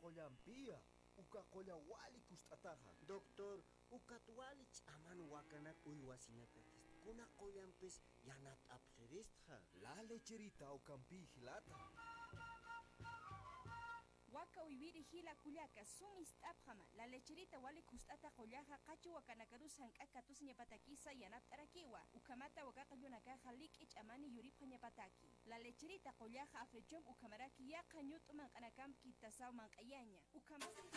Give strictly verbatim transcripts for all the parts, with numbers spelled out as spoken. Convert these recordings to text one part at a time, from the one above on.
qullampiya, uka qulla wali kust'ataxa. Doctor, ukat wali ch'aman wakanak uywasiñakatis, kuna qullampis yanapt'apxiristxa. La Lecherita ukampiy jilata. Waka uywiri jila kullaka, sum ist'apxama. La Lecherita wali kust'ata qullaxa, qachu wakanakarus jank'ak katusiñapatakisa yanapt'arakiwa. Ukhamata waka qallunakaxa lik'i ch'amani yuripxañapataki. La Lecherita qullaxa Africhom ukhamaraki yaqha ñut'u manq'anakamp kiptasaw manq'ayaña. Ukhamasti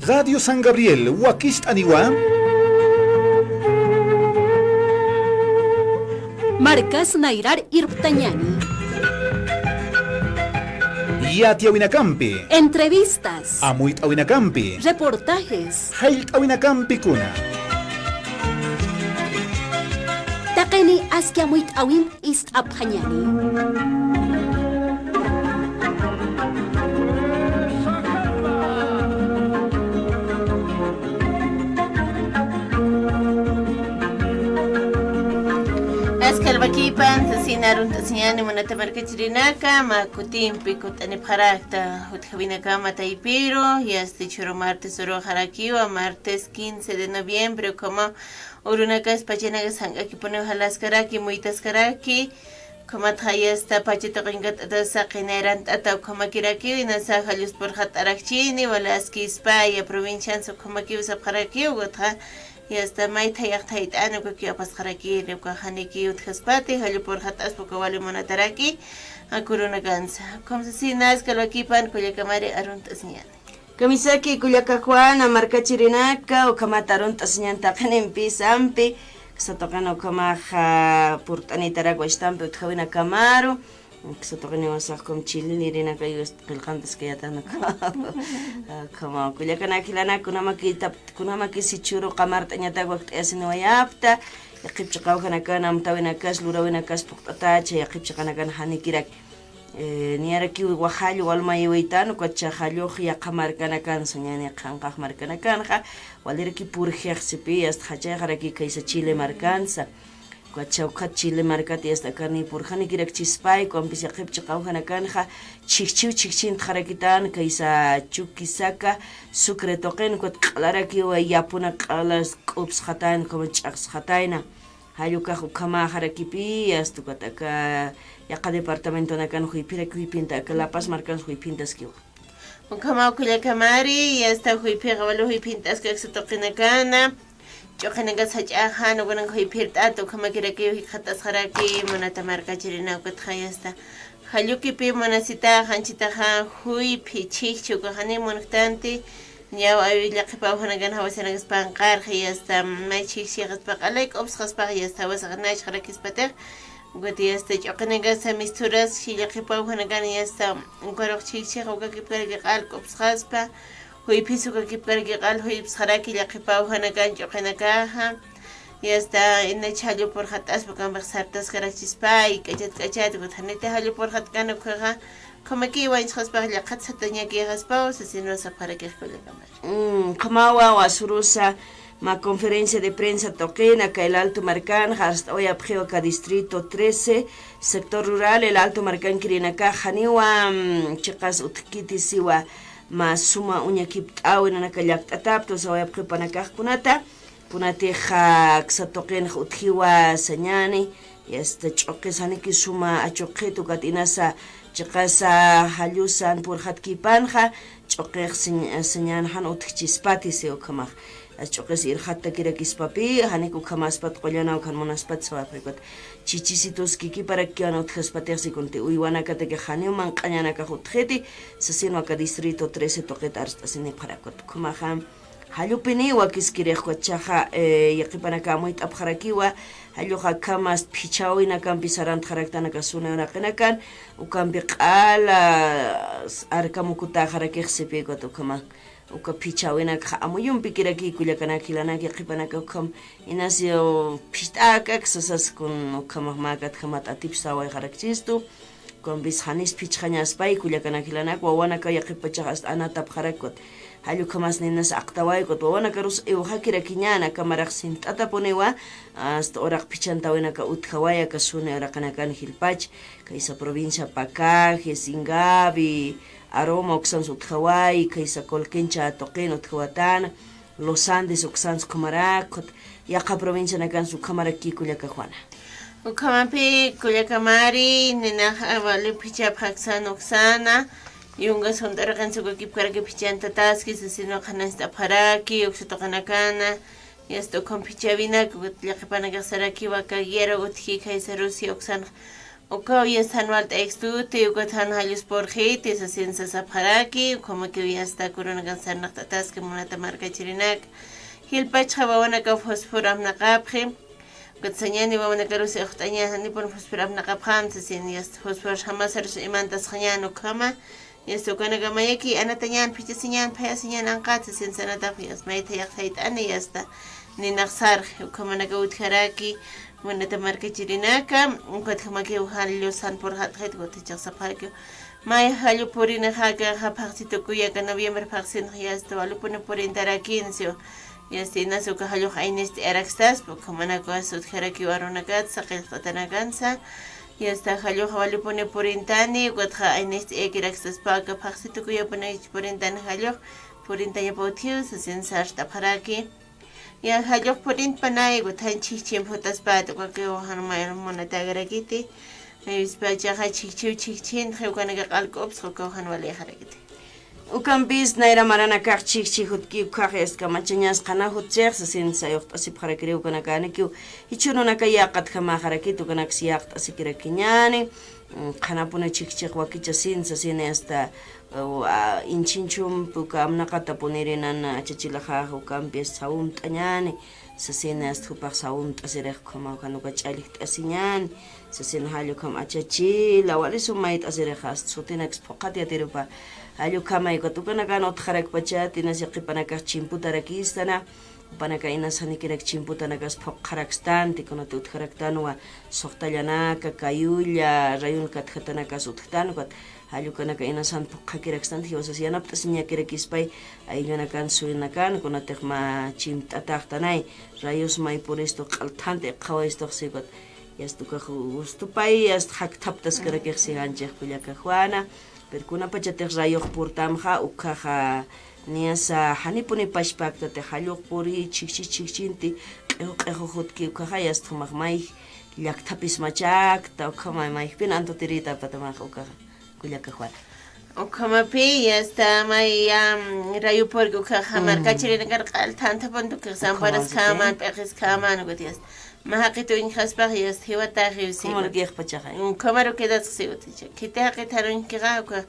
Radio San Gabriel, wakicht'aniwa. Markas nayrar irptañani. Yatiyawinakampi. Entrevistas. Amuyt'awinakampi. Reportajes. Jallt'awinakampi kuna. Taqini aski amuyt'awin ist'apxañani. Askha alwakipan, sasina arunt'asiñäni munata markachirinaka, mä kutimpi kutt'anipxarakta utjawinakama taypiru, yasta jichhüru martes uruxarakiwa, martes quince de noviembre, ukhama urunakas pachanakas jank'akipuniw jalaskaraki, muytaskaraki, ukhamatxa yasta pacha tuqinkatt'atasa qinayrant'ata ukhamakirakiw, inasa jallus purxat'arakchini, wali askispaya, provincians ukhamakiw sapxarakiw, ukatxa yasta maytha yaqthayt'ani ukakiw apasxarakiri, uka janiki utjaspati, jallu purxat'aspa uka wali munataraki, akurunakansa. Ukham sasina askha alwakipan kullakamari arunt'asiñäni. Kamisaki kullaka Juana, markachirinaka, ukhamat arunt'asiñäni taqinimpi, sampi, aksa tuqina ukhamaxa purt'anitarak wachtampi utjawinakamaru, aksa tuqiniwasax ukham chililirinaka, yasta qillqantaskayätanaka. Ukhama kullakanaka jilanaka, kunamaki tap-, kunamaki jichhüru qamart'añatak wakt'ayasiniwayapxta, yaqhip chiqawjanakan amtawinakas, lurawinakas phuqt'atacha, yaqhip chiqanakan janikirak. Eh, niyarakiw jallu walmayiwaytan, ukacha jallux yaqha markanakansa, ñani qhanqax markanakanxa, waliraki purjixsipi, yasta jachayxaraki kaysa Chile markansa. Ukacha ukhat Chile markat yasta akarniy purjanikirakchispay, ukampis yaqhip chiqawjanakanxa, chhijchhiw chhijchhintxarakitan, kaysa Chuquisaca, Sucre tuqin, ukat q'alarakiw yapuna q'alas k'upsxatayna, ukhama ch'aqsxatayna. Jallukax ukhamaxarakipi, yasta ukat aka yaqha departamentonakan juyphiraki juyphinta, aka La Paz markans juyphintaskiwa. Ukhamaw kullakamari, yasta juyphixa wali juyphint'aski aksa tuqinakana, ch'uqinakas jach'axa, ukanak juyphirt'ata, ukhamakirakiw jikxatasxaraki, munata markachirina ukatxa yasta. Jallukipi munasitaxa, anchitaxa, juyphi, chhijchhi, ukax janiw munjtanti, ñaw awi llaqhipawjanakan jawasinakas panqarxi, yasta, may chhijchhixaspax, q'alay k'upsxaspax, yasta, jawasax nachxarakispatix, ukat yasta, ch'uqinakasa misturaski llaqhipawjanakan, yasta, ukarux chhijchhixa ukakipkaraki q'al k'upsxaspa, juyphis ukakipkaraki q'al juypsxaraki llaqhipawjanakan ch'uqinakaxa, yasta, inach jallu purxat'aspa, ukampix sartaskarakchispay, k'achat k'achat, ukat janiti jallu purxatkan ukhaxa, ukhamaki wañuchxaspax llaqhat satañakixaspaw, sasina sapxarakix kullakamari. Mm, ukhamawa wasurusa, mä conferencia de prensa tuqina, aka El Alto markanxa, arst'awayapxiw aka distrito trece, sector rural, El Alto markankirinakax, janiwa, mm, chiqas utjkiti siwa, mä suma uñakipt'äwi nanaka llakt'atapta, sawayapxiw jupanakax kunata, kunatixa aksa tuqinx utjiwa sañäni, yasta ch'uqis janiki suma achuqhit ukat inasa chiqasa jallusan purxatkipanxa, ch'uqix sañ-, sañäni jan utjchispati si ukhamax. As ch'uqis irxattakirakispapï, janik ukhamaspat qullanaw jan munaspat sawapxi ukat. Chichisitus kikiparakkiwan utjaspatix si kunti uywanakatakix janiw manq'añanakax utjiti, sasinwa aka distrito trece tuqit arst'asinipxarakut. Ukhamaxa, jallupini wakiskirix ukachaxa, eh, yaqhipanaka amuyt'apxarakiwa, jalluxa akhamas phichhäwinakampi sarantxaraktan aka suni uraqinakan, ukampi q'ala, s-, arkamukutäxarakix sipï ukat ukhama, uka phichhäwinakxa amuyumpikiraki kullakanak jilanak yaqhipanaka ukham, inasiw phicht'äkak sasas kun ukhamax mäkat jamat atipsawayxarakchistu, Ukampis janis phichxañaspay kullakanak jilanak, wawanaka yaqhipachax hasta anatapxarakut. Jall ukhamas ninas aqtaway ukat wawanakarus iwxakirakiñäna, aka marax sint'atapuniwa, hasta uraq phichhantawinaka utjaway aka suni uraqinakan jilpach, kaysa provincia Pacajes, Ingavi, Aroma uksans utjaway, kaysa Colquencha tuqin utjawatana, Los Andes uksans ukhamarak, yaqha provincianakans ukhamaraki kullaka Juana. Ukhamapï kullakamari, ninax, ah, wali phichhapxaksan uksana, yungas junt'araqinsa ukakipkaraki phichhantataski, sasina qhananst'apxaraki, uksa tuqinakana, yasta ukham phichhäwinak, ukat llaqhipanakax sarakiwa aka guerra utji, kaysa Rusia uksan Ukaw yasta jan walt'aykistuti, ukat jan jalluspurxiti sasin sasapxaraki, ukhamakiw yasta kurunakan sarnaqt'ataski munata markachirinaka. Jilpachxa wawanakaw fósforo apnaqapxi, ukat sañani wawanakarusi uxt'aña, janipun fósforo apnaqapxam sasin, yasta fósforos jamasarus imantasxañan ukhama, yasta ukanaka mayaki anatañan, phichasiñan, phayasiñan anqat sasin sanatapxi, yasta maytha yaqt'ayt'ani, yasta ninax sarxi, ukhamanaka utjaraki, munata markachirinaka, ukatjamakiw jallu sanpurxatxit, ukat jichhax sapxakiw. May jallu purinixaka, phaxsi tukuyaka, noviembre phaxsinxa yasta walipuni purintarakinsiw. Yasta inas uka jallux aynist'ayarakstaspa, ukhamanaka utjarakiw arunakat, saqillqt'atanakansa. Yasta jallux walipuni purintani, ukatxa aynist'ayakirakstaspa, aka phaxsi tukuyapuni purintani jallux, purintañapa utjiw, sasin sart'apxaraki. Ya, jallux purintpanay, ukat jan chhijchhimp jutaspat, ukakiw jan may munatagarakiti. Jaywispachaxa chhijchhiw chhijchhinti, ukanaka q'alk'upsxa, ukaw jan walixarakiti. Ukampis nayra maranakax chhijchhi jutki, ukhax yasta kamachañas qhana jutchix sasin sayuqt'asipxarakiri, ukanakanikiw jichhürunaka yäqatjamaxarakiti, ukanaksa yäqt'asikirakiñani. Mm, qhanapuni chhijchhix wakichasin sasin, hasta, uh, a, inchhinchhumpi uka amnaqatapuniri nan achachilaxax ukampi sawunt'añani, sasin hasta jupax sawunt'asirix ukhamaw jan uka ch'alljt'asiñani, sasin jall ukham achachila, wali sum mayt'asirix hasta sutinaks phuqhat yatirupa, jall ukhamay ukat ukanakan utjarakpachati, inas yaqhipanakax chimputarakistana, jupanaka inas janikirak chimputanakas phuqharakstanti, kunati utjaraktanwa suxtallanaka, kayulla, rayun katjatanakas utjtan, ukat jall ukanaka inas jan phuqhakirakstanti, jiwasas yanapt'asiñakirakispay, ayllunakan, suyunakan, kunatix mä chimt'ataxtanay, rayus may puristu, q'althant'i qhawaystux si, ukat yasta ukax gustupay, yasta jakthaptaskarakix si janchix kullaka Juana, pero kunapachatix rayux purtamxa, ukhaxa niyasa janipuni pachpaktatix, jallux puri chhijchhi chhijchhinti, q'ixu q'ixu jutki, ukhaxa yasta jumax may llakthapis machakta, ukhama mayjpin antutirïtapatamax ukaxa, kullaka Juana. Ukhamapi, yasta may, am, rayu purki ukhaxa, mm, markachirinakar q'althantapun, ukax samparaskhaman, p'iqiskhaman, ukat yasta. Mä jaqit uñjaspax, yasta jiwataxiw si. Ukhamarakix pachaxa. Ukhamaru quedasxi si, ukat. Khiti jaqit jan uñjkixa, uka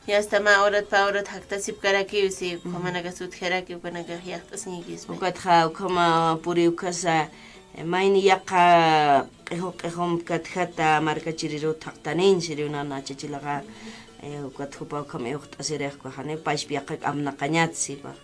yasta mä horat pä horat jaktasipkarakiw si, mm, ukhamanakas utjaraki, ukanakax yaqt'asiñakispa. Ukatxa ukhama puri ukhasa, eh, mayni yaqha q'ixu q'ixump katjata markachiriruw thaqtaniñ siriw nan achachilaxa, eh, ukat jupa ukham iwxt'asirix, ukax janiw pachpa yaqhak amnaqañat si, ukax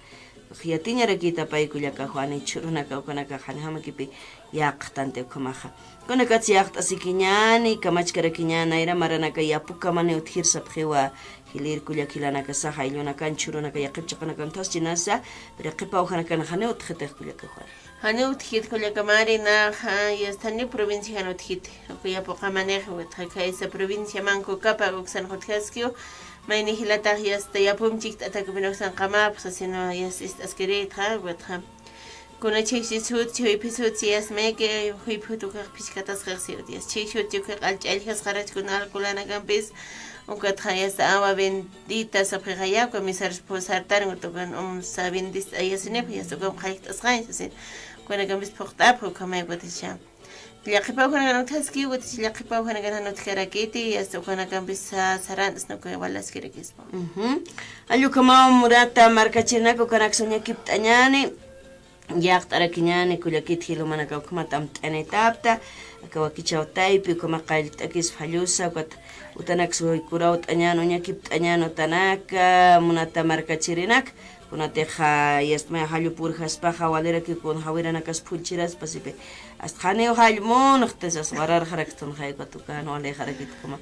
yatiñarakïtapay kullaka Juana, jichhürunaka ukanakax janjamakipi yäqtanti ukhamaxa. Kunakats yäqt'asikiñäni, kamachkarakiñäni, nayra maranaka yapukamani utjir sapxiwa, jilïr kullak jilanakasaxa, ayllunakan, jichhürunaka yaqhip chiqanakan utjaschinasa, pero yaqhipaw janakan janiw utjitix kullaka Juana. Janiw utjit kullaka Mari, naxa, yasta janiw provincia jan utjiti. Uka yapuqamanix, ukat khaysa provincia Manco Cápac uksan utjaskiw, mayni jilatax yasta yapum chikt'atakipin uksan qamapxa, sino yasta ist'askirïtxa, ukatxa. Kuna chhijchhis jutchi, juyphis jutchi, yasta mayki juyphi jut ukax phichkatasxix si, yasta chhijchhis jutchi ukax q'al ch'alljas qharach kuna alcoholänakampis, ukatxa yasta agua bendita sapxixaya, uka misar sartan, ukat ukan umsa bendist'ayasinipx, yasta ukan qhallt'asxañ sasin, ukanakampis phuqt'apxi, ukhamay ukaticha. Llaqhipaw janakan utjaski, ukaticha llaqhipaw janakan jan utjarakiti, yasta ukanakampis sa-, sarant'sna uka walaskirakispa. Ujú. Jall ukhamaw munata markachirinaka, ukanaksa uñakipt'añäni, yäqt'arakiñäni, kullakit jilumanaka, ukhamat amt'anitapta, aka wakichäw taypi, ukhama qallt'akispa jallusa, ukat utanaksa kurawt'añän, uñakipt'añän utanaka, munata markachirinaka, kunatixa yasta may jallu purjaspaxa, walirakiw kun jawiranakas phullchiraspa sipi, hasta janiw jall munxti sas, wararxaraktunxay, ukat ukan walixarakit ukhama.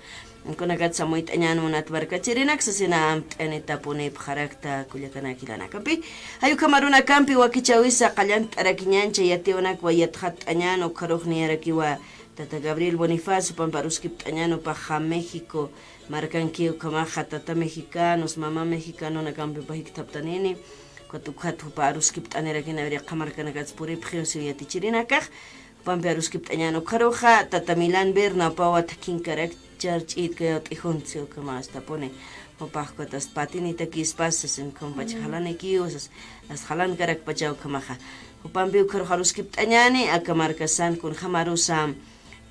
Kunakatsa amuyt'añän munat markachirinak, sasina amt'anitapunipxarakta kullakanak jilanakapi. Jall ukham arunakampi wakichäwisa qallant'arakiñän chay yatiwanakwa yatxatt'añän, ukharux niyarakiwa tata Gabriel Bonifacio, jupampi aruskipt'añän, jupaxa México markankiw, ukhamaxa tata mexicanos, mama mexicanonakampipa jikthaptanini, ukat ukhat jupa aruskipt'anirakini, a ver, yaqha markanakats puripxiw siw yatichirinakax, jupampi aruskipt'añän ukharuxa, tata Milán Berna, jupawa thakhinkarak, charch'it kayaw t'ijuntsi, ukhama astapuni, jupax ukat asta patinitakispas, sasin ukhampach jalanikiw, sas, asta jalankarakpachaw ukhamaxa. Jupampi ukharux aruskipt'añäni, aka markasan kunjamarusa,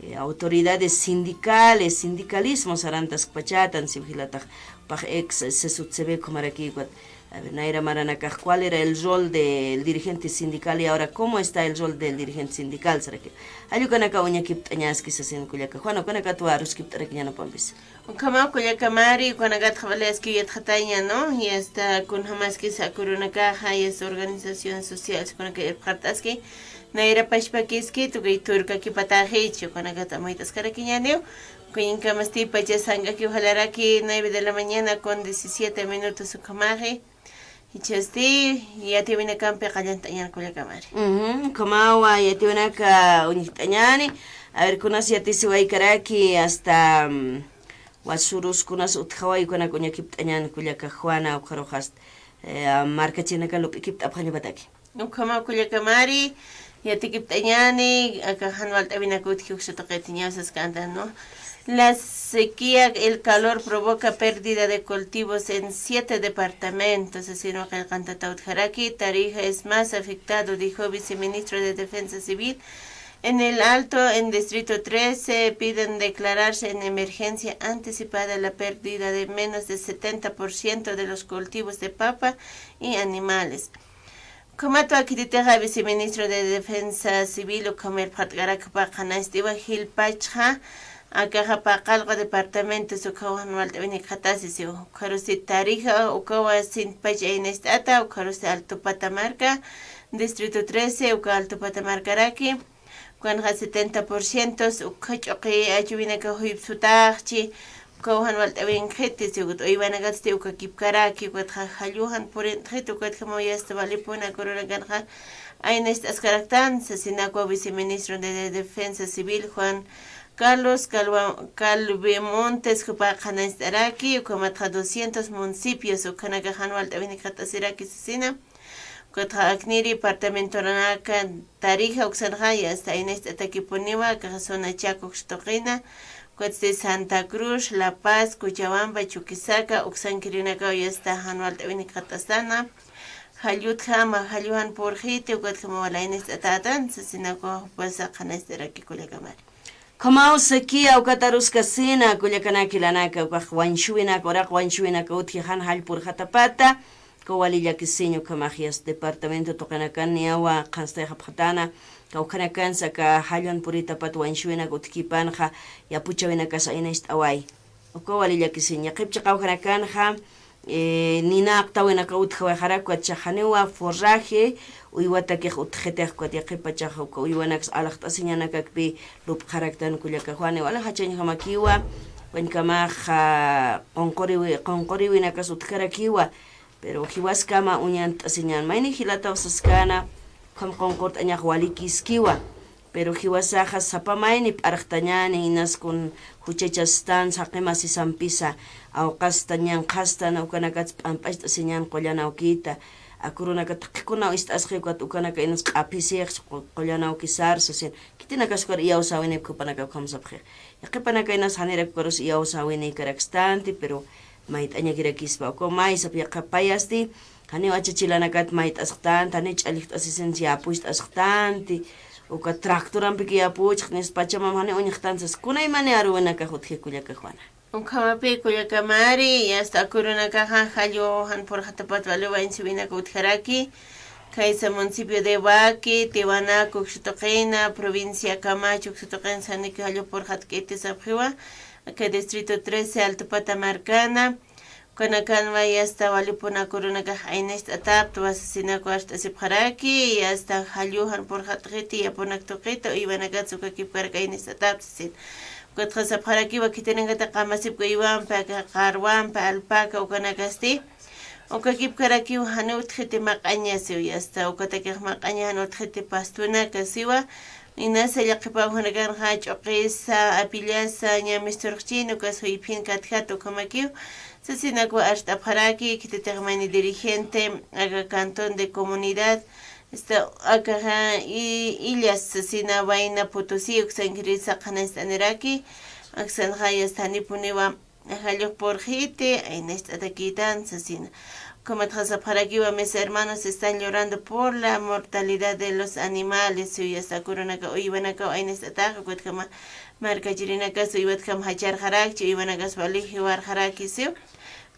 eh, autoridades sindicales, sindicalismo sarantaskpachatan, siw jilatax, pax ex sesutsebeku marakikwat. A ver, nayra maranakax, ¿cuál era el rol del dirigente sindical y ahora cómo está el rol del dirigente sindical? Saraki. Jall ukanaka uñakipt'añaski sasin kullaka Juana, ukanakatwa aruskipt'arakiñäni pampis. Ukhamaw kullaka Mari, ukanakatxa wali aski yatxataña, ¿no? Y hasta kunjamaskis akurunakaxa, y hasta organizaciones sociales, ukanaka irpxart'aski, nayra pachpakiski, tukuy turkakipataxi, chi ukanakata mayt'askarakiñäniw, kuñinkamasti pacha sank'akiw jalaraki, nueve de la mañana con diecisiete minutos ukhamaxi, jichhasti, yatiyawinakampi qallant'añäni kullaka Mari. Ujú, ukhamawa, yatiyawinaka uñjt'añäni, a ver, kunas yatisiwaykaraki, hasta, mm, wasurus kunas utjaway ukanak uñakipt'añäni kullaka Juana, ukxaruxast, eh, markachirinaka lup'ikipt'apxañapataki. Ukhamaw kullaka Mari, yatikipt'añäni, aka jan walt'awinaka utji uksa tuqitiñaw saskäntan, ¿no? La sequía, el calor provoca pérdida de cultivos en siete departamentos, así no qillqantata utjaraki, Tarija es más afectado, dijo viceministro de Defensa Civil. En El Alto, en Distrito trece, piden declararse en emergencia anticipada la pérdida de menos de setenta por ciento de los cultivos de papa y animales. Ukhamatwa khititixa viceministro de Defensa Civil ukham irpxart'karakpa qhanañcht'iwa jilpachxa, akaxa paqallqu departamentos ukhaw jan walt'awinikxatasi, ukharusti Tarija ukawa sintpach aynacht'ata, ukharusti Altupata marka, Distrito trece, uka Altupata markaraki, ukanxa setenta por ciento, ukha ch'uqi achuwinaka juypsutaxchi, ukaw jan walt'awinkxiti, siwkut uywanakatsti ukakipkaraki, ukatxa jalluw jan purintxiti, ukatjamaw yasta walipuna kurunakanxa aynacht'askaraktan, sasinakwa viceministro de Defensa Civil Juan Carlos Calva-, Calvemontes jupa qhanañcht'araki, ukhamatxa doscientos municipios, ukhanaka jan walt'awinikxatasiraki sasina. Ukatxa akniri departamentonaka Tarija uksanxa, yasta aynacht'atakipuniwa, akaxa zona Chaco uksa tuqina, ukatsti Santa Cruz, La Paz, Cochabamba, Chuquisaca, uksankirinakaw yasta jan walt'awinikxatasana, jallutjama, jalluw jan purxiti, ukatjama wali aynacht'atätan, sasinakwa jupasa qhanañcht'araki kullaka Mari. Ukhamaw sequía ukat aruskasina, kullakanaka jilanaka, ukax wañshuwinaka, uraq wañshuwinaka utji jan jall purxatapata, ukaw wali llakisiñ ukhamax yasta departamento tuqinakan niyawa qhanstayxapxatäna, kawkhanakansa aka jall jan puritapat wañshuwinaka utjkipanxa, yapuchawinakas aynacht'away. Ukaw wali llakisiñ, yaqhip chiqa kawkhanakanxa, eh, ninaqtawinaka utjawayxarak, ukatxa janiwa forraje, uywatakix utjxitix, ukat yaqhipachax uka uywanaks alaxt'asiñanakakpi lupxaraktan kullaka Juana, wali jachañjamakiwa, wañkamax, ah, qunquriwi-, qunquriwinakas utjkarakiwa, pero jiwaskama uñant'asiñän, mayni jilataw saskana, ukham qunqurt'añax walikiskiwa. Pero jiwasaxa sapa mayni p'arxtañäni, inas kun juchachastan, saqi masisampisa, awqasta, ñanqhasta, ukanakats p'amp'acht'asiñän qullan awkita, akurunaka taqikunaw ist'asxi, ukat ukanaka inas q'aphisix qu-, qullan awkisar, sasin, khitinakas ukar iyawsäwinipki jupanaka ukham sapxi. Yaqhipanaka inas janirak ukarus iyawsäwinïkarakstanti, pero mayt'añakirakispa, ukaw may sap yaqhip payasti, janiw achachilanakat mayt'asxtanti, janiw ch'allixt'asisinsi yapucht'asxtanti, uka tractorampiki yapuchx, nispa pachamam janiw uñxtanti sas, kunaymani aruwinakax utji kullaka Juana. Ukhamapï kullaka Mari, yasta akurunakaxa jalluw jan purxatapat wali wañshuwinaka utjaraki, khaysa municipio de Huaqui, Tiwanaku uksa tuqina, provincia Camacho uksa tuqina, saniki jalluw purxatkiti sapxiwa, aka distrito trece, Altupata markana, ukanakanwa yasta walipuna akurunakax aynacht'ataptwa sasinakwa arst'asipxaraki, yasta jalluw jan purxatxiti, yapunak tuqita, uywanakats ukakipkarak aynacht'atapta sasin. Ukatxa sapxarakiwa khitinankati qamasipki uywampi, aka qarwampi, alpaka, ukanakasti. Ukakipkarakiw janiw utjiti maq'aña siw, yasta ukatakix maq'aña jan utjiti pastunaka siwa, inasa llaqhipaw janakanxa ch'uqisa, apillasa, ña misturxchin, ukas juyphin katjat ukhamakiw, sasinakwa arst'apxaraki, khititix mayni dirigente, aka cantón de comunidad, esta, akaxa, i-, illas, sasina Huayna Potosí, uksankirisa qhanañcht'aniraki, aksanxa, yasta janipuniwa, jallux purxiti, aynacht'atakïtan sasina. Ukhamat sapxarakiwa, mis hermanos están llorando por la mortalidad de los animales, siw, yasta, aka urunaka uywanakaw aynist'ataxa, ukatjama markachirinakas uywatjam jacharxarakchi, uywanakas wali jiwarxaraki, siw.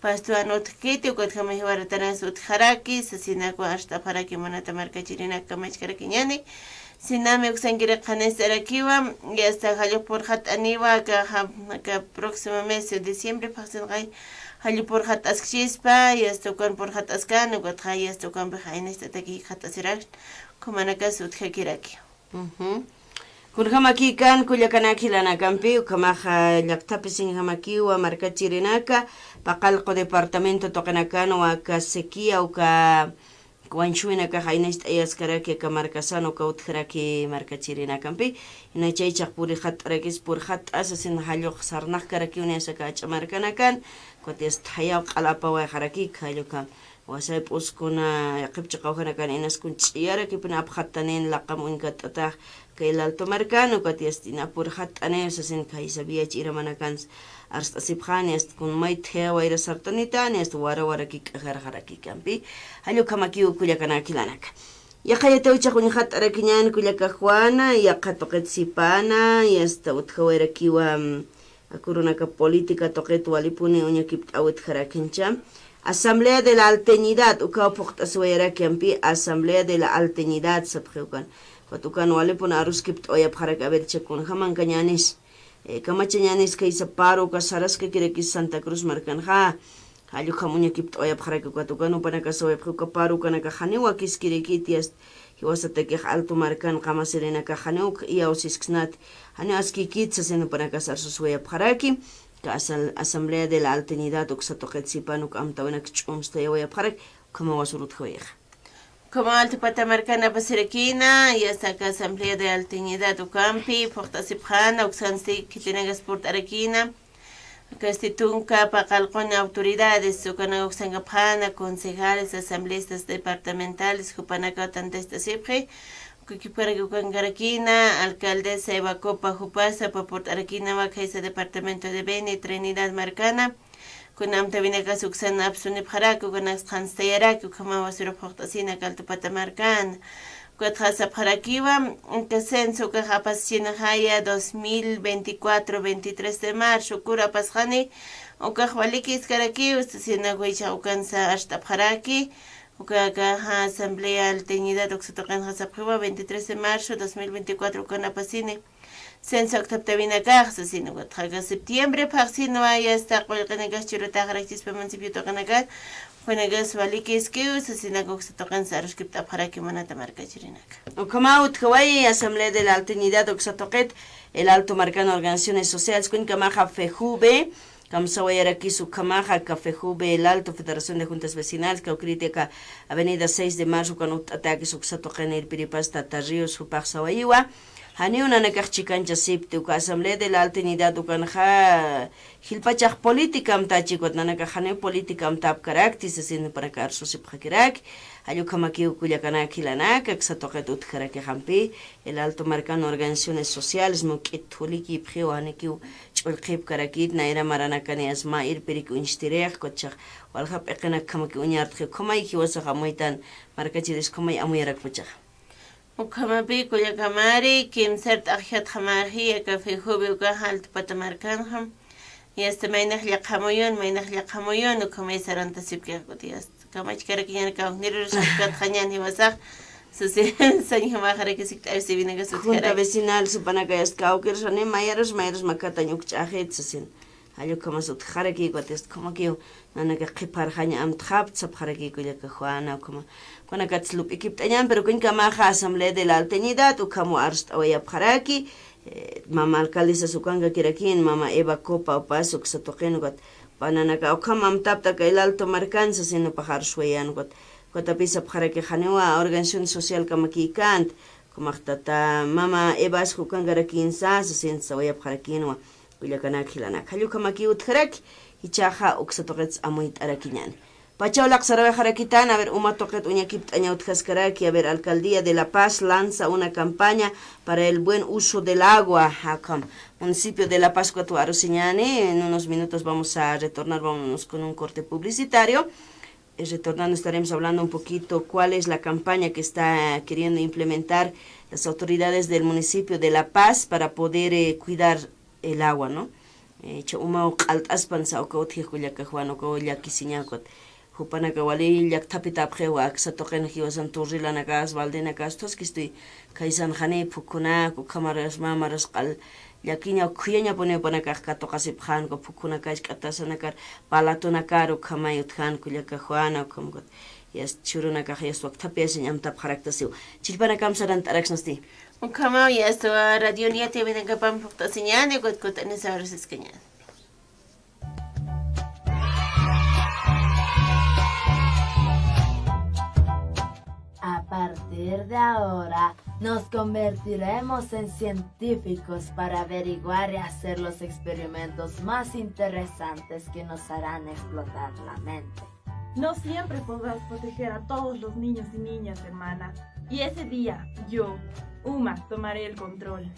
Pastuwan utjkiti, ukatjama jiwaratanas utjaraki, sasinakwa arst'apxaraki munata markachirinaka, kamachkarakiñani. Sinami uksankiraki qhanist'arakiwa, yasta, jallux purxat'aniwa, aka, aka próximo mes de diciembre phaxsinxay, jallux purxat'askchispa, yasta, ukan purxat'askan, ukatxa yasta, ukampix aynist'ataki jikxat'asirakchi, ukhamanakas utjakiraki. Ujú. Kunjamakïkan kullakanaka jilanakampi, ukhamaxa llaktapisinjamakiwa markachirinaka, Paqallqu departamento tuqinakanwa aka sequía, uka wañchhuwinakax aynist'ayaskaraki aka markasan, uka utjaraki markachirinakampi. Jina chaychax purxat'arakis, purxat'a sasin jallux sarnaqkarakiw niyasa aka jach'a markanakan, ukat yasta, thayaw q'alapawayxaraki, jallukam wasay p'uskuna, yaqhip chiqawjanakan inas kun ch'iyarakipin apxattanin laqam uñkat'atax, kay El Alto markan, ukat yasta, ina purxat'aniw sasin, kaysa V I H iramanakan arst'asipxani, yasta, kun maythiya wayra sartanitan, yasta, wara waraki k'ajarxarakikampi. Jallukamakiw kullakanaka jilanaka. Yaqha yatiw uñjat arakiñan kullaka Juana, yaqha tuqit sipana, yasta, utjawayrakiwa, mm, aka urunaka política tuqit walipuni uñakipt'awitjarakincha. Asamblea de la Alteñidad, ukaw phuqt'asiwayarakikampi, Asamblea de la Alteñidad sapxiw ukan. Ukat ukan walipun aruskipt'awayapxaraki, a ver, jichha kunjamankañänis, eh, kamachañänis kaysa paro uka saraskakirakis Santa Cruz markanxa. Jallukam uñakipt'awayapxaraki, ukat ukan jupanakax sawayapxi, uka paro ukanakax janiw wakiskirikiti, yasta, jiwasatakix Alto markan qamasirinakax janiw iyawsisksnati, janiw askikiti sasin jupanakas arsusiwayapxaraki, aka asal-, Asamblea de la Alteñidad uksa tuqit sipan uk amtäwinak ch'umstayawayapxaraki, ukhamaw arsurutkawayxa. Ukhamaw Alto pata markan apasirakïna, yasta, aka Asamblea de Alteñidad ukampi phuqt'asipxäna, uksansti khitinakas purt'arakïna, akasti tunka Paqallquni autoridades, ukanak uksankapxäna, concejales, asambleístas departamentales, jupanakaw tantist'asipxi, ukakipkaraki ukankarakïna, alcaldesa Eva Copa jupasa, pä purt'arakïnawa khaysa departamento de Beni, Trinidad markana, kuna amtäwinakas uksan apsunipxaraki, ukanaks qhanstayaraki, ukhamaw arsuruw phuqt'asïna aka Alto pata markan. Ukatxa sapxarakiwa, aka censo ukax apasisinaxaya dos mil veinticuatro, veintitrés de marzo, ukur apasxani, ukax walikïskarakiw, sasina, jichhax ukansa arst'apxaraki, uka aka, ajá, Asamblea Alteñidad uksa tuqinxa sapxiwa, veintitrés de marzo dos mil veinticuatro ukan apasini. Censo aka amtäwinakax, sasin, ukatxa aka septiembre phaxsinwa, yasta, qullqinakax churataxarakchispa municipio tuqinakat, jupanakax walikïskiw, sasinaka uksa tuqinsa aruskipt'apxaraki munata markachirinaka. Ukhamaw utjaway Asamblea de la Alteñidad uksa tuqit, El Alto markan organizaciones sociales, kunkamaxa FEJUVE, kamsawayarakis ukhamaxa, aka FEJUVE El Alto, Federación de Juntas Vecinales, kawkïriti aka Avenida seis de Marzo, ukan utt'atäkis uksa tuqin irpiripas tata Ríos jupax sawayiwa. Janiw nanakax chikanchasipti, uka Asamblea de la Alteñidad ukanxa jilpachax política amtächiki, ukat nanakax janiw política amtäpkarakti sasin jupanakax arsusipxakiraki. Jallukamakiw kullakanaka jilanaka, aksa tuqit utjarakixampi, El Alto markan organizaciones sociales, muk'it thulikipxiw, janikiw ch'ullqipkarakit, nayra maranakani asma irpirik uñstirixa, ukatxa walja p'iqinak ukhamakiw uñartxiw, ukhamay jiwasax amuytan markachiris, ukhamay amuyarakpachaxa. Ukhamapï kullakamari, kimsar t'aqjatxamaxi, aka FEJUVE ukax Alto pata markanxa. Yasta, maynax llaqha amuyun, maynax llaqha amuyun, ukhamay sarantasipkixa, kuti yasta, kamachkarakiñan kawknirurus katxañan jiwasax, sasin, sañjamaxarakis, sikt'aw siwinakas utjarak. Junta vecinal jupanaka yasta, kawkirus jani mayarus, mayarus makatañ ukch'axit sasin. Jallukhamas utjarakï, ukat yasta, ukhamakiw nanakax qhiparxañ amtxapta sapxarakï kullaka Juana, ukhama. Kunakats lup'ikipt'añan, pero kunkamaxa Asamblea de la Alteñidad ukhamaw arst'awayapxaraki, eh, mama alcaldesas ukankakirakïn, mama Eva Copa upas uksa tuqin, ukat jupanakax ukham amtapta aka El Alto markan sasin jupax arswayan, ukat. Ukatapï sapxaraki janiwa organización social kamakïkänti, ukhamax tata mama Evas ukankarakïnsa sasin sawayapxarakïnwa. Kullakanaka jilanaka, jallukamakiw utjaraki, jichhaxa uksa tuqits amuyt'arakiñäni. Pachaw laqsarawayxarakitan, a ver, uma tuqit uñakipt'aña utjaskaraki, a ver, Alcaldía de La Paz lanza una campaña para el buen uso del agua. Ukham, municipio de La Paz ukatwa arusiñäni, en unos minutos vamos a retornar, vámonos con un corte publicitario. Eh, retornando, estaremos hablando un poquito cuál es la campaña que está queriendo implementar las autoridades del municipio de La Paz para poder, eh, cuidar el agua, ¿no? Eh, cha umaw q'alt'aspan sa uka utjix kullaka Juan, ukaw llakisiñankut. Jupanaka wali llakthapitapxiwa, aksa tuqin jiwasan turrilanakas, baldenakas, tuskistuy, kaysan jani phukhunak, ukhamaras mamaras q'al, llakiña, ukhuyañapuni jupanakax katuqasipxanku, phukhunak, kachk'atasanakar, palatonakar, ukhamay utjan kullaka Juana, ukhamkut. Yast churunakax yast wakthapiyasiñ amtapxaraktasiw. Chillpanakam sarant'araksnasti. Ukhamaw yast radio Nia TV-nakapan phuqt'asiñäni, kutkut'anis arusiskañäni. A partir de ahora, nos convertiremos en científicos para averiguar y hacer los experimentos más interesantes que nos harán explotar la mente. No siempre podrás proteger a todos los niños y niñas, hermana. Y ese día, yo, Uma, tomaré el control.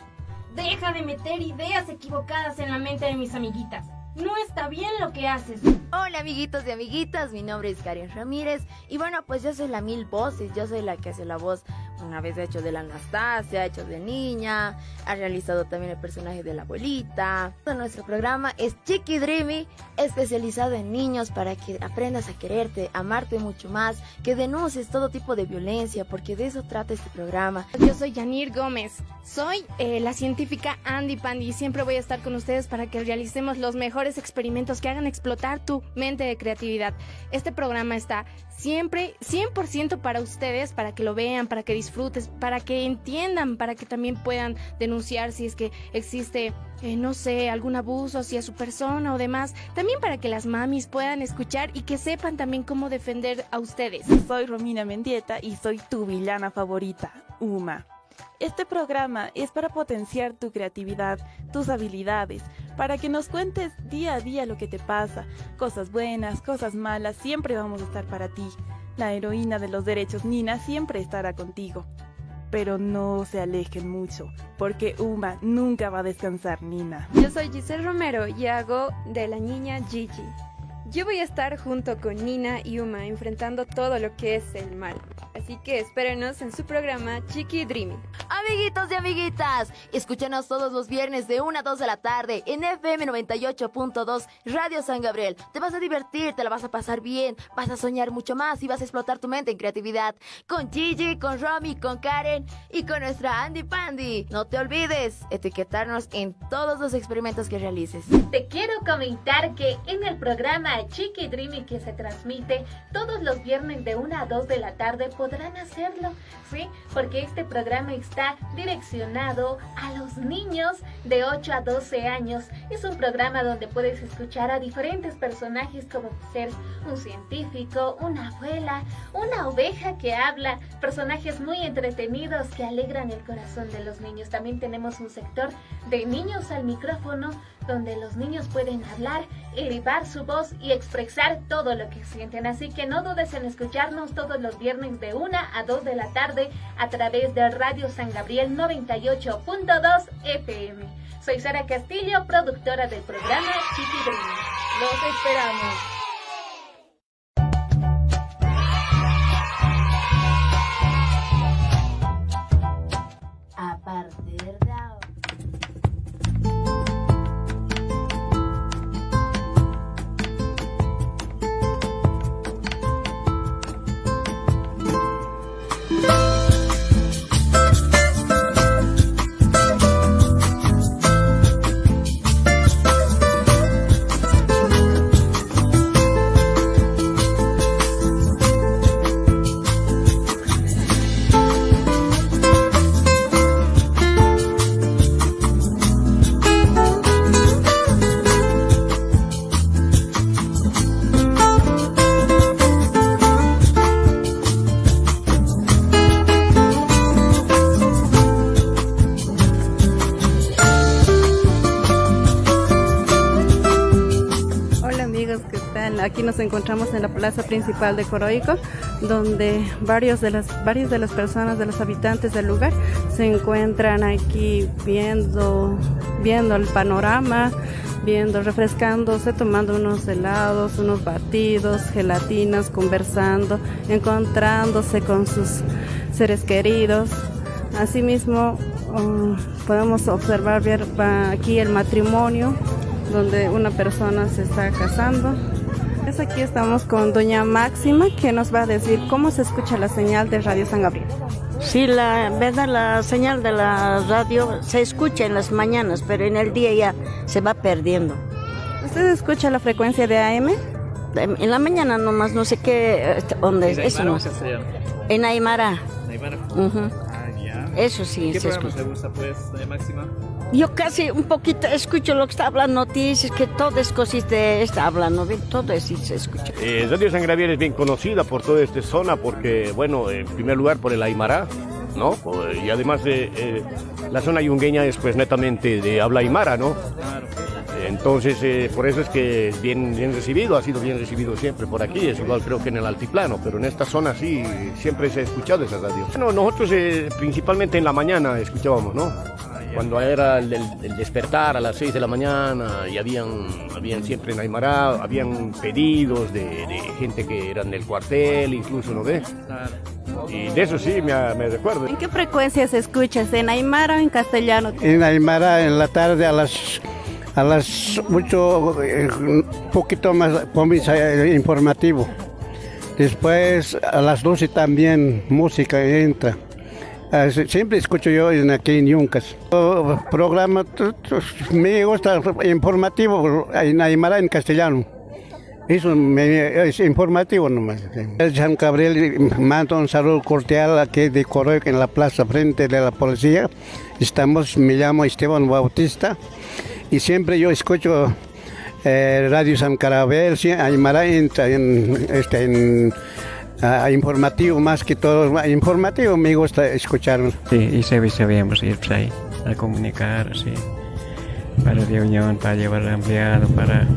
Deja de meter ideas equivocadas en la mente de mis amiguitas. No está bien lo que haces. Hola, amiguitos y amiguitas, mi nombre es Karen Ramírez y bueno, pues yo soy la Mil Voces, yo soy la que hace la voz, una vez ha hecho de la Anastasia, ha hecho de niña, ha realizado también el personaje de la abuelita. Nuestro programa es Chiqui Dreamy, especializado en niños, para que aprendas a quererte, amarte mucho más, que denuncies todo tipo de violencia, porque de eso trata este programa. Yo soy Yanir Gómez, soy, eh, la científica Andy Pandy y siempre voy a estar con ustedes para que realicemos los mejores experimentos que hagan explotar tu mente de creatividad. Este programa está siempre cien por ciento para ustedes, para que lo vean, para que disfrutes, para que entiendan, para que también puedan denunciar si es que existe, eh, no sé, algún abuso hacia su persona o demás. También para que las mamis puedan escuchar y que sepan también cómo defender a ustedes. Soy Romina Mendieta y soy tu villana favorita, Uma. Este programa es para potenciar tu creatividad, tus habilidades, para que nos cuentes día a día lo que te pasa, cosas buenas, cosas malas, siempre vamos a estar para ti. La heroína de los derechos, Nina, siempre estará contigo. Pero no se alejen mucho, porque Uma nunca va a descansar, Nina. Yo soy Giselle Romero y hago de la niña Gigi. Yo voy a estar junto con Nina y Uma enfrentando todo lo que es el mal. Así que espérenos en su programa Chiqui Dreamy. Amiguitos y amiguitas, escúchanos todos los viernes de una a dos de la tarde en F M noventa y ocho punto dos Radio San Gabriel. Te vas a divertir, te la vas a pasar bien, vas a soñar mucho más y vas a explotar tu mente en creatividad. Con Gigi, con Romy, con Karen y con nuestra Andy Pandy. No te olvides etiquetarnos en todos los experimentos que realices. Te quiero comentar que en el programa Chiqui Dreamy, que se transmite todos los viernes de una a dos de la tarde, podrán hacerlo, ¿sí? Porque este programa está direccionado a los niños de ocho a doce años. Es un programa donde puedes escuchar a diferentes personajes como ser un científico, una abuela, una oveja que habla, personajes muy entretenidos que alegran el corazón de los niños. También tenemos un sector de niños al micrófono donde los niños pueden hablar, elevar su voz y expresar todo lo que sienten. Así que no dudes en escucharnos todos los viernes de una a dos de la tarde a través de Radio San Gabriel noventa y ocho punto dos F M. Soy Sara Castillo, productora del programa Chiqui Dreamy. Los esperamos. A partir de ahora. Aquí nos encontramos en la plaza principal de Coroico, donde varios de las, varias de las personas, de los habitantes del lugar, se encuentran aquí viendo, viendo el panorama, viendo, refrescándose, tomando unos helados, unos batidos, gelatinas, conversando, encontrándose con sus seres queridos. Asimismo, um, podemos observar, ver, va aquí el matrimonio, donde una persona se está casando. Pues aquí estamos con doña Máxima, que nos va a decir cómo se escucha la señal de Radio San Gabriel. Sí, la verdad, la señal de la radio se escucha en las mañanas, pero en el día ya se va perdiendo. ¿Usted escucha la frecuencia de A M? En, en la mañana nomás, no sé qué, este, onda es, eso no. ¿En aymara o castellano? En aymara. ¿En aymara? Ujú. Ah, ya. Eso sí, ¿qué se programa escucha. Le gusta, pues, doña Máxima? Yo casi un poquito escucho lo que está hablando, noticias, que todo es cosita, está hablando, ¿ve? Todo eso se escucha. Eh, Radio San Gabriel es bien conocida por toda esta zona porque, bueno, en primer lugar por el aymara, ¿no? O, y además de, eh, la zona yungueña es, pues, netamente de habla aymara, ¿no? Claro. Entonces, eh, por eso es que es bien, bien recibido, ha sido bien recibido siempre por aquí, es igual creo que en el altiplano, pero en esta zona sí, siempre se ha escuchado esa radio. Bueno, nosotros, eh, principalmente en la mañana escuchábamos, ¿no? Ah, ya. Cuando era el, el, el despertar a las seis de la mañana y habían, habían siempre en Aymara, habían pedidos de, de gente que eran del cuartel, incluso, ¿no ve? Claro. Y de eso sí me, me recuerdo. ¿En qué frecuencia se escucha? ¿En aymara o en castellano? En aymara, en la tarde a las, a las ocho, eh, un poquito más comienza el informativo. Después a las doce también música entra. Ah, sí, siempre escucho yo en, aquí en Yuncas. Oh, programa, tu, tu, me gusta informativo en aymara, en castellano. Eso me, es informativo nomás. El San Gabriel manda un saludo cordial aquí de Coroico en la plaza frente de la policía. Estamos, me llamo Esteban Bautista y siempre yo escucho, eh, Radio San Gabriel, sí, aymara en, en, este, en, ah, informativo más que todo, informativo me gusta escuchar. Sí, y se, sabíamos ir, pues, ahí, a comunicar, sí. Para reunión, para llevar ampliado, para,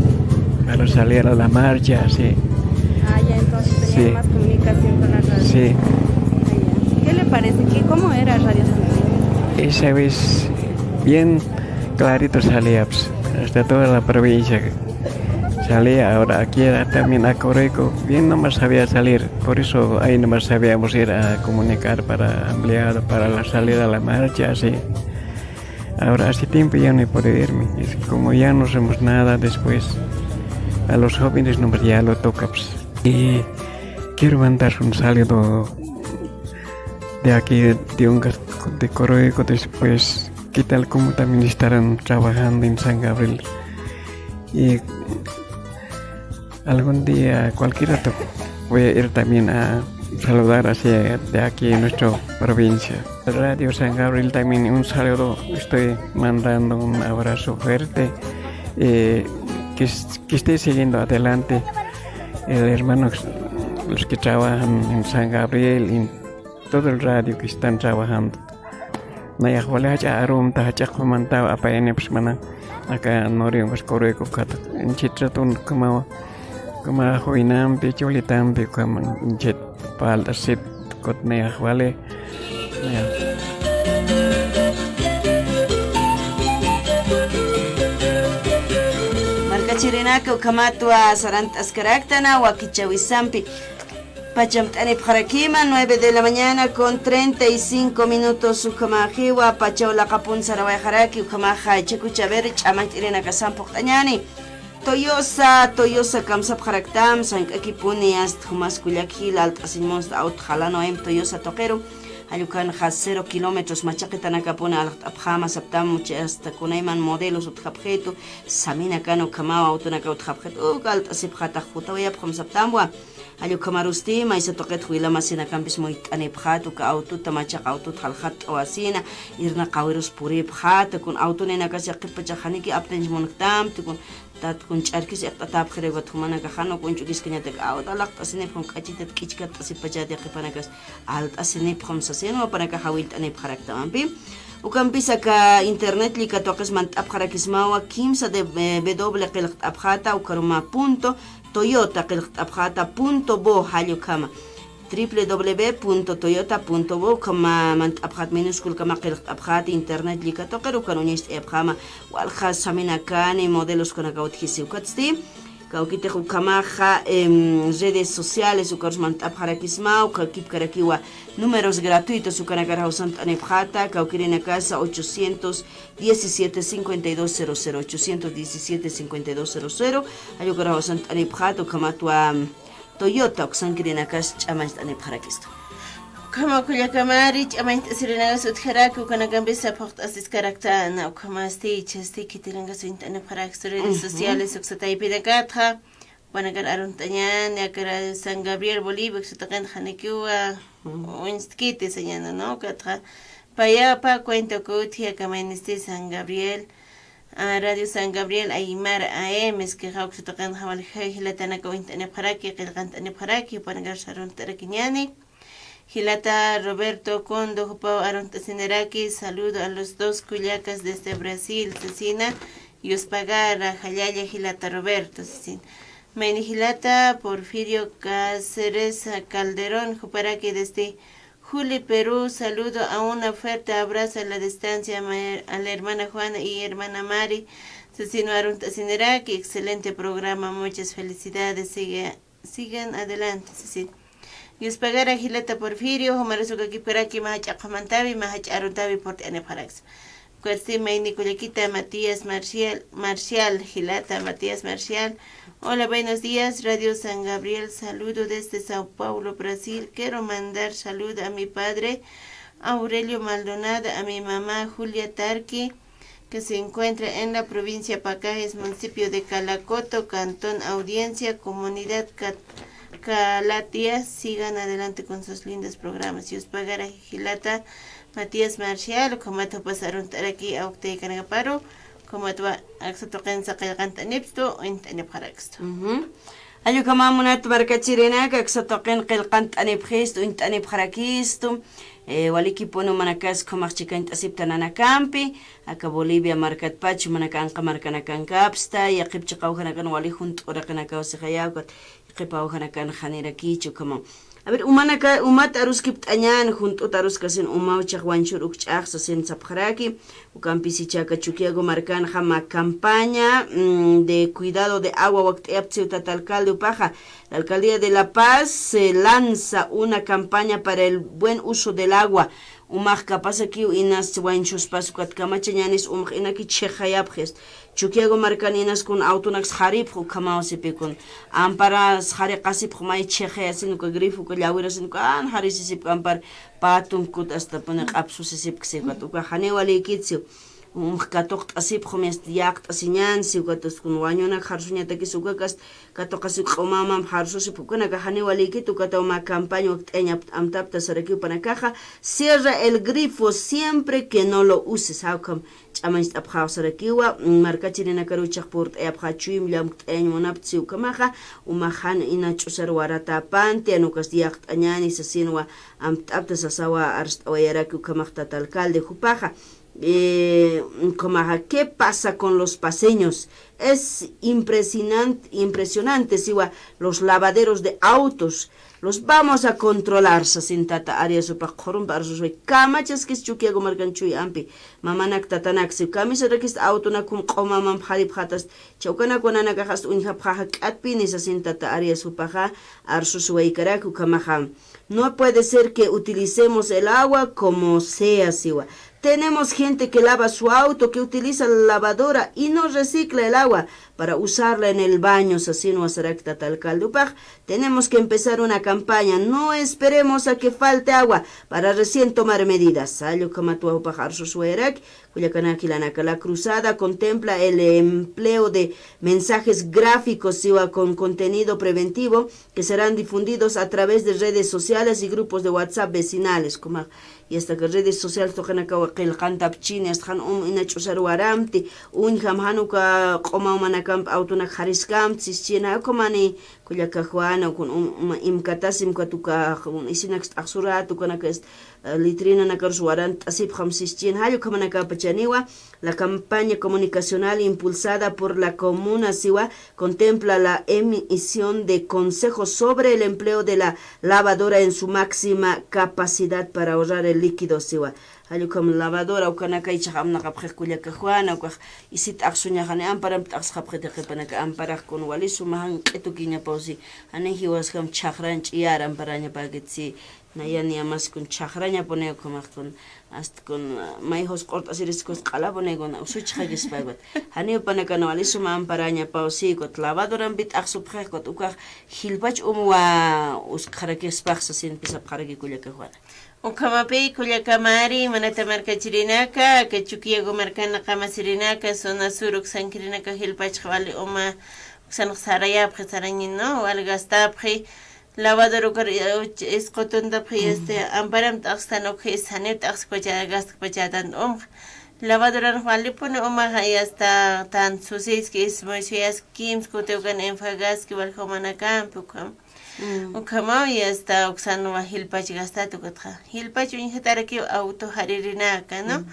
para salir a la marcha, sí. Ah, ya, entonces tenían, sí, más comunicación con la radio. Sí. Ah, ya. ¿Qué le parece? ¿Qué, cómo era Radio San Gabriel? Esa vez, bien clarito salía, pues, hasta toda la provincia salía. Ahora aquí era también a Coroico, bien nomás sabía salir, por eso ahí nomás sabíamos ir a comunicar para ampliado, para la salida a la marcha, sí. Ahora hace tiempo ya no he podido irme. Es que como ya no hacemos nada después, a los jóvenes nomás ya lo toca, pues. Y quiero mandar un saludo de aquí, de un gas-, de Coroico, después, ¿qué tal? ¿Cómo también estarán trabajando en San Gabriel? Y algún día, cualquier rato, voy a ir también a saludar hacia de aquí en nuestra provincia. Radio San Gabriel también un saludo, estoy mandando un abrazo fuerte, eh, que es-, que esté siguiendo adelante el hermano, los que trabajan en San Gabriel, en todo el radio que están trabajando. Nayax wali jach'a arumta jach'a qumanta apayanipxsmana. Aka nurimpis Coroico khat, inchit ratun kamawa, kama juynampi, chulitampi, kama inchit palta sit kut nayax wali. Nayax. Markachirinaka ukhamatwa sarant'askaraktana wakichäwisampi. Pachamt'anipxarakiman, nueve de la mañana con treinta y cinco minutos, ukhamaxiwa pachaw laqapun sarawayxaraki, ukhamaxa chakucha, a ver, ch'amañt'irinakasan phuqt'añäni. Toyosa, Toyosa kamsapxaraktam, sañk'akipuni, asta jumas kullak jila alt'asiñ munsta awt jalanwa em Toyosa tuqiru, jall ukhanxa cero kilómetros machaqitanakapuni alaxt'apxäma saptam, mucha asta kunayman modelos utjapxitu, saminakan ukhamaw awtunaka utjapxitu, uk alt'asipxatax jutawayapxam saptamwa. Jall ukhamarusti, maysa tuqit juyla masinakampis muyt'anipxät, uka awtuta, machaq awtut jaljat t'awasina, irnaqawirus puripxät, kun awtuninakas yaqhipachax janiki aptañch munktamti, kun tat kun ch'arkis iqt'atäpxiriw, jumanakax jan uk uñch'ukiskañatak awt alaxt'asinipxam, k'achitat k'ichkatt'asipachät yaqhipanakas alt'asinipxam sasin, jupanakax jawillt'anipxaraktamampi. Ukampis aka internet llika tuqis mant'apxarakismawa, kimsa de, eh, W qillqt'apxäta, ukaruma punto Toyota qillqt'apxäta punto bo, jall ukhama. W W W punto toyota punto bo ukhama mant'apxät, minúsculkama qillqt'apxät, internet llika tuqir ukan uñacht'ayapxäma, walja saminakani, modelos ukanakaw utjisi. Ukatsti kawkitix ukhamaxa, em, redes sociales ukarus mant'apxarakisma, uka kipkarakiwa números gratuitos ukanakar jawsant'anipxäta, kawkirinakasa ochocientos diecisiete, cincuenta y dos cero cero, ochocientos diecisiete, cincuenta y dos cero cero, jall ukar jawsant'anipxäta, ukhamatwa Toyota uksankirinakas ch'amañcht'anipxarakistu. Ukhama kullakamari, ch'amañcht'asirinakas utjaraki, ukanakampisa phuqt'asiskaraktäna, ukhamasti, ichhasti, khitirinkas uñt'anipxarakistu redes sociales, uksa taypinakatxa, jupanakar arunt'añäni, akar San Gabriel Bolivia, uksa taqinxa janikiwa, uñstkiti sañäni, ¿no? Ukatxa, payapa cuenta ukutji, akamañnisti San Gabriel, ah, Radio San Gabriel Aymar A M, iskixa uksa taqinxa walja jilatanaka uñt'anipxaraki, qillqant'anipxaraki, jupanakar arunt'arakiñäni. Jilata Roberto Condo, jupaw arunt'asiniraki, saludo a los dos kullakas desde Brasil, sasina, yuspagara, jallalla jilata Roberto, sasina. Mayni jilata Porfirio Cáceres Calderón, juparaki desde Juli, Perú, saludo a una fuerte abrazo a la distancia, ma-, a la hermana Juana y hermana Mari, sasinwa arunt'asiniraki, excelente programa, muchas felicidades, sigue Sigan adelante, sasin. Yuspagara jilata Porfirio, jumarus uka kipkaraki mä jach'a qhumantawi, mä jach'a aruntawi purt'anipxaraksma. Ukatsti mayni kullakita Matías Marcial, Marcial, jilata Matías Marcial. Hola, buenos días, Radio San Gabriel, saludo desde Sao Paulo, Brasil. Quiero mandar saludo a mi padre, Aurelio Maldonado, a mi mamá, Julia Tarqui, que se encuentra en la provincia Pacajes, municipio de Calacoto, cantón Audiencia, comunidad Cat-, Calatia. Sigan adelante con sus lindos programas. Yuspagara jilata Matías Marcial, ukhamat jupas arunt'araki awktaykanakaparu, ukhamatwa aksa tuqinsa qillqant'anipstu, uñt'anipxarakstu. Ujú. Jall ukhama munat markachirinaka, aksa tuqin qillqant'anipxistu, uñt'anipxarakistu, eh, walikipuni jumanakas ukhamax chikañt'asipta nanakampi, aka Bolivia markatpach, jumanaka anqa markanakankapsta, yaqhip chiqawjanakan wali junt'uraqinakaw sixayaw, ukat yaqhip awjanakan janirakichi ukhama. A ver, umanaka, umat aruskipt'añän, junt'ut aruskasin, umaw chhax wañchur ukch'ax sasin sapxaraki, ukampis jichha aka Chukiyawu markanxa mä campaña, mm, de cuidado de agua wakt'ayapxiw tata alcalde jupaxa. La alcaldía de La Paz, eh, lanza una campaña para el buen uso del agua. Umax kapasakiw inas wañchuspas ukat kamachañänis umx inaki chhixayapxis. Chukiyawu markan inas kun autonaks jaripx ukhamaw sipï kun. Amparas jariqasipx may chhixayasin uka grifo uka llawirasin uka an jarisisipk ampar patum kut astapuni q'apsusisipk siw ukat uka janiw walïkitsiw. Umx katuqt'asipx, jumist yaqt'asiñän siw ukat uskun wañunak jarsuñatakis ukakas katuqasipx q'umamamp jarsusipx ukanaka janiw walïkit ukataw mä campaña wakt'ayañ apt-, amtapta sarakiw jupanakaxa, cierra el grifo siempre que no lo uses, jawkham ch'amañcht'apxaw sarakiwa, markachirinakaruchix purt'ayapxä chuym llamkt'ayañ munapta siw ukhamaxa, umax jan ina ch'usar waratäpanti, jan ukas yaqt'añäni sasinwa amtapta sasawa arst'awayaraki ukhamax tata alcalde jupaxa. Eh, ukhamaxa, ¿qué pasa con los paceños? Es impresionante, impresionante, siwa, los lavaderos de autos, los vamos a controlar, sasin tata Arias jupax qhurumpi arsusway. Kamachaskis Chukiyawu markan chuy ampi. Mamanak tatanak, siw kamisarakis autonak jum q'umamamp jaripxätast, chhawkanak nanakax ast uñjapxä jak'atpini, sasin tata Arias jupaxa arsuswaykarak ukhamaxa. No puede ser que utilicemos el agua como sea, siwa. Tenemos gente que lava su auto, que utiliza la lavadora y no recicla el agua para usarla en el baño, sasinwa sarak tata alcalde jupax. Tenemos que empezar una campaña. No esperemos a que falte agua para recién tomar medidas. Jall ukhamatwa jupax arsuswayarak, kullakanak jilanaka. La cruzada contempla el empleo de mensajes gráficos, siwa, con contenido preventivo que serán difundidos a través de redes sociales y grupos de WhatsApp vecinales. Ukhamax, y hasta que redes sociales tuqinakaw qillqantapchini, hasta jan um ina ch'usar waramti, uñjam jan uka q'uma umanakamp autonak jariskamti, sischina, ukhamani, kullaka Juan, Ukun, um, um, imkatas, imkat uka, um, isinaks t'aqsurat, ukanaka, eh, litrinanakarus warant'asipxam sischin, jall ukhamanakapachaniwa, la campaña comunicacional impulsada por la comuna siwa contempla la emisión de consejos sobre el empleo de la lavadora en su máxima capacidad para ahorrar el líquido siwa. Jall ukham lavadora ukanakay ichhax amnaqapxix kullaka Juana, ukax isi t'aqsuñaxa, jani amparamp t'aqsxapxit yaqhipanaka, amparax kun wali suma janq'itukiñapaw si, jani jiwasjam chhaqran ch'iyar amparañapäkit si, nayan yamas kun chhaqrañapuni ukhamax kun, hasta kun, ah, mayjus q'urt'asiris kun q'alapuni kun, usuchxakispakwat. Jani upanakan wali suma amparañapaw si, ukat lavadorampi t'aqsupxix ukat ukax jilpach umwa uskxarakispax sasin pisapxaraki kullaka Juana. Ukhamapi kullaka Mari, manata markachirinaka, aka Chukiyawu markana qamasirinaka, zona sur uksankirinaka jilpachxa wali uma uksanx sarayapxi sarañin, ¿no? Wali gastapxi, lavadora ukar, eh, uch-, isqutuntapxi, este, amparam t'aqstan ukxi, janiw t'aqskpacha, gastkpachatan umx. Lavadoranx walipuni umaxa, y hasta tan susiski, ismuysuyaski, kimskutiw kan enfagaski, wal jumanakampi ukham. Ukhamaw, y hasta uksanwa jilpach gastat ukatxa. Jilpach uñjatarakiw auto jaririnaka, ¿no?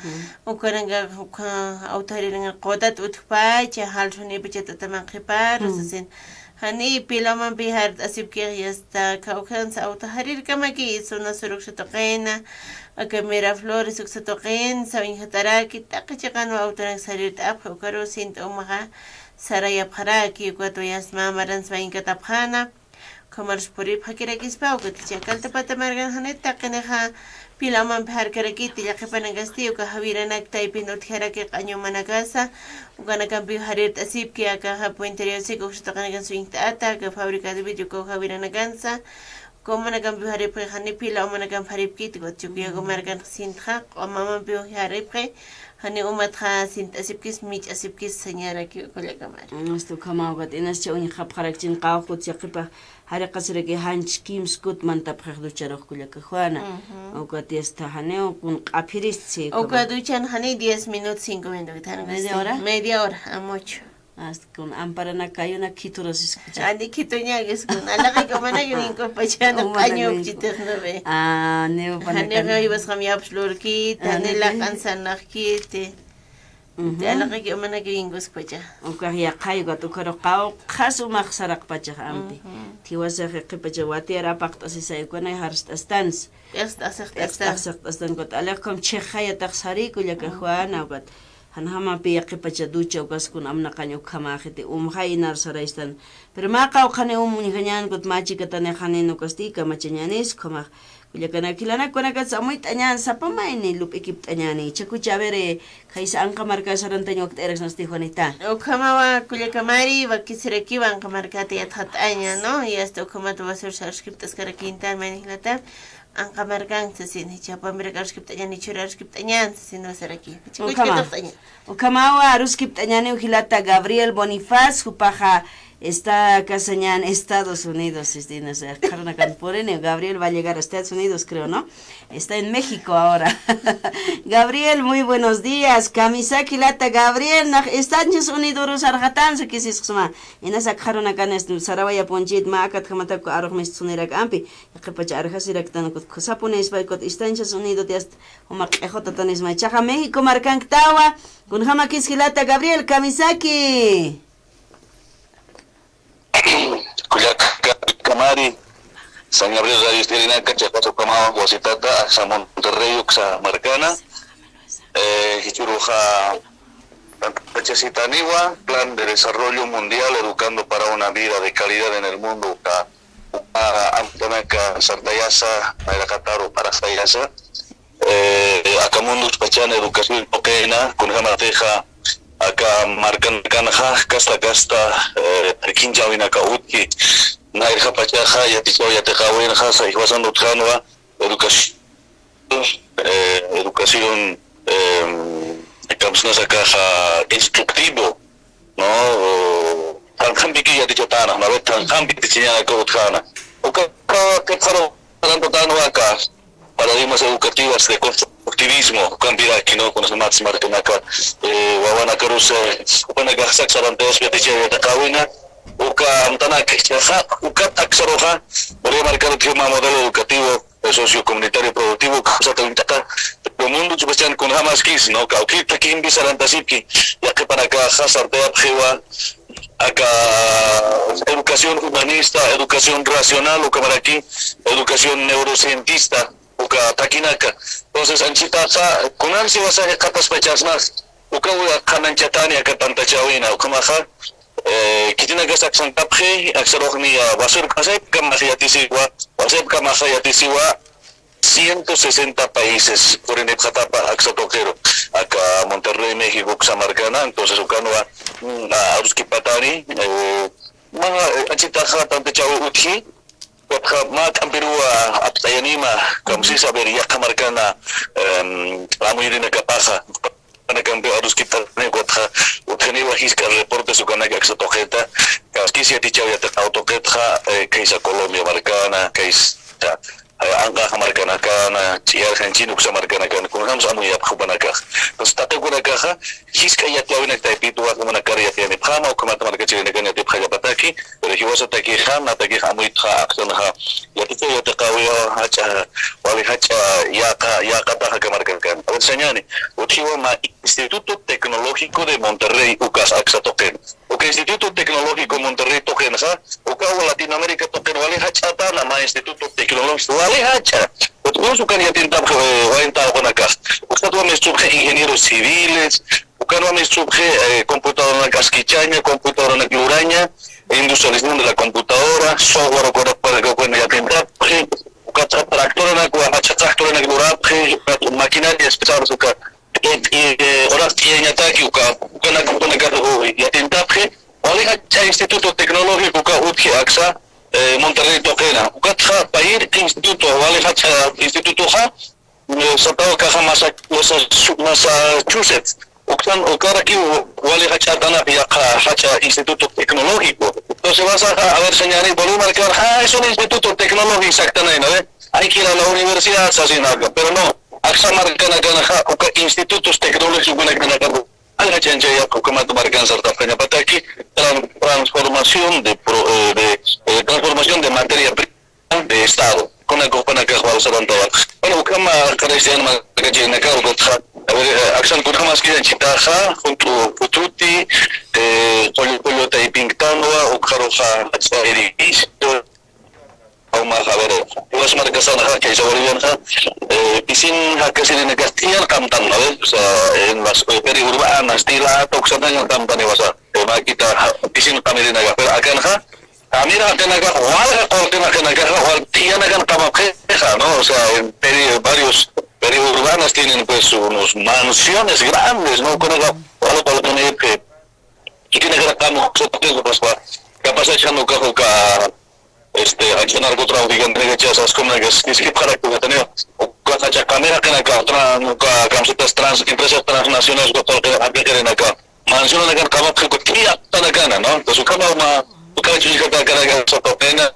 Ukanaka, uka auto jaririnaka qutat utjpacha, jalsunipacha tataman qhiparu, sasin. Jani pilawmampi jart'asipkix, y hasta kawkhansa auto jarirkamaki, zona sur uksa tuqina, aka Miraflores uksa tuqinsa, uñjataraki, taqi chiqanwa autonak sarirt'apxi, ukaru sint'a umaxa sarayapxaraki, ukatwa yasta mä maransa wayinkatapxäna. Ukhamarus puripxakirakispa, ukat jichha Caltapata markan jani taqinixa pilawmampi jarkarakiti, yaqhipanakasti uka jawiranak taypin utjaraki q'añumanakasa, ukanakampiw jarirt'asipki, akaxa Puente Río Seco uksa tuqinakan suñjt'ata, aka fábrica de vidrio ukaw jawiranakansa, uka umanakampiw jaripxi, jani pilawmanakamp jaripkiti, ukat Chukiyawu markan sintxa, q'umamampiw jaripxi, jani umatxa sint'asipkis, mich'asipkis sañaraki kullaka Mari. Mm, hasta ukhamaw ukat inascha uñjapxarakchin qawqut yaqhipax jariqasiraki janch kimskut mantapxix ducharux kullaka Juana. Ukat yasta janiw kun q'aphiristsi. Uka duchan jani diez minutos, cinco minutos. ¿Media hora? Media hora, a mucho. Hasta kun amparanak kayunak khiturasiskucha. Ani khituñakis kun. Alaqaki umanaki winkupachana qañupchitix, ¿no ve? Ah, niw panakana. Janixa jiwasxam yapslurkiti, jani laq'an sanaqkiti. Alaqaki umanaki winkuskpacha. Ukax yaqhay ukat ukharu qawqhas umax saraqpachax ampi. Jiwasix yaqhipacha watiyar apaqt'asisay ukanay jarst'astansa. P'iqst'asiqt'astan. P'iqst'asiqt'astan ukat aliq ukham chhixayatax sariy kullaka Juana ukat. Janjamapi yaqhipacha ducha ukas kun amnaqañ ukhamäxiti umxay inar saraystan. Pero mä qawqhani um uñjañän ukat mä chikatanix janin ukasti kamachañänis ukhamax. Kullakanak jilanak ukanakatsa amuyt'añän, sapa mayni lup'ikipt'añäni. Chakucha, a ver, eh, khaysa anqa marka sarantañ wakt'ayaraksnasti Juanita. Ukhamawa kullaka Mari, wakisirakiwa anqa markata yatxat'aña, ¿no? Y hasta ukhamat wasir sarskipt'askarakintan mayni jilata. Anqa markan sasin, jichha pampirak arskipt'añäni, chhura arskipt'añän sasin wasaraki. Ukhama. Ukhamawa aruskipt'añäniw jilata Gabriel Bonifaz, jupaxa está casañan Estados Unidos, este, no sé, qharunakan purini, Gabriel va a llegar a Estados Unidos, creo, ¿no? Está en México ahora. Gabriel, muy buenos días. Kamisaki jilata Gabriel, nax Estados Unidos sarxatansa kisisxsma. Inas qharunakan, este, sarawayapunchit mä akatjamatak arux mistxunirak ampi. Yaqhipacha arjasiraktan ukat khusapunispa ukat Estados Unidos yasta juma q'ixutatanisma. Jichhaxa México markanktawa, kunjamakis jilata Gabriel, kamisaki. Kullaka Mari, San Gabriel Radio Estirinaka, chiqas ukhamawa wasitata, aksa Monterrey uksa markana. Eh, jichhüruxa tantachasitaniwa, Plan de Desarrollo Mundial, educando para una vida de calidad en el mundo, uka, uka amtanaka sartayasa, nayraqataru p'araxtayasa. Eh, aka munduspachan educación tuqina, kunjamatixa aka markanakanxa kasta kasta, eh, kinchäwinaka utji, nayrjapachaxa yatichaw yatiqäwinxa, jiwasan utjänwa educación, eh, educación, eh, kamsnasa akaxa instructivo, ¿no? O, thanqhampiki yatichatäna, una vez thanqhampi yatichañanaka utjäna. Uka, uka, uka, uka, uka, uka, uka, uka, paradigmas educativas de constructivismo, ukampiraki, ¿no? Kunasmatis markanaka, eh, wawanakarus, eh, jupanakax saksarantayaspa yatichaw yatiqäwina, uka amtanaka, jichhaxa ukat aksaruxa Bolivia markar utji mä modelo educativo, eh, sociocomunitario productivo, kamsata uñt'ata, pero mundo chupachan kunjamaskis, ¿no? Kawkita kimpi sarantasipki, yaqhipanakaxa sartayapxiwa aka educación humanista, educación racional, ukamaraki educación neurocientista, uka takinaka. Entonces, anchitaxa, kunansi wasa jikxataspachasmas, uka qhanañchatani aka tantachäwina, ukhamaxa, eh, khitinakas aksankapxi, aksaruxni, ah, basurkasaypkamax yatisiwa, wasaypkamaxa yatisiwa, ciento sesenta países purinipxatapa aksa tuqiru, aka Monterrey, México uksa markana. Entonces, ukanwa, mm, ah, aruskipatani, eh, mä, eh, anchitaxa tantachäwi utji, Ukatxa mä k'ampiruwa apt'ayanima, kamsisa, a ver, yaqha markana, em, amuyrinakapaxa. Markanakampi aruskiptani, ukatxa utjaniwa jisk'a reportes ukanak aksa tuqita, kaskis yatichäwi yatiqaw tuqitxa, eh, kaysa Colombia markana, kaysa, eh, anqaxa markanakana, ch'iyarxañchini uksa markanakana, kunjams amuyapxi jupanakax. Entonces, taqi ukanakaxa, jisk'a yatiyäwinak taypituwa, jumanakar yatiyanipxäma, ukhamat markachirinakan yatipxallapataki, pero jiwasatakixa, natakix amuytxa aksanxa, yatichäwi yatiqäwiwa, jach'a, wali jach'a, yäqa, yäqatax aka markanakan. A ver, sañäni, utjiwa mä Instituto Tecnológico de Monterrey, ukas aksa tuqin. Uka Instituto Tecnológico Monterrey tuqinxa, uka Latinoamérica tuqin wali jach'atana mä Instituto Tecnológico, wali jach'a. Utjus ukan yatintapxi, eh, wayn tawaqunakax. Uksatwa mischupxi ingenieros civiles, ukanwa mischupxi, eh, computadoranak askichaña, computadoranak luraña, industrialización de la computadora, software ukanak, ukanak yatintapxi, ukatxa tractoranak, wa jach'a tractoranak lurapxi, ukat maquinaria especial, uka, eh, eh, horas tiyañataki, uka, ukanak, ukanak yatintapxi, wali jach'a instituto tecnológico uka utji aksa, eh, Monterrey tuqina. Ukatxa payïr instituto, wali jach'a institutoxa, eh, satawa akaxa Masa-, Masa-, Massachusetts. Uksan, ukarakiw wali jach'atanap yaqha jach'a instituto tecnológico. Entonces, wasaxa, a ver, sañäni, Bolivia markar, ah, es un instituto tecnológico, exactamente, ¿no ve? Hay que ir a la universidad, sasinaka. Pero no, aksa markanakanxa, uka institutos tecnológicos, ukanakanakan, Alga chanchaya, ukhamat markan sartapxañapataki, tran-, transformación de pro-, eh, de, eh, transformación de materia prima de Estado. Kuna kupanakax wal sarantawaq. Bueno, ukhama Cristian markachirinaka, ukatxa, a ver, eh, aksan kunjamas kisanchitaxa, junto Pututi, eh, Qullu Qullu taypinktanwa, ukxaruxa, edificio, Umax, a ver, Dios markasanxa, kaysa Bolivianxa, eh, pisin jakasirinakax tiyan qamtan, a ver, o sea, en las, eh, periurbanas, tila, toxataña qamtan, o sea, eh, makita, ja, pisin qamirinakax, pero akanxa, qamir jaqinakax, walja qullqin jaqinakax, wal tiyanakan qamapxixa, ¿no? O sea, en peri-, varios periurbanas tienen, pues, unos mansiones grandes, ¿no? Con esa, wal qullqinipxi. Khitinakar qam, pues, pues, capaz echan uka, uka, este, aka narcotraficantexa, saskunakas, iskipxarak, uka, uka, uka, uka, kamera, uka, uka, uka, kamsatas trans, empresas transnacionales, uka, uka, uka, uka, mansionanakan qamapxi, uka, tiyaqtanakana, ¿no? Entonces, uka, ma, uka, chuchikata, uka, uka, uka, pena,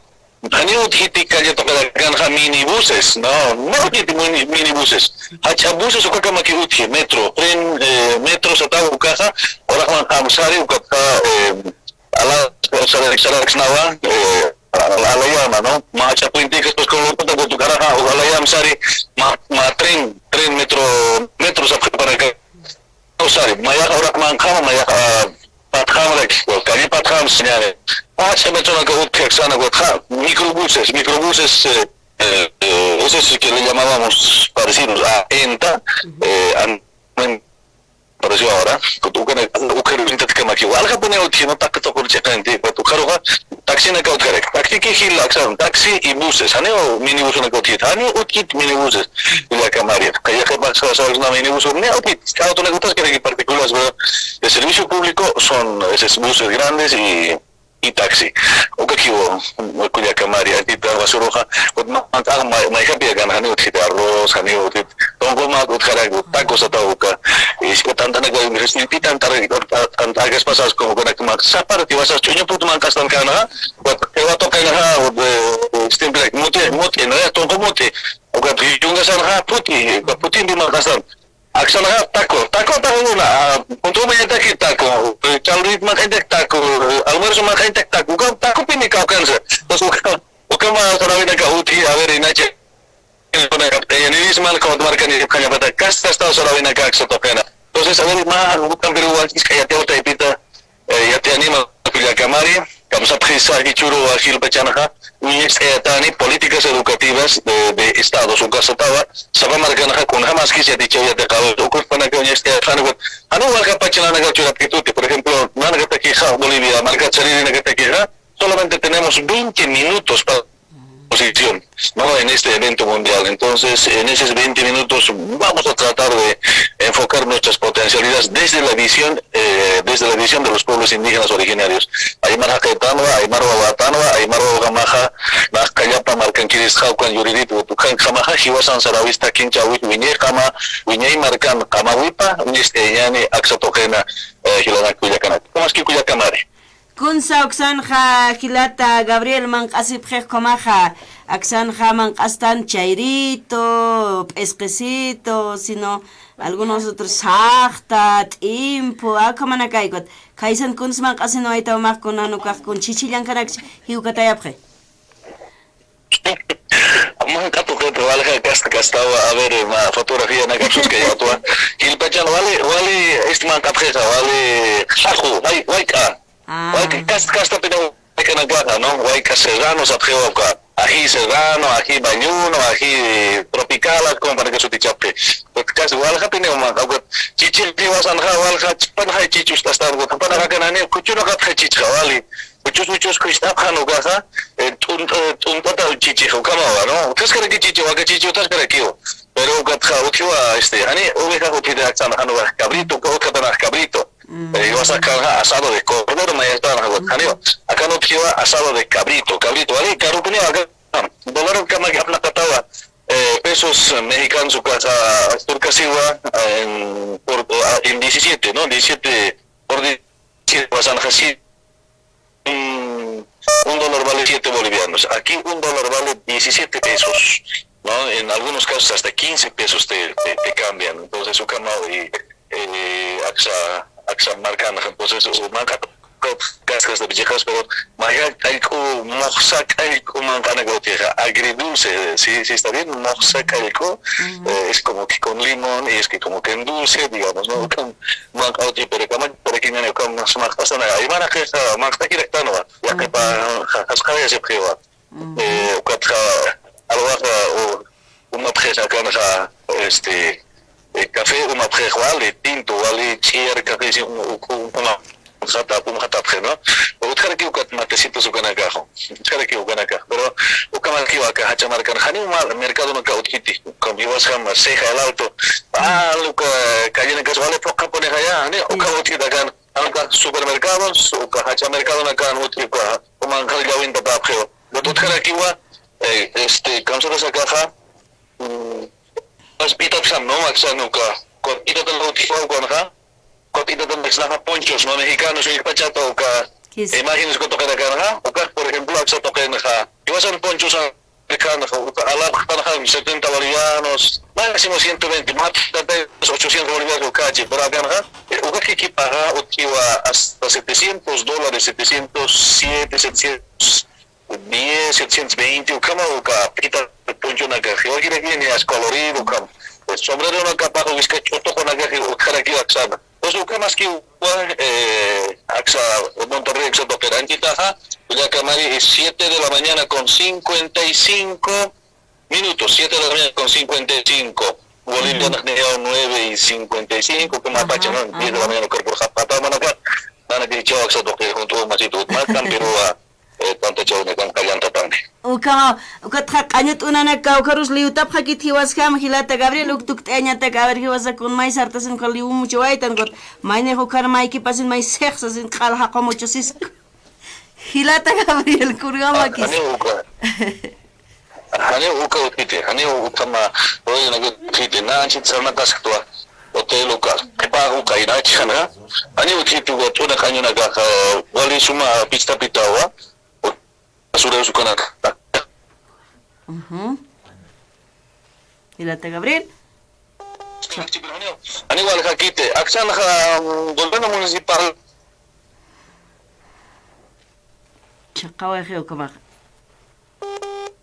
Janiw utjiti calle tuqinakanxa minibuses, no, no utjiti mini-, minibuses. Jach'a buses ukakamaki utji, metro, tren, eh, metro sataw ukaxa, uraqman qamsari ukatxa, eh, ala, sara-, saraksnawa, eh, ala, alayama, ¿no? Mä jach'a puentikas, pues, con lo que te caraja, o alayam sari, mä, mä tren, tren metro, metro sapxipanaka. Sari, mayax uraqmanqam, mayax, ah, patxamrak, calle patxam, señores. Jach'a metronaka utji aksanaka, ja, microbuses, microbuses, eh, eh, eh, esos que le llamábamos parecidos a ENTA, eh, an-, parecido ahora, ukana, ukaru sintatkamaki, walja puni utji, no, taqi tuqur chiqanti, ukharuxa, taxinaka utjaraki. Taxi que gil aksan, taxi y buses. Janiw minibusanaka utjit, janiw utjit minibuses. Kullaka María. Kaya que pasa, sabes, una minibus, ni utjit. Autonaka utjaskaraki particulares, ¿verdad? De servicio público son esos buses grandes y, y taxi. Ukakiwa, kullaka María, tita basuruxa, ut ma-, ma-, ma-, mayjapi akan, janiw utjit arroz, janiw utjit Tunqu mä utjaraki, tacos sataw uka. Isk'a tantanaka, isk'a tantanaka, tantakas pasas como kuna kuma. Sapar tiwasas chuñu put manq'astanakana, wat, ewa toqinaxa, eh, stimplak, mute, mute, no, ya, tunqu mute. Uka yungasanxa, puti, uka putimpi manq'astan. Aksanxa taco, taco taco una, ah, punto mañataki taco, eh, chalrit maqañtak taco, eh, almuerzo maqañtak taco, uka tacopini kawkansa. Entonces, uka, uka ma sarawinaka uti, a ver, inache, eh, nisman, como marca ni kañapata, casta, casta sarawinaka aksa toqena. Entonces, a ver, ma, ukan Perú, iskayate, otra epita, Eh, yatiyanima kullakamari, kamsapxisa jichhüruwa jilpachanxa, uñacht'ayatani políticas educativas de, de estados, uka satawa, sapa markanxa kunjamaskis yatichaw yatiqawi, uka jupanaka uñacht'ayatxani, janiw walja pachananaka churapkituti, por ejemplo, nanakatakixa, Bolivia, markat saririnakatakixa, solamente tenemos veinte minutos para posición, ¿no? En este evento mundial. Entonces, en esos veinte minutos vamos a tratar de enfocar nuestras potencialidades desde la visión, eh, desde la visión de los pueblos indígenas originarios. Aymar jaqïtanwa, aymar wawatanwa, aymar wawjamaxa, nax qallapa markankiris jawkan yuririt, ukanjamaxa, jiwasan sarawista kinchawit, wiñayjama, wiñay markan qamawipa, uñacht'ayañani aksa tuqina, eh, jilanak kullakanak. Kumaski kullakamari. Kunsa uksanxa jilata Gabriel manq'asipxix ukhamaxa, aksanxa manq'astan chayrito, p'isqisito, sino algunos otros saxta, t'impu, ukhamanakaykut. Khaysan kuns manq'asin wayta umax kunan ukax kun chichillankanakchi jiwkatayapxi. Manq'a tuqita walja kasta kastawa, a ver, ma, fotografianakapis uskayatwa. Jilpachan wali, wali, este manq'apxixa, wali, jaxu, way, wayk'a. Ah. Wayk'a kasta, kastapina waykanakaxa, ¿no? Wayk'a serrano sapxiwa uka. Ají serrano, ají bayuno, ají tropical, como para que sutichapxi. Pues casi waljapini manq'a, uka chichix jiwasanxa, walja, chipanxa chichus tastan, uka, para que nani, kuchuna qatxa chichxa, wali. Uchus, uchus khuysht'apxan ukaxa, eh, t'un-, eh, t'unt'ata chichix ukhamawa, ¿no? Utjaskaraki chichi, waka chichi utjaskarakiw. Pero ukatxa utjiwa, este, jani oveja utjita aksan, jan ukax cabrito, uka utjatanax cabrito. Mm. Eh, jiwasax akanxa asado de cordero, mayastan, janiwa. Akan utjiwa asado de cabrito, cabrito, wali, karupiniwa, akan dólar ukhamaki apnaqatawa, eh, pesos mexicanos ukaxa, turkasiwa, en, por, ah, en diecisiete, ¿no? Diecisiete por diecisiete, wasanxa, sí, un, un dólar vale siete bolivianos. Aquí un dólar vale diecisiete pesos, ¿no? En algunos casos hasta quince pesos te, te, te cambian. Entonces, ukhamaw, y, eh, aksa, aksa markanxa. Entonces, u-, manq'a, kaskas de bichijas, pero maya k'allk'u, muxsa k'allk'u manq'anak utjixa, agridulce, sí, sí, está bien, muxsa k'allk'u, eh, es como que con limón, y es que como que en dulce, digamos, ¿no? Manq'a utji, pero kama, pero que ñani, kama, suma, pasa nada, ahí van a quejar, manq'a kiraktanwa. Yaqhipa, ja-, jasqaya sipxiwa. Eh, ukatxa, alwaxa, u-, umapxix akanxa, este, eh, café umapxix wali, tinto wali, ch'iyar café, si, u-, u-, u-, uma-, umxata, umxatapxi, ¿no? Utjaraki ukat matecitos ukanakaxa, utjaraki ukanakax. Pero, ukamakiwa aka jacha markan, jani uma mercado uka utjiti, como jiwasjam Ceja El Alto, ah, uka, calle nakas wali, poca pone allá, jani, uka utjita akan, Uka supermercados, uka jacha mercadonakan utji, uka umanxar llawintatapxiw. Utjarakiwa, eh, este, kamsatasa akaxa, mm, p'itatxam, ¿no? Aksan uka, uka p'itatan utjiwa ukanxa, uka p'itatan aksnaxa ponchos, ¿no? Mexicanos, uñjpachata uka, imágenes uka tuqinakanxa, uka, por ejemplo, aksa tuqinxa, jiwasan ponchos, akanxa, uka alapxtanxa setenta bolivianos, máximo ciento veinte, mä p'itatay ochocientos bolivianos ukachi, pero akanxa, eh, uka kikipaxa utjiwa hasta setecientos dólares, setecientos siete, setecientos diez, setecientos veinte, ukhama uka p'ita ponchonakax, jiwakirakini as colorido, ukham. Eh, sombreronakapaxa wiska ch'utuqunakax, ukharakiw aksana. Pues, ukhamaskiwa, eh, aksa, Monterrey, aksa tuqir. Anchitaxa, kullakamari, es siete de la mañana con cincuenta y cinco minutos, siete de la mañana con cincuenta y cinco. Boliviana, nueve y cincuenta y cinco, que más pacha, ¿no? Diez de la mañana, cuerpo, japa, tama, naka, nana, que chao, aksa tuqir, junto, masito, más, pero, ah, eh, tantachawinakan qallantapani. Ukhama, ukatxa q'añut'unanaka, ukharus liyutapxakit jiwasjam, jilata Gabriel, uk tukt'ayañatak, a ver, jiwasa kun may sartasin, ukhar liwumuchawaytan, ukat, maynix ukhar maykipasin, may sixsasin, q'al jaqumuchasisku. Jilata Gabriel, kurgamakis. Jani uka. Jani uka utjiti, jani ukhama, oye, na utjiti, na anchit sarnatasktuwa. Hotel uka, qhipa uka, inachana. Jani utjiti uka, t'una q'añunakaxa, wali suma pistapitawa. Basura usukanaka. Ujú. Jilata Gabriel. Janiw waljakiti, aksanxa, mm, gobierno municipal. Chaqawaxi ukhamaxa.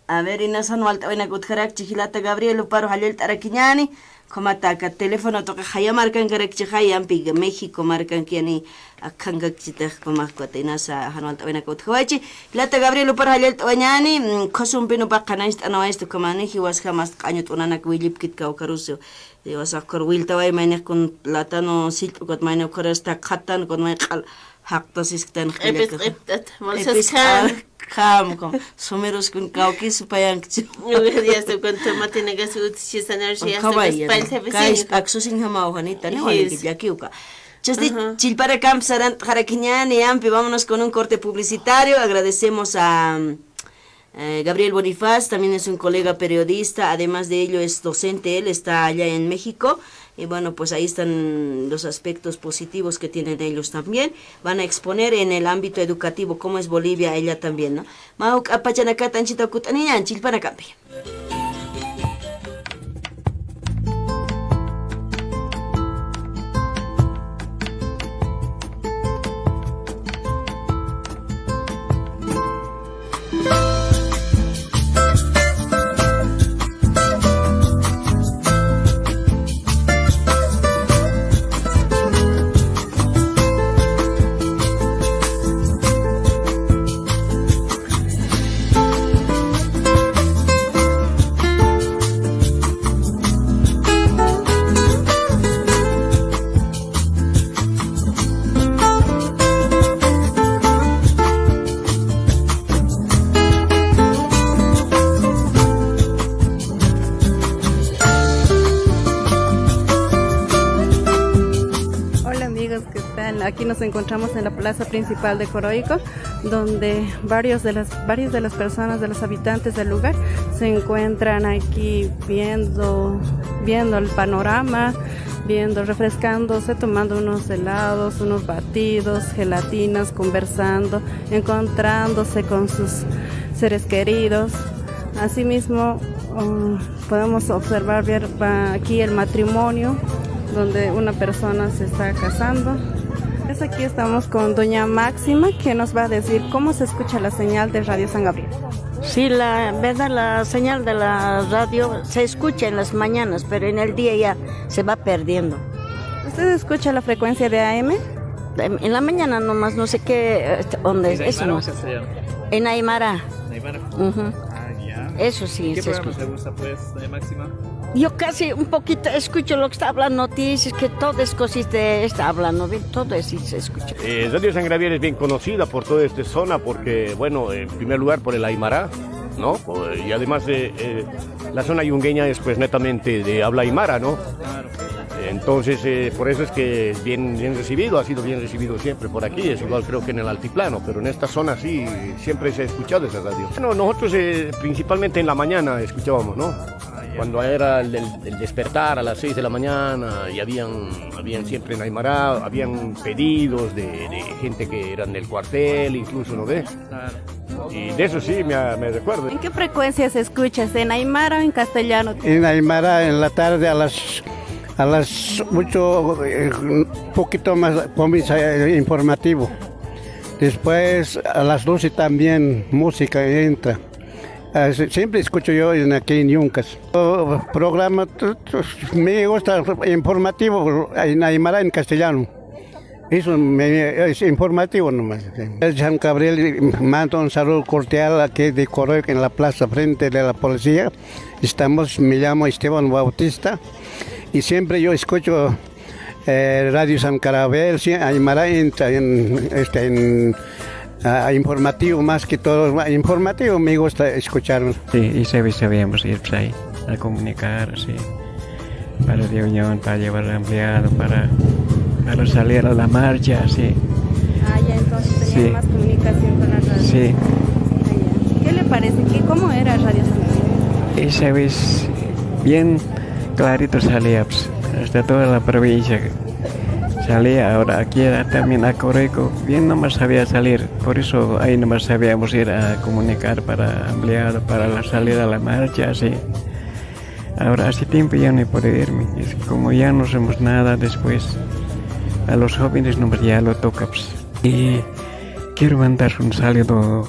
A ver, inas jan walt'awinak utjarakchi jilata Gabriel, juparu jallallt'arakiñäni, ukhamata aka teléfono tuqi jaya markankarakchixa, yampi México markankiyani, akhankakchitix, ukhamaxa ukat inasa jan walt'awinak utjawayichi. Jilata Gabriel, juparu jallallt'awañäni, mm, khusumpi jupax qhanañcht'anawayistu ukhamani, jiwasjam ast q'añu t'unanak willipkit kawkharusi. Jiwasax ukhar wiltaway mayniq kun plátano sillp'u ukat mayniq ukhar hasta qhatan ukat may q'al jaqtasisktan q'ipis q'ipt'at, bolsas q'ipis q'an. Q'an, q'an, kun sumirus kun kawkis supayankchi. Uy, ya está, kun tomatinakasi utjchisanarsi, ya está, ukhamay, ya está. Kay aksusinjamaw Juanita, ¿no? Yes. Waliki llakiwka. Chasti, ajá, chillpanakamp sarant'xarakiñäni, yampi, vámonos con un corte publicitario. Agradecemos a, Eh, Gabriel Bonifaz también es un colega periodista, además de ello es docente, él está allá en México, y bueno, pues ahí están los aspectos positivos que tienen ellos también. Van a exponer en el ámbito educativo cómo es Bolivia, ella también, ¿no? Mä juk'a pachanakata anchita kut'aniñäni, chillpanakampi. Hola amigos, ¿qué tal? Aquí nos encontramos en la plaza principal de Coroico, donde varios de las, varias de las personas, de los habitantes del lugar, se encuentran aquí viendo, viendo el panorama, viendo, refrescándose, tomando unos helados, unos batidos, gelatinas, conversando, encontrándose con sus seres queridos. Asimismo, um, podemos observar, ver, va aquí el matrimonio, donde una persona se está casando. Pues aquí estamos con doña Máxima, que nos va a decir cómo se escucha la señal de Radio San Gabriel. Sí, la verdad, la señal de la radio se escucha en las mañanas, pero en el día ya se va perdiendo. ¿Usted escucha la frecuencia de A M? En, en la mañana nomás, no sé qué, este, onda es, eso no. ¿En aymara o castellano? En aymara. En aymara. Ujú. Ah, ya. Eso sí, ¿qué programa le gusta, pues, doña Máxima? Yo casi un poquito escucho lo que está hablando, noticias, que todo es cosita, está hablando, bien, todo eso se escucha. Eh, Radio San Gabriel es bien conocida por toda esta zona porque, bueno, en primer lugar por el aymara, ¿no? O, y además de, eh, la zona yungueña es, pues, netamente de habla aymara, ¿no? Claro. Entonces, eh, por eso es que es bien, bien recibido, ha sido bien recibido siempre por aquí, es igual creo que en el altiplano, pero en esta zona sí, siempre se ha escuchado esa radio. Bueno, nosotros, eh, principalmente en la mañana escuchábamos, ¿no? Ah, ya. Cuando era el, el, el despertar a las seis de la mañana, y habían, habían siempre en Aymara, habían pedidos de, de gente que eran del cuartel, incluso, ¿no ve? Claro. Y de eso sí me, me recuerdo. ¿En qué frecuencia se escucha? ¿En aymara o en castellano? En aymara, en la tarde a las, a las ocho, eh, un poquito más comienza el informativo. Después a las doce también música entra. Ah, sí, siempre escucho yo en aquí en Yuncas. Oh, programa, tu, tu, me gusta informativo en aymara, en castellano. Eso me, es informativo nomás. San Gabriel, mando un saludo cordial aquí de Coroico en la plaza frente de la policía. Estamos, me llamo Esteban Bautista y siempre yo escucho, eh, Radio San Gabriel, sí, aymara en, en, este, en, ah, informativo más que todo, informativo me gusta escuchar. Sí, y se, sabíamos ir, pues, ahí, a comunicar, sí. Para reunión, para llevar al empleado, para, para salir a la marcha, sí. Ah, ya, entonces tenían, sí, más comunicación con la radio. Sí. Ah, ya. ¿Qué le parece? ¿Qué, cómo era Radio San Gabriel? Esa vez, bien clarito salía, pues, hasta toda la provincia salía. Ahora aquí era también a Coroico, bien nomás sabía salir. Por eso ahí nomás sabíamos ir a comunicar para empleado, para la salida a la marcha, sí. Ahora hace tiempo ya no he podido irme. Es como ya no hacemos nada después. A los jóvenes nomás ya lo toca, pues. Y quiero mandar un saludo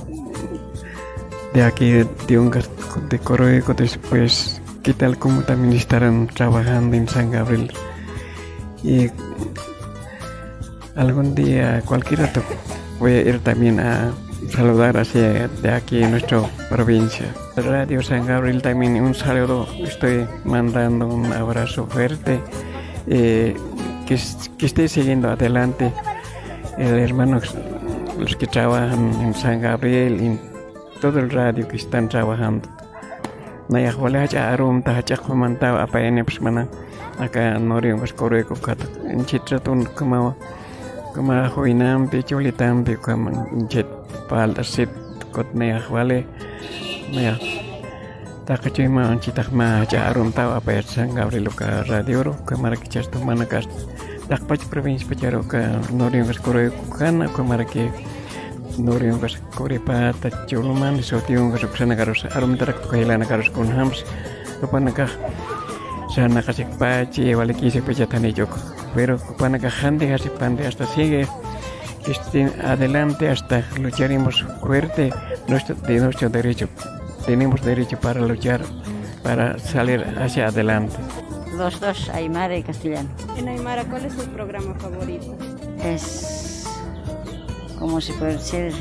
de aquí, de un gas-, de Coroico, después, ¿qué tal? ¿Cómo también estarán trabajando en San Gabriel? Y algún día, cualquier rato, voy a ir también a saludar hacia de aquí en nuestra provincia. Radio San Gabriel también un saludo. Estoy mandando un abrazo fuerte. Eh, que, es- que esté siguiendo adelante el hermano, los que trabajan en San Gabriel, en todo el radio que están trabajando. Nayax wali jach'a arumta, jach'a qhumantaw apayanipxsmana. Aka Nuriunkas Coroico ukat, inchit ratun ukhamawa, ukhama juynampi, chulitampi, ukhama inchit palta sit kut nayax wali, nayax taqi chuyma inchitax mä jach'a arumtaw apayat San Gabriel uka radioru, ukhamaraki chasta jumanakas taqpach provinciapacharu uka Nuriunkas Coroico ukana, ukhamaraki Nuriunkas Curipata, Chulumani, Sutiunkas, uksanakarus, arumtarak tuka jilanakarus kunjams, jupanakax sarnaqasikpachi, walikïsikpachat janichuk. Pero jupanakax jantijasipandi hasta sigue, este, adelante, hasta lucharemos fuerte, nuestro, de nuestro derecho. Tenemos derecho para luchar, para salir hacia adelante. Los dos, aymara y castellano. En aymara, ¿cuál es su programa favorito? Es, ¿cómo se puede decir?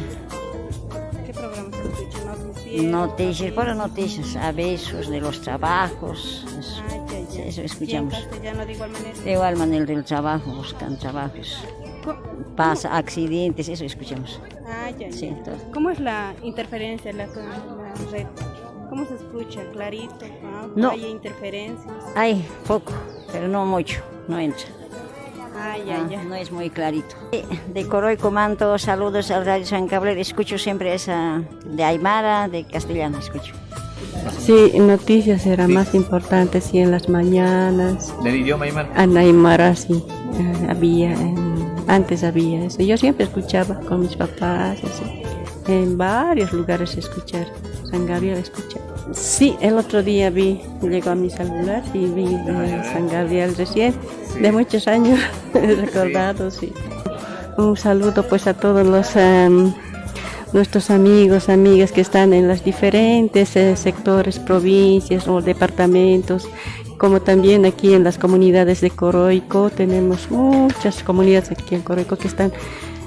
¿Qué programa se escucha? Noticiero. Noticias, para noticias, avisos de los trabajos, eso. Ah, ya, ya. Sí, eso escuchamos. Y en castellano de igual manera. De igual manera, del trabajo, buscan trabajos. Co- Pasa accidentes, eso escuchamos. Ah, ya, sí, ya. Todo. ¿Cómo es la interferencia, la, la red? ¿Cómo se escucha? ¿Clarito? Ah, no. ¿Hay interferencias? Hay poco, pero no mucho, no entra. Ah, ya, ah, ya. No es muy clarito. De Coroico mando saludos al Radio San Gabriel. Escucho siempre esa de aymara, de castellano escucho. Sí, noticias era más importante, sí, en las mañanas. ¿Del idioma aymara? En aymara, sí. Eh, había, em, antes había eso. Yo siempre escuchaba con mis papás, eso. En varios lugares escuchar. San Gabriel escucha. Sí, el otro día vi, llegó a mi celular y vi, eh, San Gabriel recién, sí, de muchos años, sí, recordado, sí. Un saludo, pues, a todos los, em, nuestros amigos, amigas que están en los diferentes, eh, sectores, provincias o departamentos, como también aquí en las comunidades de Coroico. Tenemos muchas comunidades aquí en Coroico que están,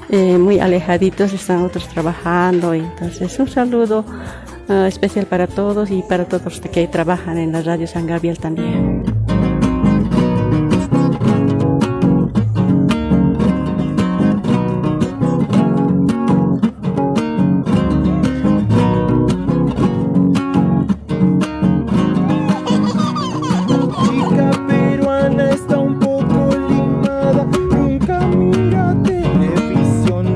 eh, muy alejaditos, están otros trabajando. Entonces, un saludo, ah, especial para todos y para todos los que trabajan en la Radio San Gabriel también. Chica peruana está un poco limada, nunca mira televisión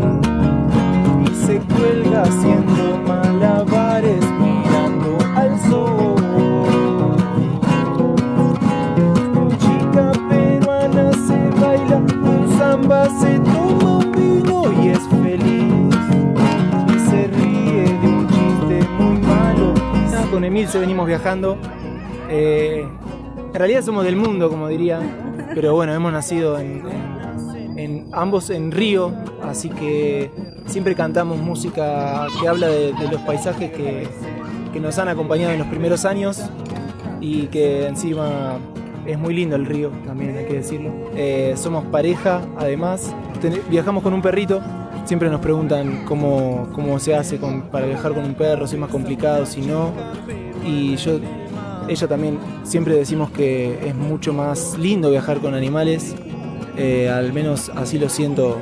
y se cuelga haciendo malabares mirando al sol. Chica peruana se baila un samba, se toma un vino y es feliz y se ríe de un chiste muy malo. Con Emilce venimos viajando. Eh, en realidad somos del mundo, como diría, pero bueno, hemos nacido en, en, en ambos en Río, así que siempre cantamos música que habla de, de los paisajes que, que nos han acompañado en los primeros años y que encima es muy lindo el río, también hay que decirlo. Eh, somos pareja, además. Ten- viajamos con un perrito. Siempre nos preguntan cómo, cómo se hace con- para viajar con un perro, si es más complicado, si no. Y yo, ella también, siempre decimos que es mucho más lindo viajar con animales. Eh, al menos así lo siento,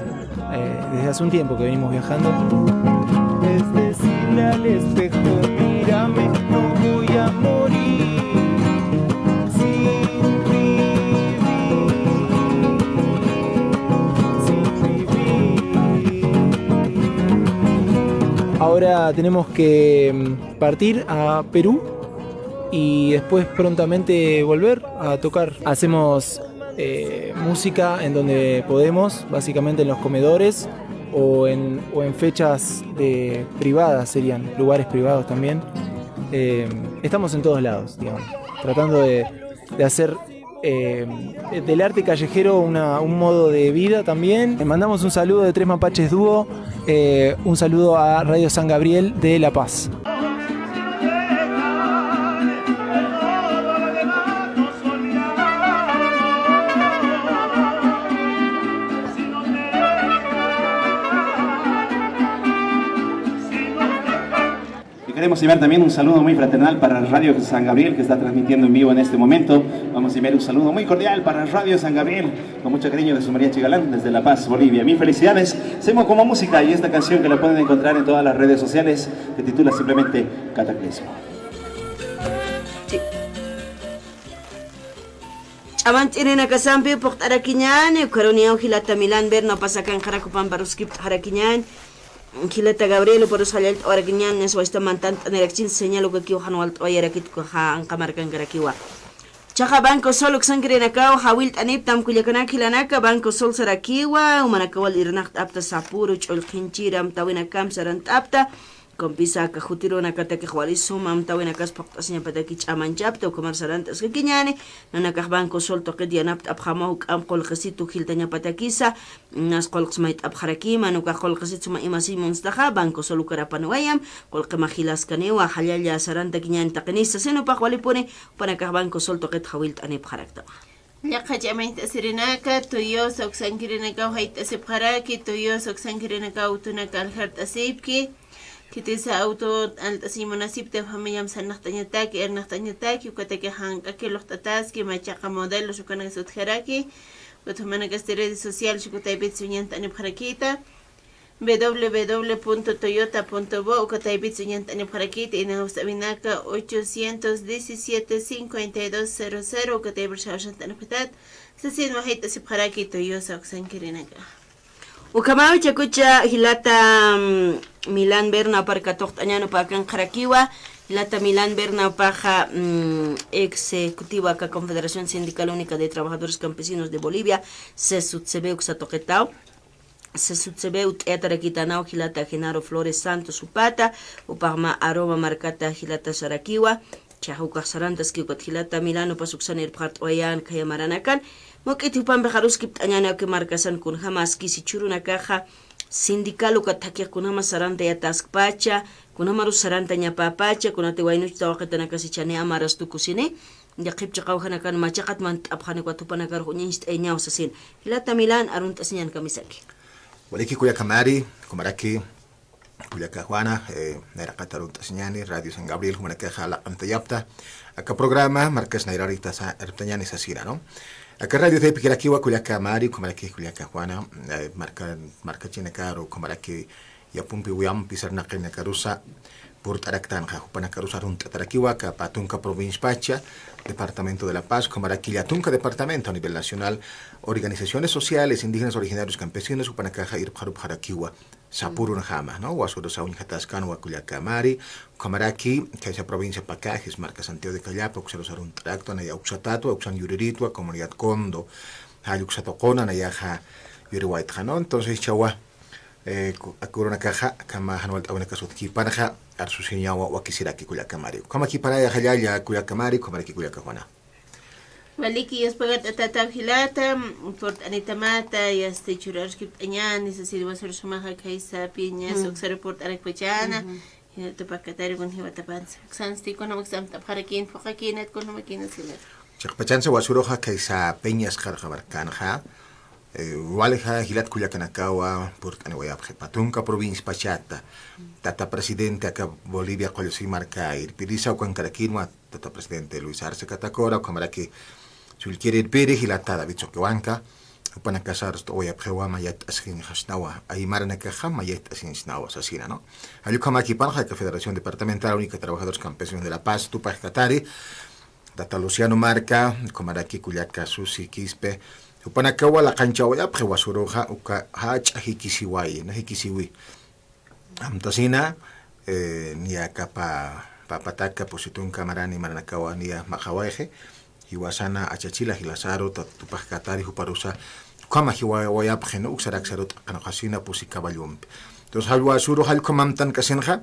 eh, desde hace un tiempo que venimos viajando. Es decirle al espejo, mírame, no voy a morir sin vivir, sin vivir. Ahora tenemos que, mm, partir a Perú y después prontamente volver a tocar. Hacemos, eh, música en donde podemos, básicamente en los comedores o en, o en fechas de privadas, serían lugares privados también. Eh, estamos en todos lados, digamos. tratando de, de hacer eh, del arte callejero una, un modo de vida también. Le mandamos un saludo de Tres Mapaches Dúo, eh, un saludo a Radio San Gabriel de La Paz. Y queremos enviar también un saludo muy fraternal para Radio San Gabriel, que está transmitiendo en vivo en este momento. Vamos a enviar un saludo muy cordial para Radio San Gabriel, con mucho cariño de su mariachi Galán, desde La Paz, Bolivia. Mil felicidades. Seguimos con más música y esta canción que la pueden encontrar en todas las redes sociales, se titula simplemente Cataclismo. Ch'amanch'irinakasampi phuqt'arakiñäni, ukharuniyaw jilata Milán Berna pasakanqarak jupamparus kipt'xarakiñäni. Jilata Gabriel, uparus jallallt'awarakiñäni, niswaysta mantant'anirakchin señal ukakiw jan walt'awayarakit ukaxa anqa markankarakiwa. Chaqa Banco Sol uksankirinakaw jawillt'aniptam kullakanak jilanaka, Banco Sol sarakiwa, jumanakaw wal irnaqt'apta sapuru, ch'ullqhinchir, amtawinakam sarant'apta, kumpisa aka jutirunakatakix wali suma amtawinakas phuqt'asiñapataki ch'amanchapta, ukhamar sarant'askakiñäni, nanakax Banco Sol tuqit yanapt'apxamaw juk'amp qullqisitu jiltañapatakisa, nas qullqs mayt'apxarakima, ukax qullqisit suma imasiñ munstaxa, Banco Sol ukarapaniwayam, qullqima jilaskaniwa, jallalla sarantakiñäni taqinisa, sino jupax walipuni, jupanakax Banco Sol tuqit jawillt'anipxaraktama. Llaqha ch'amanchasirinaka, Toyosa uksankirinakaw jayt'asipxaraki, Toyosa uksankirinakaw utunaka aljart'asipki, khitisa auto alt'asiñ munasipta familiam sarnaqt'añataki, irnaqt'añataki, ukataki jank'aki luqt'ataski, machaqa modelos ukanaksa utjaraki, ukat jumanakasti redes sociales uka taypitsa uñant'anipxarakïta, www punto toyota punto bo, uka taypitsa uñant'anipxarakïta, inawst'awinaka ochocientos diecisiete, cincuenta y dos cero cero, uka taypitsa jawsant'anipxitat, sasin wajayt'asipxaraki Toyosa uksankirinaka. Ukhamaw chakucha jilata, mm, Milán Berna uparka tuqt'añäni, upa akanqarakiwa, jilata Milán Berna upaxa, mm, ex ejecutiva aka Confederación Sindical Única de Trabajadores Campesinos de Bolivia, CESUTCB uksa tuqitaw. CESUTCB utt'ayatarakitanaw jilata Genaro Flores Santos jupata, jupax mä Aruba markata jilata sarakiwa, chax ukax sarantaski ukat jilata Milán upas uksan irpxart'awayän khaya maranakan, muk'it jupampix aruskipt'añäni, uka markasan kunjamaskisi jichhürunakaxa sindical ukat thakix kunjamas sarantayataskpacha, kunjamarus sarantañapäpacha, kunati waynuch tawaqitanakasichani amaras tukusini, ya qhipchi qawjanakan machaqat mant'apxani, ukat jupanakarux uñañcht'ayañaw sasin. Jilata Milán, arunt'asiñän kamisaki. Waliki kullaka Mari, ukhamaraki kullaka Juana, eh, nayraqat arunt'asiñäni, Radio San Gabriel, jumanakaxa laq'antayapta aka programa, markas nayrarita sa-, arptañäni sasina, ¿no? Aka radio taypikirakiwa kullaka Mari, ukhamaraki kullaka Juana, eh, marka, markachinakaru, ukhamaraki yapumpi uyampi sarnaqinakarusa purt'araktanxa, jupanakarusa arunt'atarakiwa aka pä tunka provinciapacha, departamento de La Paz, ukhamaraki llätunka departamento a nivel nacional, organizaciones sociales, indígenas originarios campesinos, jupanakaxa irpxarupxarakiwa sapürunjama, ¿no? Wasurusa uñjataskanwa kullaka Mari, ukhamaraki khaysa provincia Pacajes, marka Santiago de Callapa, uksarusa arunt'araktwa, naya uksatätwa, uksan yuriritwa, comunidad Condo, jall uksa tuquna, nayaxa yuriwaytxa, ¿no? Entonces, jichhawa, eh, ku-, aka urunakaxa, akhama jan walt'awinakas utjkïpanxa, arsusiñawa wakisiraki kullaka Mari. Ukhamakipanaya jallalla kullaka Mari, ukhamaraki kullaka Juana. Waliki, yuspagart'atätaw jilata, purt'anitamata, yasti churaruskipt'añäni, sasiri wasur sumaxa khaysa piñas, uksaru purt'arakpachäna, ya, tupakatari kun jiwatapansa. Uksansti kunjamaksam t'apxarakïn, phuqakïnat, kunjamakïnat jilata. Chiqpachansa wasuruxa khaysa piñas qarqa markanxa, eh, walja jilat kullakanakawa purt'aniwayapxi pä tunka provinciapachata. Tata presidente aka Bolivia Qullsuy marka irpirisa ukankarakïnwa, tata presidente Luis Arce Catacora, ukhamaraki sullkir irpiri jilata David Choquehuanca, jupanakasa arst'awayapxiwa mayat askinxasnawa, aymaranakaxa mayat askinxasnawa sasina, ¿no? Jall ukhamakipanxa aka Federación Departamental Única de Trabajadores Campesinos de La Paz, tupajkatari, tata Luciano Marca, ukhamaraki kullaka Susi Quispe, jupanakawa laqanchawayapxi wasuruxa, uka jach'a jikisiwayi, ¿no? Jikisiwi. Amtasina, eh, niya aka pä, pä pataka pusi tunka marani maranakawa niya jumaqawayxi, jiwasana achachila jilasaru, ta-, tupajkatari juparusa, ukhama jiwawayapxi, ¿no? Uksaraksaru t'aqanuxasina pusi caballompi. Entonces, jall wasuru, jall ukham amtankasinxa,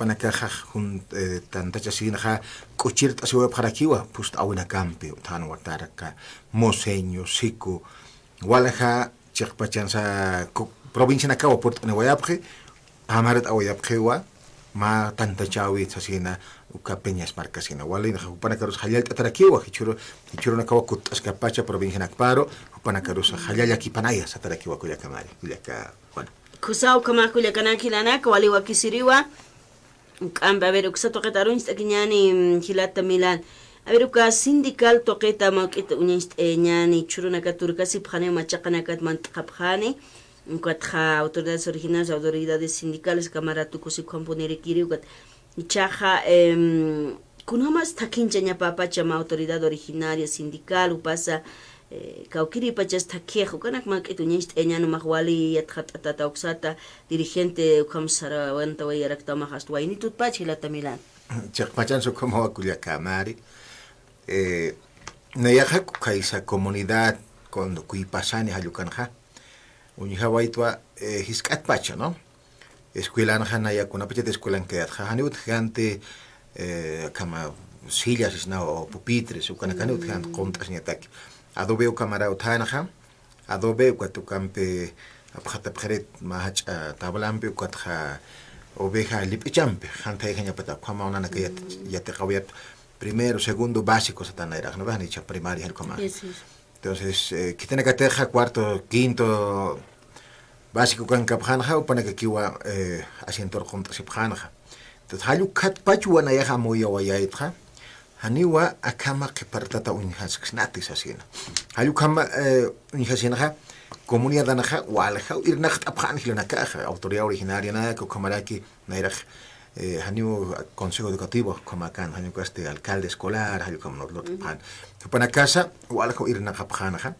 jupanakaxa jun, eh, tantachasïnxa k'uchirt'asiwayapxarakiwa, phust'äwinakampi, uthan watarka, moseño, siku, walja chiqpachansa ku-, provincianakawa purt'aniwayapxi, qhamart'awayapxiwa, mä tantachäwi sasina, uka Peñas markasina. Walinxa jupanakarus jallallt'atarakiwa, jichhüru, jichhürunakawa kutt'askapacha provincianakparu, jupanakarus jallalla kipanaya satarakiwa kullaka Mari, kullaka Juana. Khusaw ukhamax kullakanak jilanak, wali wakisiriwa. Ukham, a ver, uksa tuqit aruñcht'akiñäni, mm, jilata Milán. A ver, uka sindical tuqita mä juk'it uñacht'ayañäni, jichhürunakat turkasipxaniw machaqanakat manq'apxani. Ukatxa autoridades originarias, autoridades sindicales, cámara tukusi ukhampunirakiri, ukat. Jichhaxa, em, kunjamas thakhinchañapapacha mä autoridad originaria, sindical, jupasa, eh, kawkïrïpachas thakhix, ukanak mä juk'it uñacht'ayañäni, jumax wali yatxatt'atata uksata, dirigente, ukham sarawantawayaraktwa, jumax asta waynitutpach jilata Milán. Chiqpachansa ukhamawa kullaka Mari. Eh, nayaxa kaysa comunidad, cuando kuypasani jall ukanxa, uñjawaytwa, eh, jisk'atpacha, ¿no? Escuelanxa naya kunapachat escuelankayätxa, janiw utjkänti, eh, akhama sillas sisna o pupitres, ukanak janiw utjkänti, qumt'asiñataki. Adobe ukhamaraw utjänxa, adobe, ukat ukampi apxatapxirit mä jach'a tablampi, ukatxa oveja llip'ichampi, jantayjañapata, ukhamaw nanaka yat-, yatiqawayapta, primero, segundo, básico satan nayrax, ¿no? Janicha primaria, jall ukhama. Sí, sí, sí. Entonces, eh, khitinakatixa cuarto, quinto básico ukankapxänxa, jupanakakiwa, eh, asientor qumt'asipxänxa. Entonces, jall ukhatpachwa nayaxa amuyawayätxa, janiwa akhama qhipartata uñjasksnati sasina. Jall ukhama, eh, uñjasinxa, comunidadanxa, waljaw irnaqt'apxän jilanakaxa, autoridad originarianak, ukhamaraki, nayrax, eh, janiw consejo educativo, ukhamäkän, janiw ukasti alcalde escolar, jall ukham lurt'apxän. Jupanakasa, waljaw irnaqapxänxa,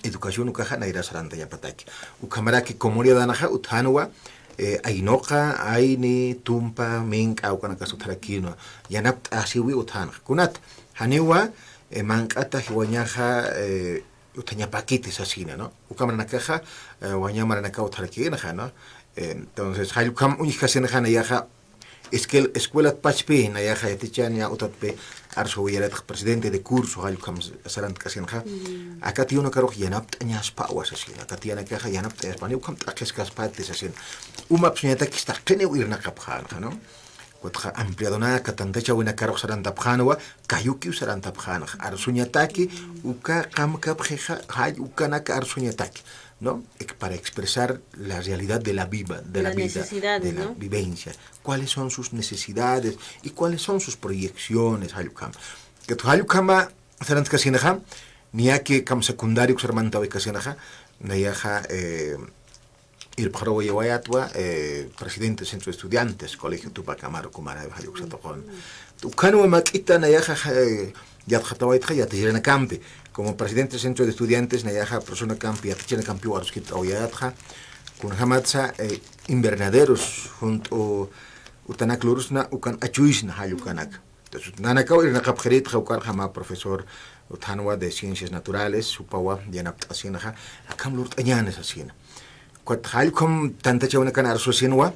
educación ukaxa nayra sarantañapataki. Ukhamaraki comunidadanxa utjänwa, eh, aynuqa, ayni, tumpa, mink'a, ukanakas utjarakïnwa, yanapt'asiwi utjänxa. Kunat, janiwa, eh, manq'ata jiwañaxa, eh, utjañapäkiti sasina, ¿no? Ukham maranakaxa, eh, waña maranakaw utjarakïnxa, ¿no? Eh, entonces, jall ukham uñjkasinxa nayaxa, es que escuelatpachpi, nayaxa yatichaña utatpi, arsuwayarätxa presidente de curso, jall ukham sarantaskasinxa. Aka tiyanakarux yanapt'añaspawa sasina, aka tiyanakaxa yanapt'añaspa, janiw ukham t'aqhiskaspati sasina. Umapsuñatakis taqiniw irnaqapxänxa, ¿no? Ukatxa ampliadonaka, tantachäwinakarux sarantapxänwa, kayukiw sarantapxänxa. Arsuñataki, uka qamkapxixa, jall ukanaka arsuñataki, ¿no? Ex-, para expresar la realidad de la viva, de la vida, de la vivencia. ¿Cuáles son sus necesidades y cuáles son sus proyecciones, jall ukham? Ukatxa jall ukhama sarantkasinxa, niyaki akham secundario sarantawaykasinxa, nayaxa, eh, irpxarawayawayätwa, eh, presidente del Centro de Estudiantes, Colegio Tupac Amaru, Comaray, jall uksa tuqin. Ukhanwa mak'ita nayaxa, eh, yatxatawaytxa yatichirinakampi. Como presidente del Centro de Estudiantes, nayaxa profesornakampi, yatichirinakampiw aruskipt'awayätxa. Kunjamatsa, eh, invernaderos, junt'u utanak lurusna, ukan achuysna, jall ukanak. Entonces, nanakaw irnaqapxiritxa, ukarxa mä profesor utjänwa de ciencias naturales, jupawa yanapt'asinxa, akham lurt'añäni sasina. Ukat jall ukham tantachäwinakan arsusinwa,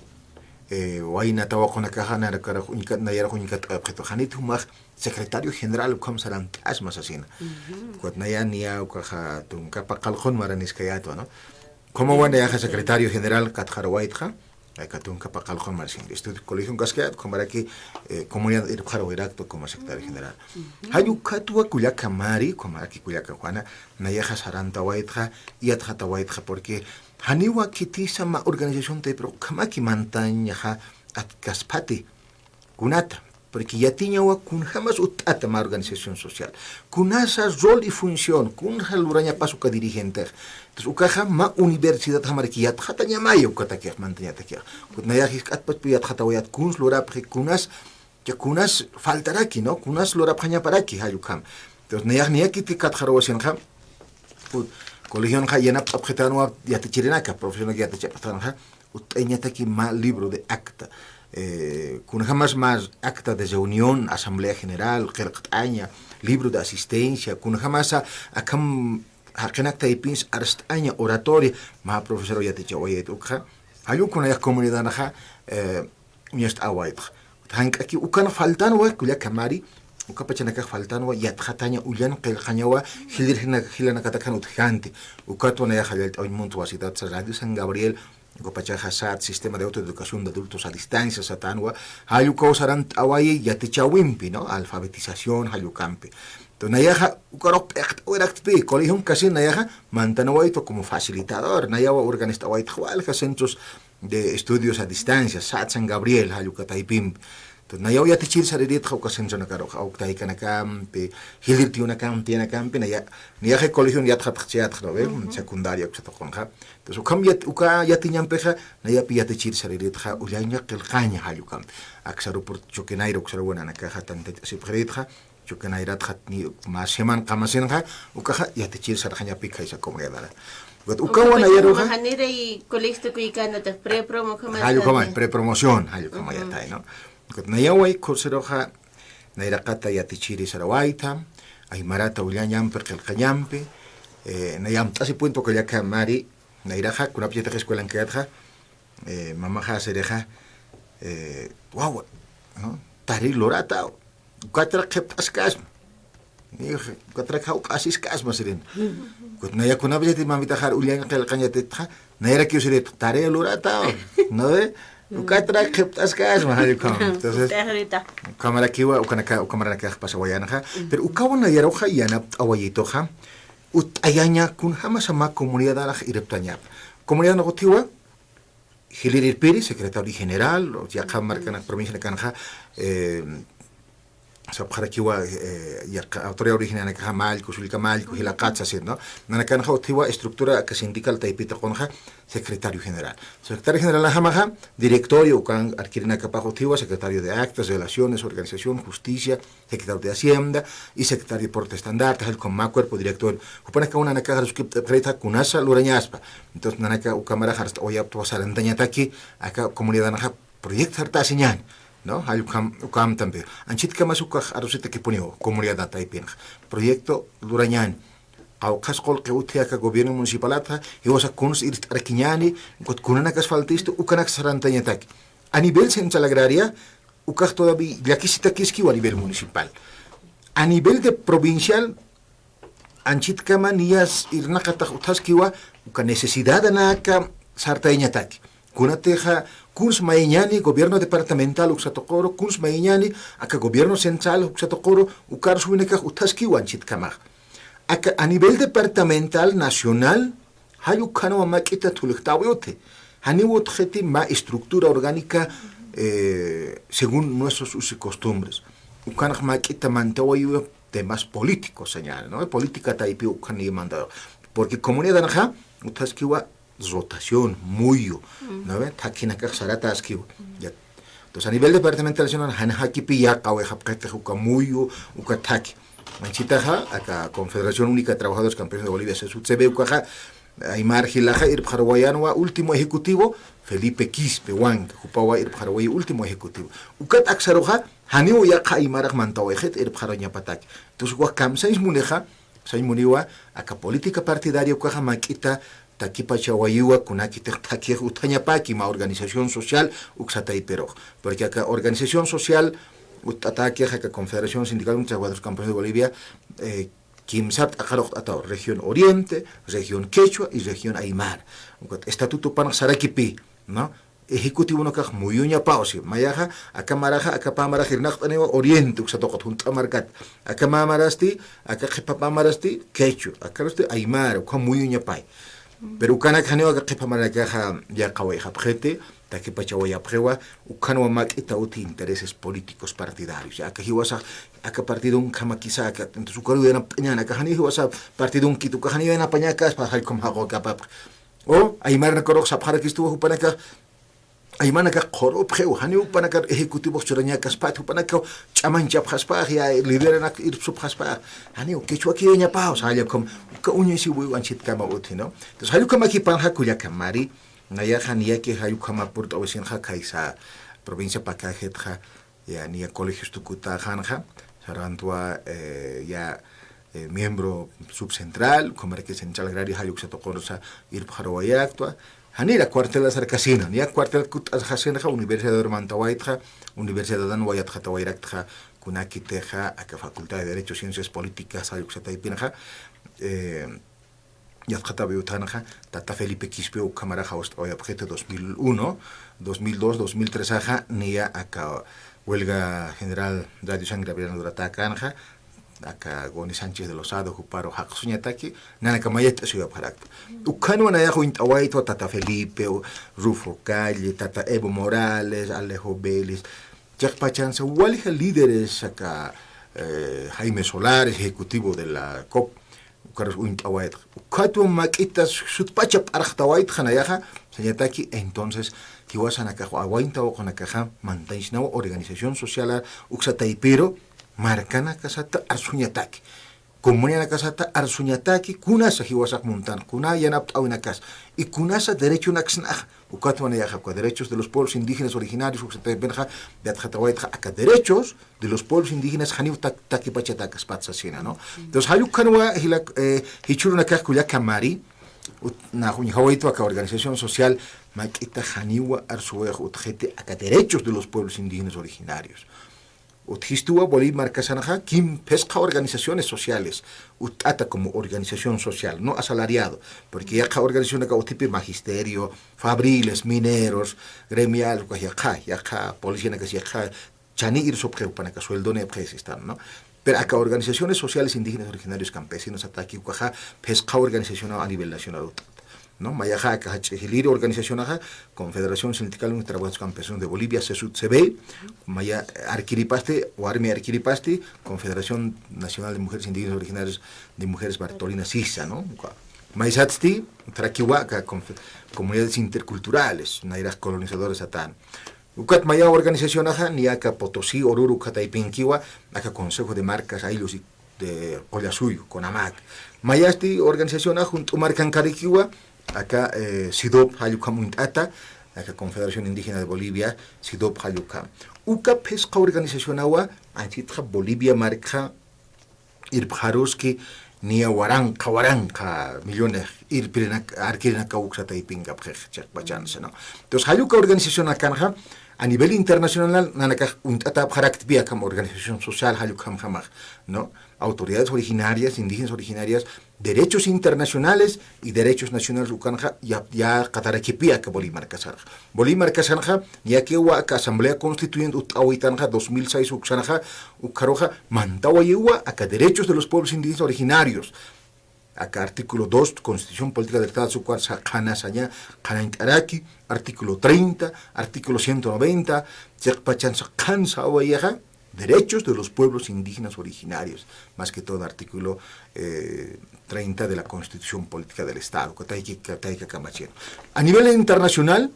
eh, wayna tawaqunakaxa, nayakarux uñka-, nayarakux uñkat'ayapxitwa, janit jumax secretario general ukham sarant'asma sasina. Ukat naya niya ukaxa tunka paqallqun maraniskayätwa, ¿no? Ukhamawa nayaxa secretario general katxarawaytxa, aka tunka paqallqun marsin. Estudio colegio kaskayät, ukhamaraki, eh, comunidad irpxarawayaraktwa como secretario general. Jall ukatwa kullaka Mari, ukhamaraki kullaka Juana, nayaxa sarantawaytxa, yatxatawaytxa, porque janiwa khitisa mä organización taypir ukhamaki mantañaxa atkaspati. Kunata, porque yatiñawa kunjamas utt'ata mä organización social. Kunasa rol y función, kunja lurañapas uka dirigentex. Entonces, ukaxa mä universidadjamaraki yatxatañamaya ukatakix, mantañatakix. Ukat nayax jisk'atpachpi yatxatawayät kuns lurapxi, kunas, ya kunas faltaraki, ¿no? Kunas lurapxañaparaki, jall ukham. Entonces, nayax niyakiti katxarawasinxa, Ut, colegionxa yanapt'apxitänwa yatichirinaka, profesionaka yatichapxitänxa, utt'ayañataki mä libro de acta. Eh, kunjamas mä acta de reunión, asamblea general, qillqt'aña, libro de asistencia, kunjamasa akham jaqinak taypins arst'aña oratoria, mä profesor yatichawayät ukxa. Jall uka nayax comunidadanxa, eh, uñast'awaytxa. Jank'aki ukan faltanwa, kullaka Mari, uka pachanakax faltanwa, yatxataña ullan qillqañawa, jilïr jina-, jilanakatakxan utjkanti. Ukatwa nayax jallallt'awañ muntwa sitatsa Radio San Gabriel, uka pachaxa sat sistema de autoeducación de adultos a distancia satanwa, jall ukaw sarant'awayi yatichäwimpi, ¿no? Alfabetización, jall ukampi. Entonces, nayaxa ukarux p'iqt'awiraktpi, colegion casi nayaxa mantanawaytwa como facilitador, nayawa organizt'awaytxa walja centros de estudios a distancia, sat San Gabriel, jall uka taypimpi. Entonces, nayaw yatichir sariritxa uka centronakaruxa, uka taykanakampi, jilïr tiyunakampi, tiyanakampi, naya, nayaxa colegion yatxatxchayatxa, ¿no ve? Secundaria, uksa tuqunxa. Entonces, ukham yat-, uka yatiñampixa, nayapi yatichir sariritxa, ullaña qillqaña jall ukampi. Aksa aeropuerto Choque Nayra, uksaruwa nanakaxa, tantachasipxiritxa, Choque Nayratxa, ni, mä semana qamasinxa, ukaxa yatichir sarxañapi khaysa comunidadara. Ukat ukawa nayaruxa. Janiray colegio tukuykänatax prepromo, jall ukhama, prepromoción, jall ukhama yatay, ¿no? Ukat nayaway kursiruxa, nayraqata yatichiri sarawayta, aymarata ullañampi, qillqañampi, eh, naya amt'asipuntwa kullaka Mari, nayraxa, kunapachatix escuelankayatxa, eh, mamaxa sirixa, eh, wawa, ¿no? Tari lurata, ukatrak qhipt'askasma. Nix, ukatrak jawq'asiskasma sirin. Ukat nayakunapachatit mamitaxar ullañ qillqañatitxa, nayarakiw sirit, tarea lurata, ¿no ve? Ukatrak qhipt'askasma, jall ukham. Entonces, ukhamarakiwa, ukanaka, ukhamaranakarux pasawayänxa. Pero ukawa nayaruxa, yanapt'awayituxa, utt'ayaña kunjamasa mä comunidadarax irptañapa. Comunidadanax utjiwa, jilïr irpiri, secretario general, o yaqha markanak provincianakanxa, eh, sapxarakiwa, eh, yaqha autoridad originarianakaxa mallku, sullka mallku, jilaqat sasin, ¿no? Nanakanxa utjiwa estructura aka sindical taypita qunxa secretario general. Secretario generalnajamaxa directorio, ukan arkirinakapax utjiwa secretario de actas, relaciones, organización, justicia, secretario de Hacienda y secretario de Deporte Estandarte, jall ukham mä cuerpo director. Jupanakaw nanakax aruskipt'apxirita kunasa lurañaspa. Entonces, nanaka ukhamarax arst'awayaptwa sarantañataki, aka comunidadanxa proyectartasiñäni, ¿no? Jall ukham, ukham también. Anchhitkamas ukax arusitakipuniwa, comunidad taypinxa. Proyecto lurañäni. Qawqhas qullqi utji aka gobierno municipalatxa, jiwasa kuns irst'arakiñäni, ukat kunanakas faltistu, ukanaks sarantañataki. A nivel central agraria, ukax todavía llakisitakiskiwa a nivel municipal. A nivel de provincial, anchhitkama niyas irnaqatax utjaskiwa, uka necesidadanaka sartayañataki. Kunatixa, kuns mayiñäni gobierno departamental uksa tuquru, kuns mayiñäni aka gobierno central uksa tuquru, uka arsuwinakax utjaskiwa anchhitkamax. Aka a nivel departamental, nacional, jall ukhanwa mä k'ita thulijtäwi utji. Janiw utjxiti mä estructura orgánica, eh, según nuestros usos y costumbres. Ukhanx mä k'ita mantawayiwa temas políticos, señal, ¿no? Política taypiw ukhaniy mantawayiwa. Porque comunidadanxa, utjaskiwa rotación, muyu, ¿no ve? Thakhinakax saratäskiwa. Ya. Entonces, a nivel departamental, nacional, jan jakipi yaqawayxapxitix uka muyu, uka thakhi. Anchhitaxa, aka Confederación Única de Trabajadores Campesinos de Bolivia, CESUTCB, ukaxa, aymar jilaxa irpxarawayänwa último ejecutivo, Felipe Quispe Huanca, jupawa irpxarawayi último ejecutivo. Ukat aksaruxa, janiw yaqha aymarax mantawayxit irpxarañapataki. Entonces, ukax kamsañs munixa, sañ muniwa, aka política partidaria ukaxa mä k'ita takipachawayiwa kunakitix thakix utjañapaki mä organización social uksa taypirux. Porque aka organización social utt'atakix aka Confederación Sindical de Trabajadores Campesinos de Bolivia, eh, kimsar t'aqharux t'ataw, región Oriente, región Quechua y región Aymara. Ukat estatuto jupanx sarakipï, ¿no? Ejecutivonakax muyuñapaw si, mayaxa, aka maraxa, aka pä marax irnaqt'aniwa Oriente uksa tuqut junt'a markat. Aka mä marasti, aka qhipa pä marasti, Quechua, aka marasti, Aymara, ukham muyuñapay. Pero ukanak janiw aka qhipa maranakaxa yaqawayxapxiti, takipachawayapxiwa, ukhanwa mä k'ita utji intereses políticos partidarios. Aka jiwasax, aka partidon khamakisa, aka, entonces ukaru yanapt'añäni, aka janiw jiwasa partidonkit, uka janiw yanapañakaspa, jall ukham jaqukapapxi. O, aymaranakarux sapxarakistuwa jupanakax, aymanakax qhurupxiw, janiw jupanakar ejecutivox churañakaspat, jupanakaw ch'amanchapxaspax, ya lideranak irpsupxaspax, janiw, quechuakiyañapaw, jall ukham, uka uñisiwiw anchhitkama utji, ¿no? Entonces, jall ukhamakipanxa kullaka Mari, nayaxa niyakix jall ukhama purt'awisinxa khaysa provincia Pacajitxa, ya niya colegios tukutäxänxa, sarantwa, eh, ya, eh, miembro subcentral, ukhamaraki central agraria jall uksa tuqunsa irpxarawayäktwa, Janira cuartelasarkasina, niya cuartel kutt'asxasinxa, universidad mantawaytxa, universidadan wayatxatawayraktxa, kunakitixa aka Facultad de Derecho, Ciencias Políticas, jay uksa taypinxa, eh, yatxatawi utjanxa, tata Felipe Quispe ukhamaraxa jawst'awayapxiti dos mil uno, dos mil dos, dos mil tres axa, niya aka huelga general Radio San Gabriel luratäkänxa, aka Goni Sánchez de Lozada juparu jaqsuñataki, nanaka mayat t'asiwapxarakta. Ukhanwa nayax uñt'awaytwa tata Felipe, Rufo Calle, tata Evo Morales, Alejo Vélez, chiqpachansa walixa líderes aka, eh, Jaime Solares, ejecutivo de la COP, ukarus uñt'awaytxa. Ukhatwa mak'ita sutpacha p'arxtawaytxa nayaxa, sañataki, entonces, jiwasanakax, awaynta waqunakaxa, mantañchinawa organización social uksa taypiru, markanakasata arsuñataki. Comunidadnakasata arsuñataki, kunasa jiwasax muntan, kuna yanapt'awinakas, y kunasa derechonaksnaxa, ukatwa nayaxa, uka derechos de los pueblos indígenas originarios, uksa taypinxa, yatxatawaytxa, aka derechos de los pueblos indígenas, janiw tak-, takipachatakas, pat sasina, ¿no? Entonces, jall ukhanwa, jila, eh, jichhürunakax kullaka mari, ut-, nax uñjawaytwa aka organización social, mak'ita janiwa arsuwayax utjiti, aka derechos de los pueblos indígenas originarios. Utjistuwa Bolivia markasanxa, kim phisqa organizaciones sociales, utt'ata como organización social, no asalariado, porque yaqha organizacionaka utjipi magisterio, fabriles, mineros, gremial, ukax yaqha, yaqha policianakas yaqha, chani irsupxi jupanaka, sueldonipxi sistan, ¿no? Pero aka organizaciones sociales indígenas originarios campesinos ataki ukaxa, phisqa organización a nivel nacional utt'ata. ¿No? Mayaxa aka jach'i jilïr organizacionaxa, Confederación Sindical de Trabajadores Campesinos de Bolivia, CESUTCB, maya arkiripasti, warmi arkiripasti, Confederación Nacional de Mujeres Indígenas Originarias de Mujeres Bartolina Sisa, ¿no? Maysatsti, utjarakiwa aka confe-, comunidades interculturales, nayrax colonizadores atan. Ukat maya organizacionaxa, niya aka Potosí, Oruro, uka taypinkiwa, aka Consejo de Marcas, Ayllus y de Collasuyu, CONAMAC. Mayasti organizacionax junt'u markankarikiwa, aka, eh, CIDOB jall ukham uñt'ata, aka Confederación Indígena de Bolivia, CIDOB jall ukham. Uka phisqa organizacionawa, anchitxa Bolivia markxa, irpxaruski, niya waranqa, waranqa millones irpirinak-, arkirinakaw uksa taypinkapxix, chiqpachansa, ¿no? Entonces, jall uka organizacionakanxa, a nivel internacional, nanakax uñt'atäpxaraktpi akham organización social, jall ukhamjamax, ¿no? Autoridades originarias, indígenas originarias, derechos internacionales y derechos nacionales ukanxa, ya, yaqatarakipï aka Bolivia markasanxa. Bolivia markasanxa, niyakiwa aka Asamblea Constituyente utt'awitanxa, dos mil seis uksanxa, ukxaruxa, mantawayiwa aka derechos de los pueblos indígenas originarios. Aka artículo dos, Constitución Política del Estado, sukuarsa qhana saña, qhanañt'araki, artículo treinta, artículo ciento noventa, chiqpachansa qhansa awayaxa, derechos de los pueblos indígenas originarios, más que todo artículo, eh, treinta de la Constitución Política del Estado, katayki, katayka kamachina. A nivel internacional,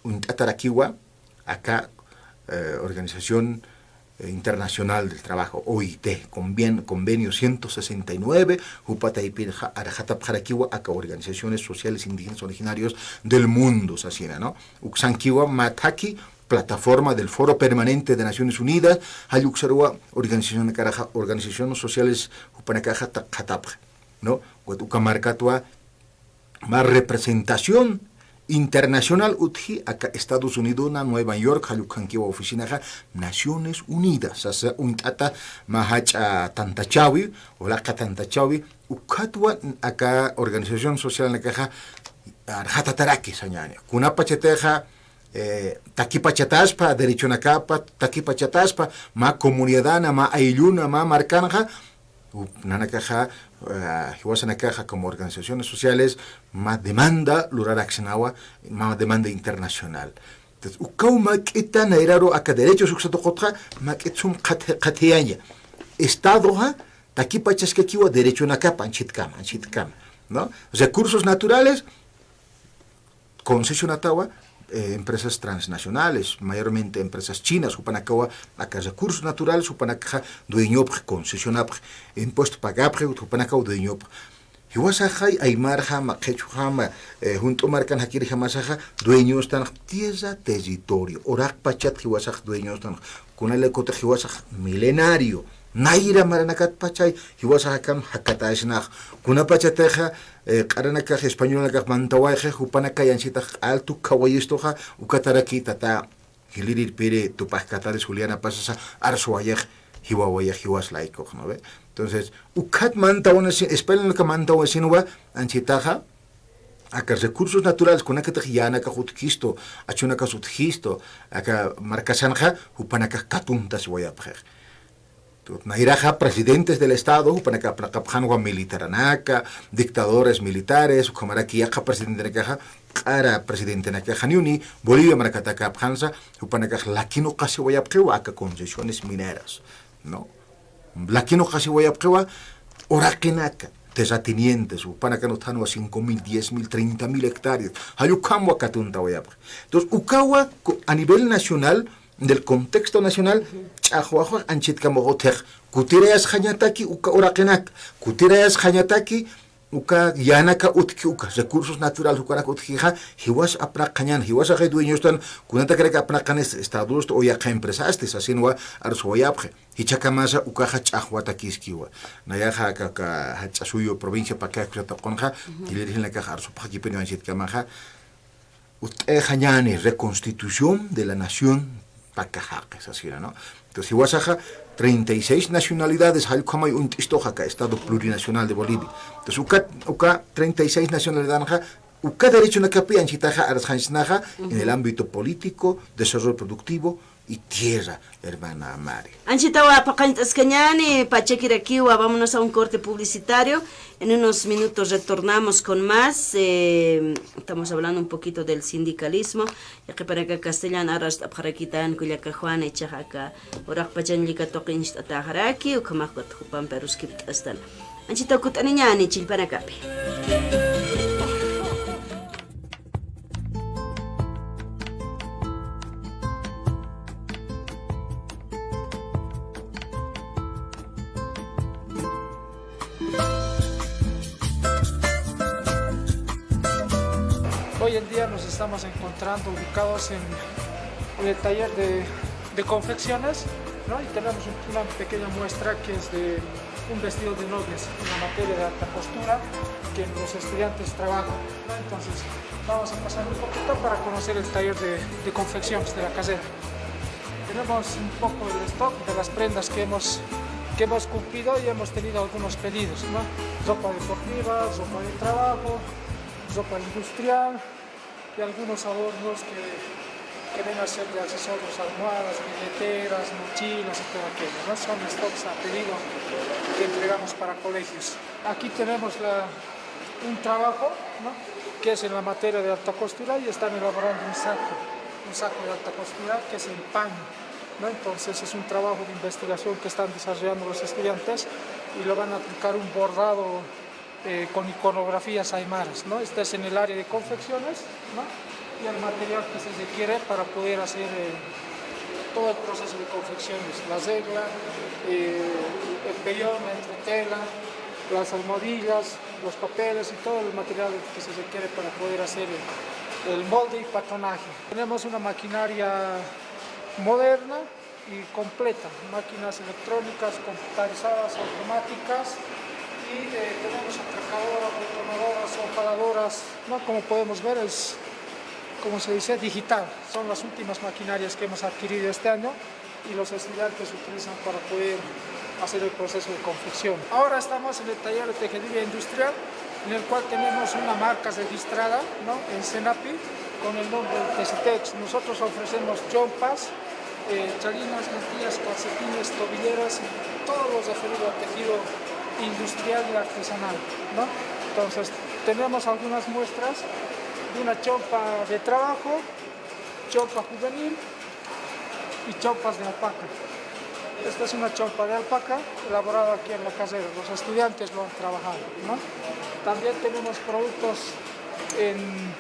uñt'atarakiwa, aka, eh, Organización, eh, Internacional del Trabajo, O I T, convien-, convenio ciento sesenta y nueve, jupa taypinxa, arxatapxarakiwa, aka organizaciones sociales indígenas originarios del mundo, sasina, ¿no? Uksankiwa mä thakhi, plataforma del Foro Permanente de Naciones Unidas, jall uksaruwa organización karaxa, organizaciones sociales jupanakaxa ta-, qhatapxi, ¿no? Ukat uka markatwa mä representación internacional utji aka Estados Unidos na Nueva York, jall ukhankiwa oficinaxa Naciones Unidas, sasa uñt'ata mä jach'a tantachäwi, ulaqa tantachäwi, ukatwa aka organización socialnakaxa arxatataraki sañäni. Kunapachatixa, eh, takipachataspa, derechonakapa takipachataspa, mä comunidadana, mä aylluna, mä markanxa, u-, nanakaxa, eh, jiwasanakaxa como organizaciones sociales, mä demanda luraraksnawa, mä demanda internacional. Entonces, ukaw mak'ita nayraru aka derechos uksa tuqutxa, mak'it sum qhat-, qhathiyaña. Estadoxa, takipachaskakiwa derechonakapa, anchitkama, anchitkama, ¿no? Recursos naturales, concesionatawa, eh, empresas transnacionales, mayormente empresas chinas, jupanakawa, aka recursos naturales, jupanakaxa dueñopxi, concesionapxi, impuesto pagapxi, jupanakaw dueñopxi. Jiwasaxay aymarjama, qhichwjama, eh, junt'u markan jakirjamasaxa, dueñostanx tierra, territorio, uraqpachat jiwasax dueñostanx, kunalaykutix jiwasax milenario, Nayra maranakatpachay, jiwasax akan jakatäsnax. Kunapachatixa, eh, q'aranakax españolanakax mantawayxi, jupanakay anchitax q'al tukhawaystuxa, ukataraki tata jilïr irpiri tupax Katares Julianapasa arsuwayax, jiwawayax, jiwas laykux, ¿no ve? Entonces, ukat mantawasin, españolanaka mantawasinwa, anchitaxa, aka recursos naturales, kunakatix yänakax utjkistu, achunakas utjkistu, aka markasanxa, jupanakax katuntasiwayapxix. Nayraxa presidentes del Estado, jupanakax apnaqapxänwa militaranaka, dictadores militares, ukhamaraki yaqha presidentenakaxa, q'ara presidentenakaxa, janiw ni Bolivia markataki apxänsa, jupanakax lakinuqasiwayapxiwa aka concesiones mineras, ¿no? Lakinuqasiwayapxiwa uraqinaka, terratenientes, jupanakan utjänwa cinco mil, diez mil, treinta mil hectáreas, jall ukhamwa katuntawayapxi. Entonces, ukawa co-, a nivel nacional, del contexto nacional, ch'axwaxwa anchitkamax utjix, kutirayasxañataki uka uraqinak, kutirayasxañataki uka yänaka utjki, uka recursos naturales ukanak utjkixa, jiwas apnaqañän, jiwasaxay dueñostan, kunatakaraki apnaqanis estadosti o yaqha empresasti sasinwa arsuwayapxi. Jichhakamasa ukaxa ch'axwatakiskiwa. Nayaxa aka, aka Jach'a Suyu provincia Pacajos tuqinxa, jilïr jilnakax arsupxakipiniw anchitkamaxa, utt'ayañäni reconstitución de la nación Pacajaque, sasina, ¿no? Entonces, jiwasaxa treinta y seis nacionalidades, jall ukhamay uñt'istuxa aka Estado Plurinacional de Bolivia. Entonces, uka, uka treinta y seis nacionalidadanxa, uka derechonakapi anchitaxa arsxañchsnaxa en el ámbito político, desarrollo productivo y tierra, hermana Mari. Anchitawa paqañt'askañäni, pachakirakiwa, vámonos a un corte publicitario. En unos minutos retornamos con más. Eh, estamos hablando un poquito del sindicalismo. Yaqhipanaka castellan arst'apxarakitan kullaka Juana, ichaxa aka uraqpachañ llika tuqincht'atäxaraki, ukhamax ukat jupampi aruskipt'astan. Anchitaw kutt'aniñäni chillpanakapi. Hoy en día nos estamos encontrando ubicados en, en el taller de, de confecciones, ¿no? Y tenemos un- una pequeña muestra que es de un vestido de novias, una materia de alta costura que los estudiantes trabajan, ¿no? Entonces, vamos a pasar un poquito para conocer el taller de, de confecciones de la casera. Tenemos un poco el stock de las prendas que hemos, que hemos cumplido y hemos tenido algunos pedidos, ¿no? Ropa deportiva, ropa de trabajo, ropa industrial y algunos adornos que, que ven a ser de accesorios, almohadas, billeteras, mochilas y todo aquello, ¿no? Son stocks a pedido que entregamos para colegios. Aquí tenemos la, un trabajo, ¿no? Que es en la materia de alta costura y están elaborando un saco, un saco de alta costura que es en paño, ¿no? Entonces es un trabajo de investigación que están desarrollando los estudiantes y lo van a aplicar un bordado, eh, con iconografías aymaras, ¿no? Este es en el área de confecciones, ¿no? Y el material que se requiere para poder hacer, eh, todo el proceso de confecciones, la regla, eh, el vellón, la entretela, las almohadillas, los papeles y todo el material que se requiere para poder hacer el, el molde y patronaje. Tenemos una maquinaria moderna y completa, máquinas electrónicas, computarizadas, automáticas, y, eh, tenemos atracadoras, retornadoras, sopladoras, ¿no? Como podemos ver, es, como se dice, digital. Son las últimas maquinarias que hemos adquirido este año y los estudiantes utilizan para poder hacer el proceso de confección. Ahora estamos en el taller de tejeduría industrial, en el cual tenemos una marca registrada, ¿no? En Senapi, con el nombre de Tesitex. Nosotros ofrecemos chompas, eh, chalinas, mantillas, calcetines, tobilleras y todo lo referido al tejido industrial y artesanal, ¿no? Entonces, tenemos algunas muestras de una chompa de trabajo, chompa juvenil y chompas de alpaca. Esta es una chompa de alpaca elaborada aquí en la casera. Los estudiantes lo han trabajado, ¿no? También tenemos productos en...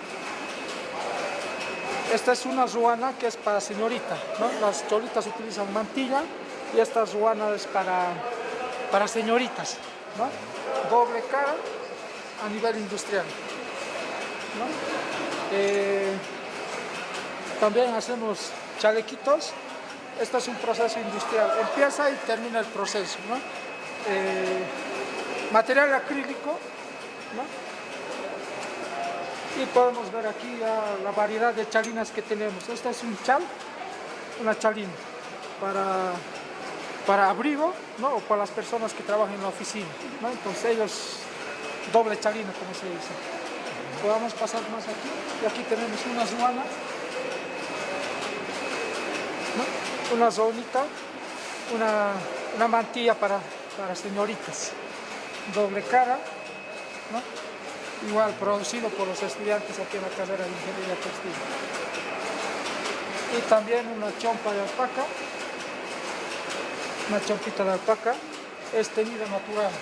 Esta es una ruana que es para señorita, ¿no? Las cholitas utilizan mantilla y esta ruana es para, para señoritas, ¿no? Doble cara a nivel industrial, ¿no? Eh, también hacemos chalequitos Este es un proceso industrial, empieza y termina el proceso, ¿no? Eh, material acrílico, ¿no? Y podemos ver aquí ya la variedad de chalinas que tenemos. Este es un chal, una chalina para, para abrigo, ¿no? O para las personas que trabajan en la oficina, ¿no? Entonces ellos, doble chalina, como se dice. Podemos pasar más aquí, y aquí tenemos unas ruanas, ¿no? Una zonita, una, una mantilla para, para señoritas, doble cara, ¿no? Igual producido por los estudiantes aquí en la carrera de Ingeniería Textil. Y también una chompa de alpaca, una chompita de alpaca, es teñido natural,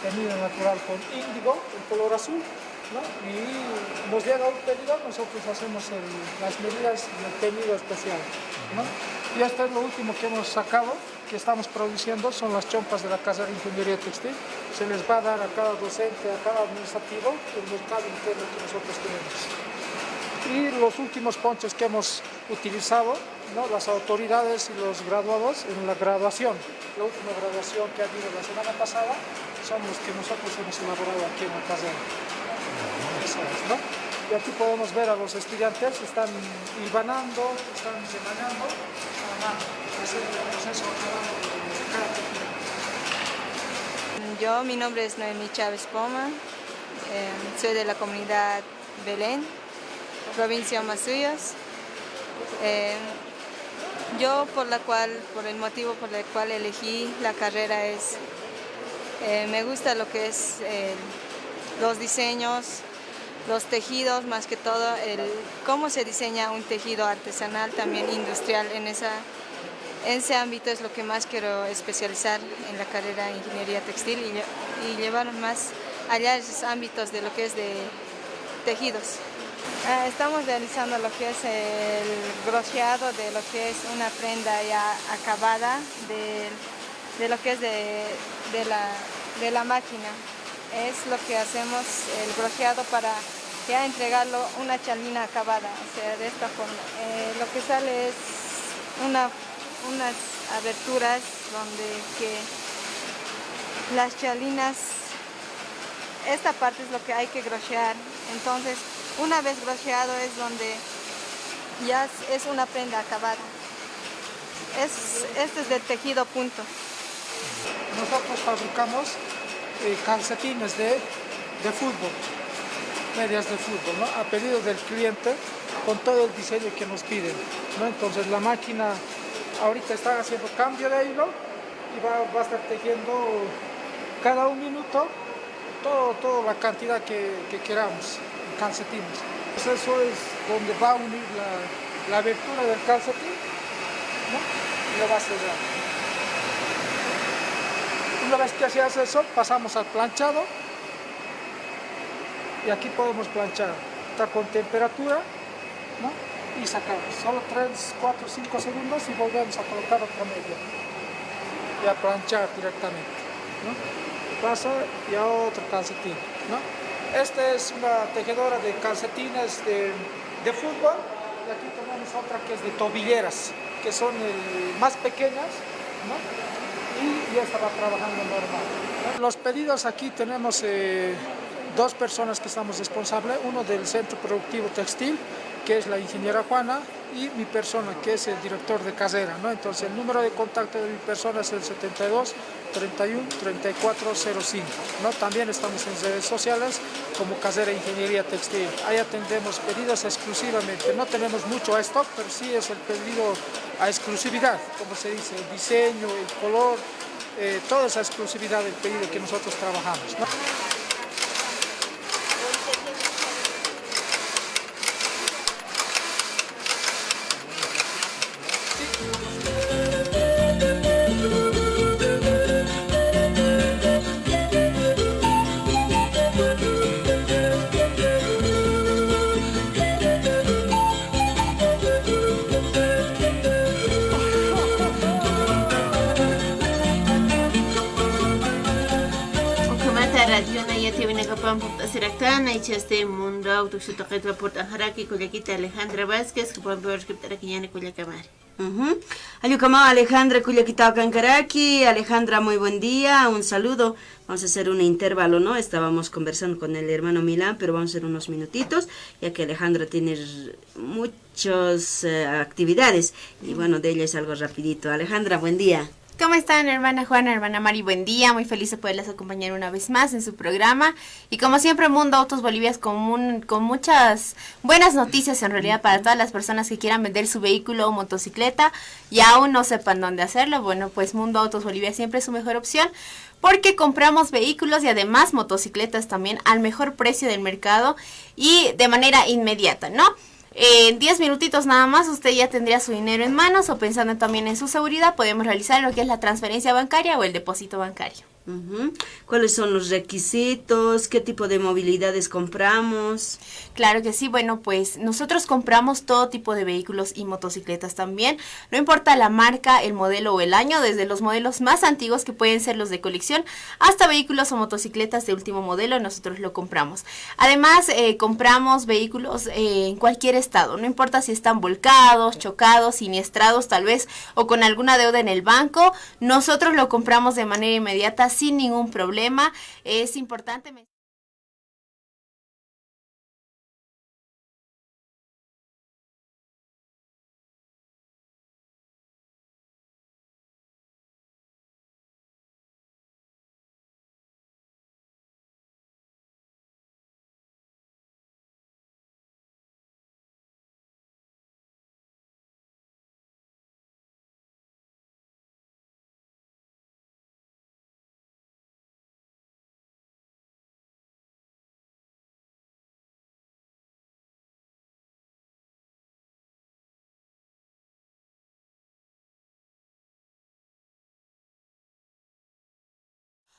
teñido natural con índigo, el color azul, ¿no? Y nos llega un pedido, nosotros hacemos el, las medidas y el teñido especial, ¿no? Y esto es lo último que hemos sacado, que estamos produciendo, son las chompas de la carrera de Ingeniería Textil. Se les va a dar a cada docente, a cada administrativo, el mercado interno que nosotros tenemos. Y los últimos ponchos que hemos utilizado, ¿no? Las autoridades y los graduados en la graduación, la última graduación que ha habido la semana pasada, son los que nosotros hemos elaborado aquí en la carrera. Eso es, ¿no? Y aquí podemos ver a los estudiantes, están hilvanando, están remanando a mano. Es el proceso acabado de cada técnica. Yo, mi nombre es Noemí Chávez Poma, eh, soy de la comunidad Belén, provincia Omasuyos. Eh, yo por la cual, por el motivo por el cual elegí la carrera es, eh, me gusta lo que es, eh, los diseños, los tejidos, más que todo el cómo se diseña un tejido artesanal, también industrial en esa, en ese ámbito es lo que más quiero especializar en la carrera de ingeniería textil y lle-, y llevar más allá esos ámbitos de lo que es de tejidos. Ah, estamos realizando lo que es el brocheado de lo que es una prenda ya acabada de, de lo que es de, de la, de la máquina. Es lo que hacemos, el brocheado para ya entregarlo una chalina acabada, o sea, de esta forma. Eh, lo que sale es una, unas aberturas donde que las chalinas, esta parte es lo que hay que brochear. Entonces, una vez brocheado es donde ya es, es una prenda acabada. Es, este es del tejido punto. Nosotros fabricamos, eh, calcetines de, de fútbol, medias de fútbol, ¿no? A pedido del cliente, con todo el diseño que nos piden, ¿no? Entonces la máquina ahorita está haciendo cambio de hilo y va, va a estar tejiendo cada un minuto todo, toda la cantidad que, que queramos, calcetines. Pues eso es donde va a unir la, la abertura del calcetín, ¿no? Y lo va a cerrar. Una vez que se hace eso, pasamos al planchado. Y aquí podemos planchar. Está con temperatura, ¿no? Y sacamos. Solo tres, cuatro, cinco segundos y volvemos a colocar otra media. Y a planchar directamente, ¿no? Pasa y a otro calcetín, ¿no? Esta es una tejedora de calcetines de, de fútbol. Y aquí tenemos otra que es de tobilleras, que son, eh, más pequeñas, ¿no? Y ya estaba trabajando normal, ¿no? Los pedidos aquí tenemos, eh, dos personas que estamos responsables, uno del Centro Productivo Textil, que es la ingeniera Juana, y mi persona, que es el director de carrera, ¿no? Entonces, el número de contacto de mi persona es el setenta y dos, treinta y uno, treinta y cuatro, cero cinco, ¿no? También estamos en redes sociales como Carrera Ingeniería Textil. Ahí atendemos pedidos exclusivamente. No tenemos mucho stock, pero sí es el pedido a exclusividad, como se dice, el diseño, el color, eh, toda esa exclusividad del pedido que nosotros trabajamos, ¿no? Ukhamata radiona yatiyawinakapan purt'asiraktan, ichhasti Mundo Auto tuqitwa purt'anxaraki kullakita Alejandra Vázquez, jupampi waruskipt'arakiñäni kullakamari. Ujú. Jall ukhamaw Alejandra, kullakitaw akankaraki. Alejandra, muy buen día, un saludo. Vamos a hacer un intervalo, ¿no? Estábamos conversando con el hermano Milán, pero vamos a hacer unos minutitos, ya que Alejandra tiene r-, muchas, eh, actividades. Y bueno, de ella es algo rapidito. Alejandra, buen día. ¿Cómo están, hermana Juana, hermana Mari? Buen día, muy feliz de poderlas acompañar una vez más en su programa. Y como siempre, Mundo Autos Bolivia es con, un- con muchas buenas noticias en realidad para todas las personas que quieran vender su vehículo o motocicleta y aún no sepan dónde hacerlo. Bueno, pues Mundo Autos Bolivia siempre es su mejor opción porque compramos vehículos y además motocicletas también al mejor precio del mercado y de manera inmediata, ¿no? En diez minutitos nada más usted ya tendría su dinero en manos o pensando también en su seguridad, podemos realizar lo que es la transferencia bancaria o el depósito bancario. Ujú. ¿Cuáles son los requisitos? ¿Qué tipo de movilidades compramos? Claro que sí, bueno, pues nosotros compramos todo tipo de vehículos y motocicletas también. No importa la marca, el modelo o el año, desde los modelos más antiguos que pueden ser los de colección hasta vehículos o motocicletas de último modelo, nosotros lo compramos. Además, eh, compramos vehículos, eh, en cualquier estado, no importa si están volcados, chocados, siniestrados tal vez o con alguna deuda en el banco, nosotros lo compramos de manera inmediata sin ningún problema. Es importante men-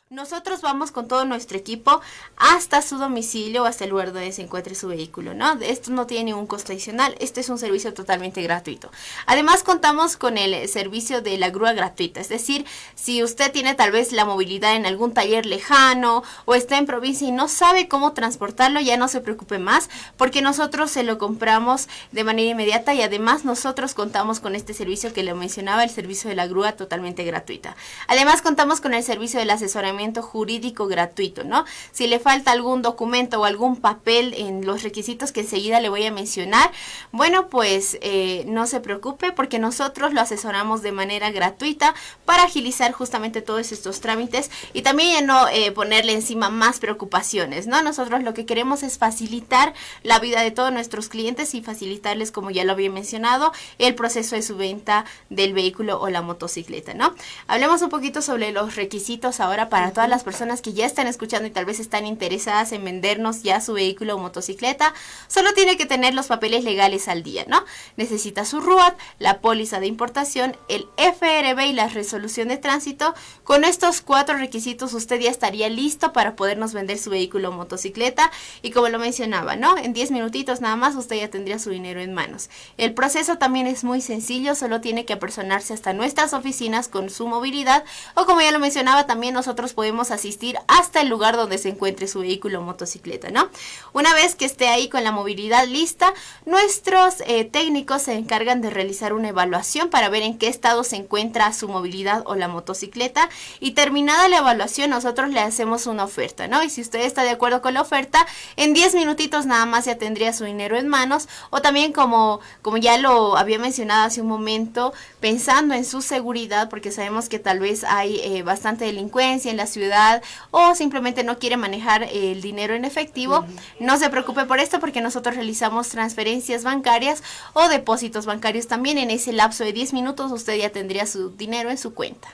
Nosotros vamos con todo nuestro equipo hasta su domicilio o hasta el lugar donde se encuentre su vehículo, ¿no? Esto no tiene ningún costo adicional, este es un servicio totalmente gratuito. Además, contamos con el servicio de la grúa gratuita, es decir, si usted tiene tal vez la movilidad en algún taller lejano o está en provincia y no sabe cómo transportarlo, ya no se preocupe más, porque nosotros se lo compramos de manera inmediata y además nosotros contamos con este servicio que le mencionaba, el servicio de la grúa totalmente gratuita. Además, contamos con el servicio del asesoramiento jurídico gratuito, ¿no? Si le falta algún documento o algún papel en los requisitos que enseguida le voy a mencionar, bueno, pues, eh, no se preocupe porque nosotros lo asesoramos de manera gratuita para agilizar justamente todos estos trámites y también no, eh, ponerle encima más preocupaciones, ¿no? Nosotros lo que queremos es facilitar la vida de todos nuestros clientes y facilitarles, como ya lo había mencionado, el proceso de su venta del vehículo o la motocicleta, ¿no? Hablemos un poquito sobre los requisitos ahora para todas las personas que ya están escuchando y tal vez están interesadas en vendernos ya su vehículo o motocicleta. Solo tiene que tener los papeles legales al día, ¿no? Necesita su ruat, la póliza de importación, el F R B y la resolución de tránsito. Con estos cuatro requisitos usted ya estaría listo para podernos vender su vehículo o motocicleta. Y como lo mencionaba, ¿no? En diez minutitos nada más usted ya tendría su dinero en manos. El proceso también es muy sencillo, solo tiene que apersonarse hasta nuestras oficinas con su movilidad o, como ya lo mencionaba, también nosotros podemos asistir hasta el lugar donde se encuentre su vehículo o motocicleta, ¿no? Una vez que esté ahí con la movilidad lista, nuestros, eh, técnicos se encargan de realizar una evaluación para ver en qué estado se encuentra su movilidad o la motocicleta y terminada la evaluación nosotros le hacemos una oferta, ¿no? Y si usted está de acuerdo con la oferta, en diez minutitos nada más ya tendría su dinero en manos o también como como ya lo había mencionado hace un momento, pensando en su seguridad, porque sabemos que tal vez hay, eh, bastante delincuencia en la ciudad o simplemente no quiere manejar el dinero en efectivo, no se preocupe por esto porque nosotros realizamos transferencias bancarias o depósitos bancarios también. En ese lapso de diez minutos usted ya tendría su dinero en su cuenta.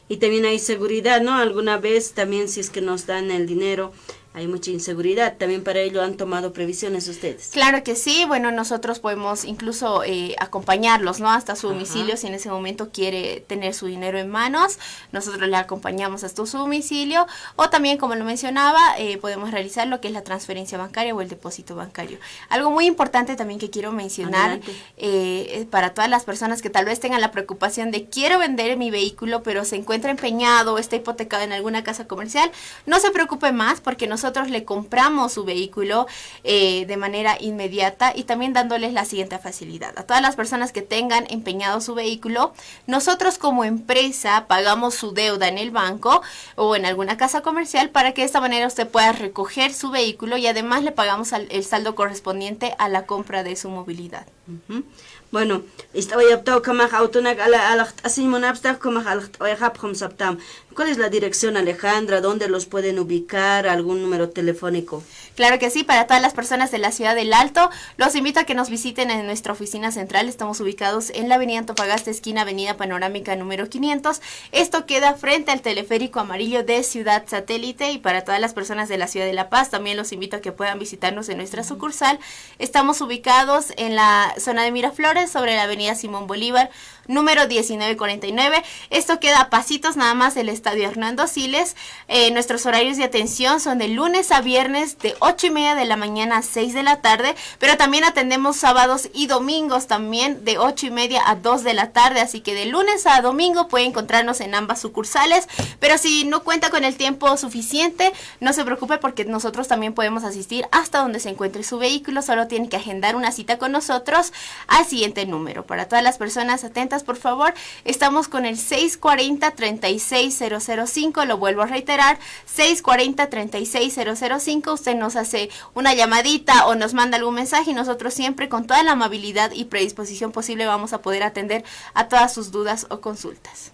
Y también hay seguridad, ¿no? Alguna vez también si es que nos dan el dinero, hay mucha inseguridad. También para ello han tomado previsiones ustedes. Claro que sí. Bueno, nosotros podemos incluso, eh, acompañarlos, ¿no? Hasta su domicilio, si en ese momento quiere tener su dinero en manos, nosotros le acompañamos hasta su domicilio. O también, como lo mencionaba, eh, podemos realizar lo que es la transferencia bancaria o el depósito bancario. Algo muy importante también que quiero mencionar, eh, eh, para todas las personas que tal vez tengan la preocupación de: "Quiero vender mi vehículo, pero se encuentra empeñado o está hipotecado en alguna casa comercial", no se preocupe más, porque nosotros nosotros le compramos su vehículo eh, de manera inmediata y también dándoles la siguiente facilidad. A todas las personas que tengan empeñado su vehículo, nosotros como empresa pagamos su deuda en el banco o en alguna casa comercial para que de esta manera usted pueda recoger su vehículo y además le pagamos al- el saldo correspondiente a la compra de su movilidad. Ujú. Bueno, ist'awayaptaw ukhamax awtunak ala alxt'asiñ munapxta, ukhamax alxt'awayxapxam saptam. ¿Cuál es la dirección, Alejandra? ¿Dónde los pueden ubicar? ¿Algún número telefónico? Claro que sí, para todas las personas de la ciudad del Alto, los invito a que nos visiten en nuestra oficina central. Estamos ubicados en la avenida Antofagasta, esquina Avenida Panorámica número quinientos. Esto queda frente al teleférico amarillo de Ciudad Satélite. Y para todas las personas de la ciudad de La Paz, también los invito a que puedan visitarnos en nuestra sucursal. Estamos ubicados en la zona de Miraflores, sobre la avenida Simón Bolívar, número diecinueve cuarenta y nueve. Esto queda a pasitos nada más del Estadio Hernando Siles. Eh, nuestros horarios de atención son de lunes a viernes de ocho y media de la mañana a seis de la tarde, pero también atendemos sábados y domingos también de ocho y media a dos de la tarde, así que de lunes a domingo puede encontrarnos en ambas sucursales, pero si no cuenta con el tiempo suficiente, no se preocupe porque nosotros también podemos asistir hasta donde se encuentre su vehículo, solo tiene que agendar una cita con nosotros al siguiente número. Para todas las personas atentas, por favor, estamos con el seis cuarenta, treinta y seis cero cero cinco, lo vuelvo a reiterar, seis cuarenta, treinta y seis cero cero cinco. Usted nos hace una llamadita o nos manda algún mensaje y nosotros siempre con toda la amabilidad y predisposición posible vamos a poder atender a todas sus dudas o consultas.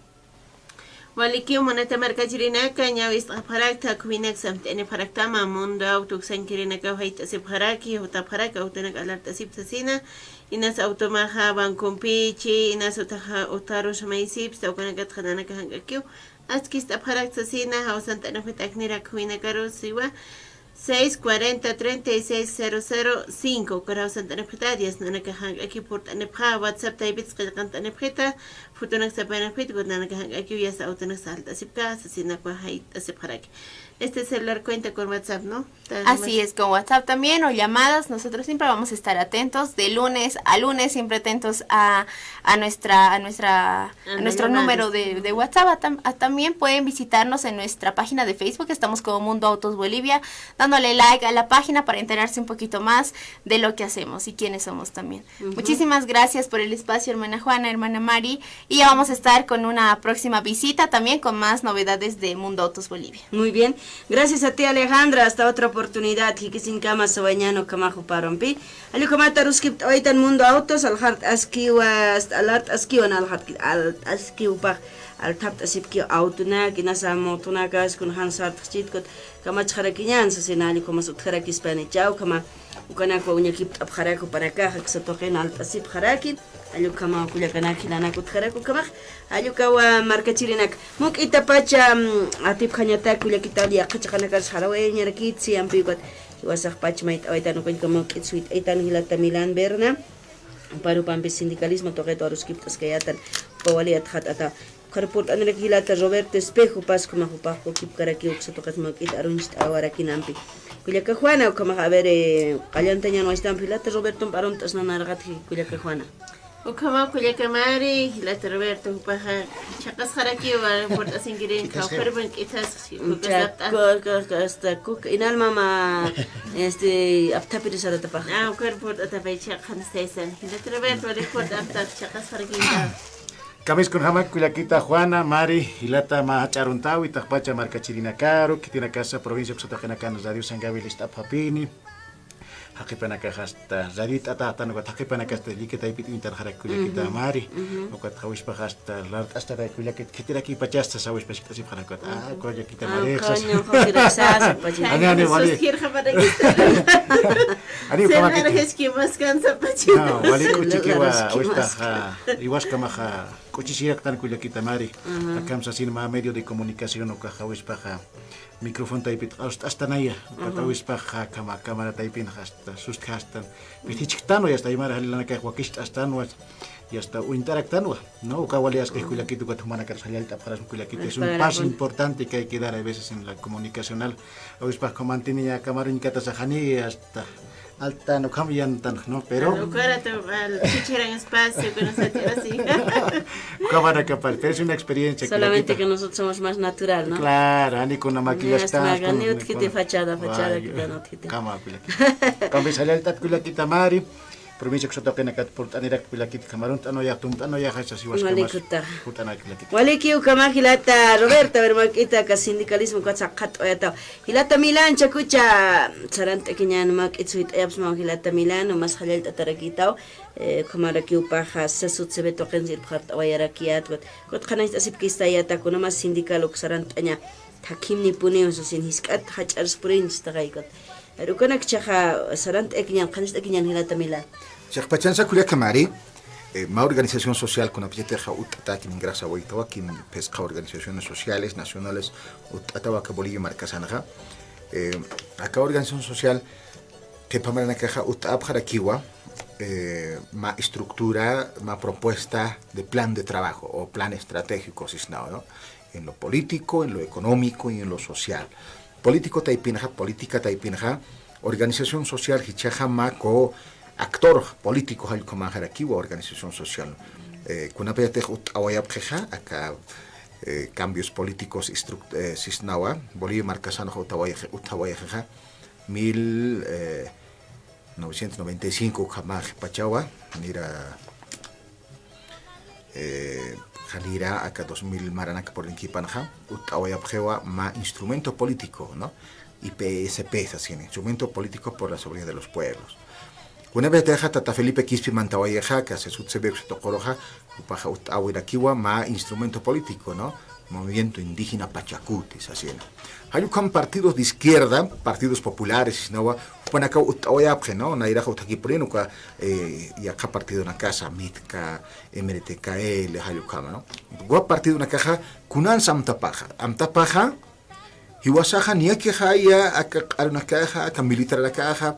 Walikiw munata markachirinaka, ñawist'apxarakta, akhuwinak samt'anipxaraktama, Mundo Auto uksankirinakaw jayt'asipxaraki, jutapxaraki, awtunak alart'asip sasina, inas awtumaxa bankumpichi, inas utaxa utarus maysipsta, ukanakatxa nanaka jank'akiw, askist'apxarakta sasina, jawsant'anipxit aknir akhuwinakarus siwa, seis cuarenta, treinta y seis cero cero cinco, ukax jawsant'anipxita, diez nanaka jank'aki purt'anipxa, WhatsApp taypit qillqant'anipxita, fotonak sapanipxit, ukat nanaka jank'aki, yasta awtunak salt'asipka, sasinakwa jayt'asipxaraki. Este celular cuenta con WhatsApp, ¿no? Así es, con WhatsApp también o llamadas, nosotros siempre vamos a estar atentos de lunes a lunes, siempre atentos a, a nuestra, a nuestra, a nuestro número de, de WhatsApp. A tam- a- también pueden visitarnos en nuestra página de Facebook, estamos como Mundo Autos Bolivia, dándole like a la página para enterarse un poquito más de lo que hacemos y quiénes somos también. Muchísimas gracias por el espacio, hermana Juana, hermana Mari, y ya vamos a estar con una próxima visita también con más novedades de Mundo Autos Bolivia. Muy bien. Gracias a ti, Alejandra. Hasta otra oportunidad. Jikisinkama sawañan ukhamax juparumpi. Jall ukhamat aruskipt'awaytan Mundo Autos, alxart'askiwa, alxart'askiwa, alxart'askiw jupax, althapt'asipkiw awtunak, inasa motonakas, kunjam sartxchit, ukat kamachxarakiñan sasina, jall ukhamas utjarakispani, chawkhama, ukanakwa uñakipt'apxarak jupanakax, aksa tuqin alt'asipxaraki. Jall ukhamaw kullakanak jilanak utjarak ukhamax, jall ukawa markachirinak. Muk'itapacha, mm, atipxañatak kullakita, yaqha chiqanakas jarawiñarakit, siampi ukat jiwasaxpach mayt'awaytan, ukañka muk'it suwit'aytan jilata Milán Berna, juparupampis sindicalismo tuqit aruskipt'askayätan, jupa wali atxat ata. Ukar purt'anirak jilata Roberto Espejo, jupas ukhamax jupax ukipkaraki, uksa tuqit muk'it aruñcht'awarakinampi. Kullaka Juana, ukhamax, a ver, eh, qallantañan waystampi jilata Roberto, arunt'asnanarxat, kullaka Juana. Ukhamaw kullaka Mari, jilata Roberto, jupaxa chhaqasxarakiwa, purt'asinkirinxa, ukar muk'itasa, kukasapt'a. Ku- ku- ku- hasta kuk inalmama, este, apthapiri saratapax. Ah, ukar purt'atapay chhaqan saysan. Jilata Roberto, wali purt'aptax, chhaqasxarakiwa. Kamisas kunjamak kullakita Juana, Mari, jilata mä jach'a aruntawi, taqpacha markachirinakaru, khitinakasa provincia uksa tuqinakan Radio San Gabriel ist'apxapini. Jaqipanakax hasta radioyt'atätan, ukat jaqipanakax hasta lliki taypit uñtarxarak kullakita Mari. Ukat jawispax hasta lart'astatay kullakit, khitiraki pachasta sawispa sikt'asipxarak, ukat. Ah, kullakita Mari. Ani, ani, wali. Ani, ukhamakitu. No, wali k'uchikiwa, jawispax, ah, jiwaskamaxa k'uchisiraktan kullakita Mari. Akham sasin mä medio de comunicación ukax jawispaxa micrófono taypit arunt'astanaya, ukat jawispax akhama cámara taypinxa hasta sustjastan. Pithichktanwa, yasta aymar jalilanakax wakicht'astanwa, yasta uñt'araktanwa, ¿no? Uka wali askix kullakit ukat jumanakarusa jallallt'apxarasma kullakit. Es un paso importante que hay que dar a veces en la comunicacional. Jawispax ukham mantiene ya cámara uñkatasa jani hasta Altan, ukham yantan, ¿no? Pero ukarata, chichiran espacio, con nosotros, sí. Ukamanakapar, pero es una experiencia que la solamente quita. Que nosotros somos más natural, ¿no? Claro, ani kuna maquillas. Ni hasta tan, ni utkiti fachada, fachada, ay, que no utkiti. Kama, kullakita. Kama, sallalltat, kullakita Mari. Provincia kusatuqinakat purt'anirak, kullakita, kamarunt'anuyaq, tunt'anuyaq, hasta si waskamas. Waliki ukamak jilata Roberta, a ver, mak'ita, aka sindicalismo, ukat saqhat'awayataw. Jilata Milan, chakucha, sarant'akiñän, mak'it suyt'ayapxsma jilata Milan, umas jallallt'atarakïtaw, eh, ukhamarakiw jupaxa, sasut siwi tuqinsa irpxart'awayarakiyät, ukat qhanañcht'asipkistayata, kuna mas sindical uk sarant'aña, thakimnipuniw, sasin jisk'at jach'arsipuriñ, sataxay, ukat. Pero ukanak jichhaxa sarant'akiñän, qhanañcht'akiñän jilata Milan. Chiqpachansa kullaka Mari, eh, mä organización social kunapachatixa utt'atäki, ningrasa waytawa, kim phisqa organizaciones sociales nacionales utt'atawa aka Bolivia markasanxa. Eh, aka organización social qhipa maranakaxa utt'apxarakiwa, eh, mä estructura, mä propuesta de plan de trabajo o plan estratégico sisnawa, ¿no? En lo político, en lo económico y en lo social. Político taypinxa, política taypinxa, organización social jichhaxa mä co-actor político jall ukhamäxarakiwa organización social. Eh, kunapachatix utt'awayapxixa, aka, eh, cambios políticos estruct-, eh, sisnawa, Bolivia markasanxa utt'awayapxi-, utt'awayapxixa, mil, eh, novecientos noventa y cinco ukhamax pachawa, nira, eh, janira aka dos mil maranaka purinkïpanxa, utt'awayapxiwa mä instrumento político, ¿no? I P S P sasini, Instrumento Político por la Soberanía de los Pueblos. Kunapachatixa tata Felipe Quispe mantawayixa, aka sasut siwi uksatuquruxa, jupaxa utt'awirakiwa mä instrumento político, ¿no? Movimiento Indígena Pachacuti sasina. Jall ukham partidos de izquierda, partidos populares sisnawa, jupanakaw utt'awayapxi, ¿no? Nayrax utjakipurin uka, eh, yaqha partidonakasa, MITCA, M R T K L, jall ukhama, ¿no? Uka partidonakaxa kunansa amtapaxa, amtapaxa, jiwasaxa niyakixa ya aka q'arunakaxa, aka militarnakaxa,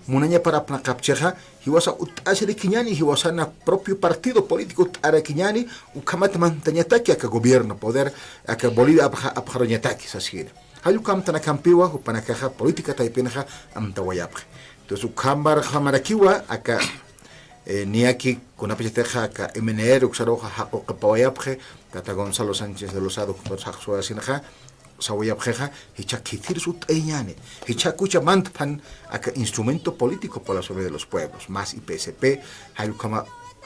munañapar apnaqapchixa, jiwasa utt'asirakiñäni, jiwasana propio partido político utt'arakiñäni, ukhamat mantañataki aka gobierno, poder, aka Bolivia apxa-, apxaruñataki, sasina. Jall uka amtanakampiwa, jupanakaxa política taypinxa amtawayapxi. Entonces, ukhamar-, ukhamarakiwa, aka, eh, niyaki kunapachatixa aka M N R uksaruxa jaquqipawayapxi, tata Gonzalo Sánchez de Lozada, doctor Saxo, sasinxa, sawayapxixa, jichha khitir sutt'ayañäni, jichha kucha mantpan aka Instrumento Político por la Soberanía de los Pueblos, más I P S P, jall ukhama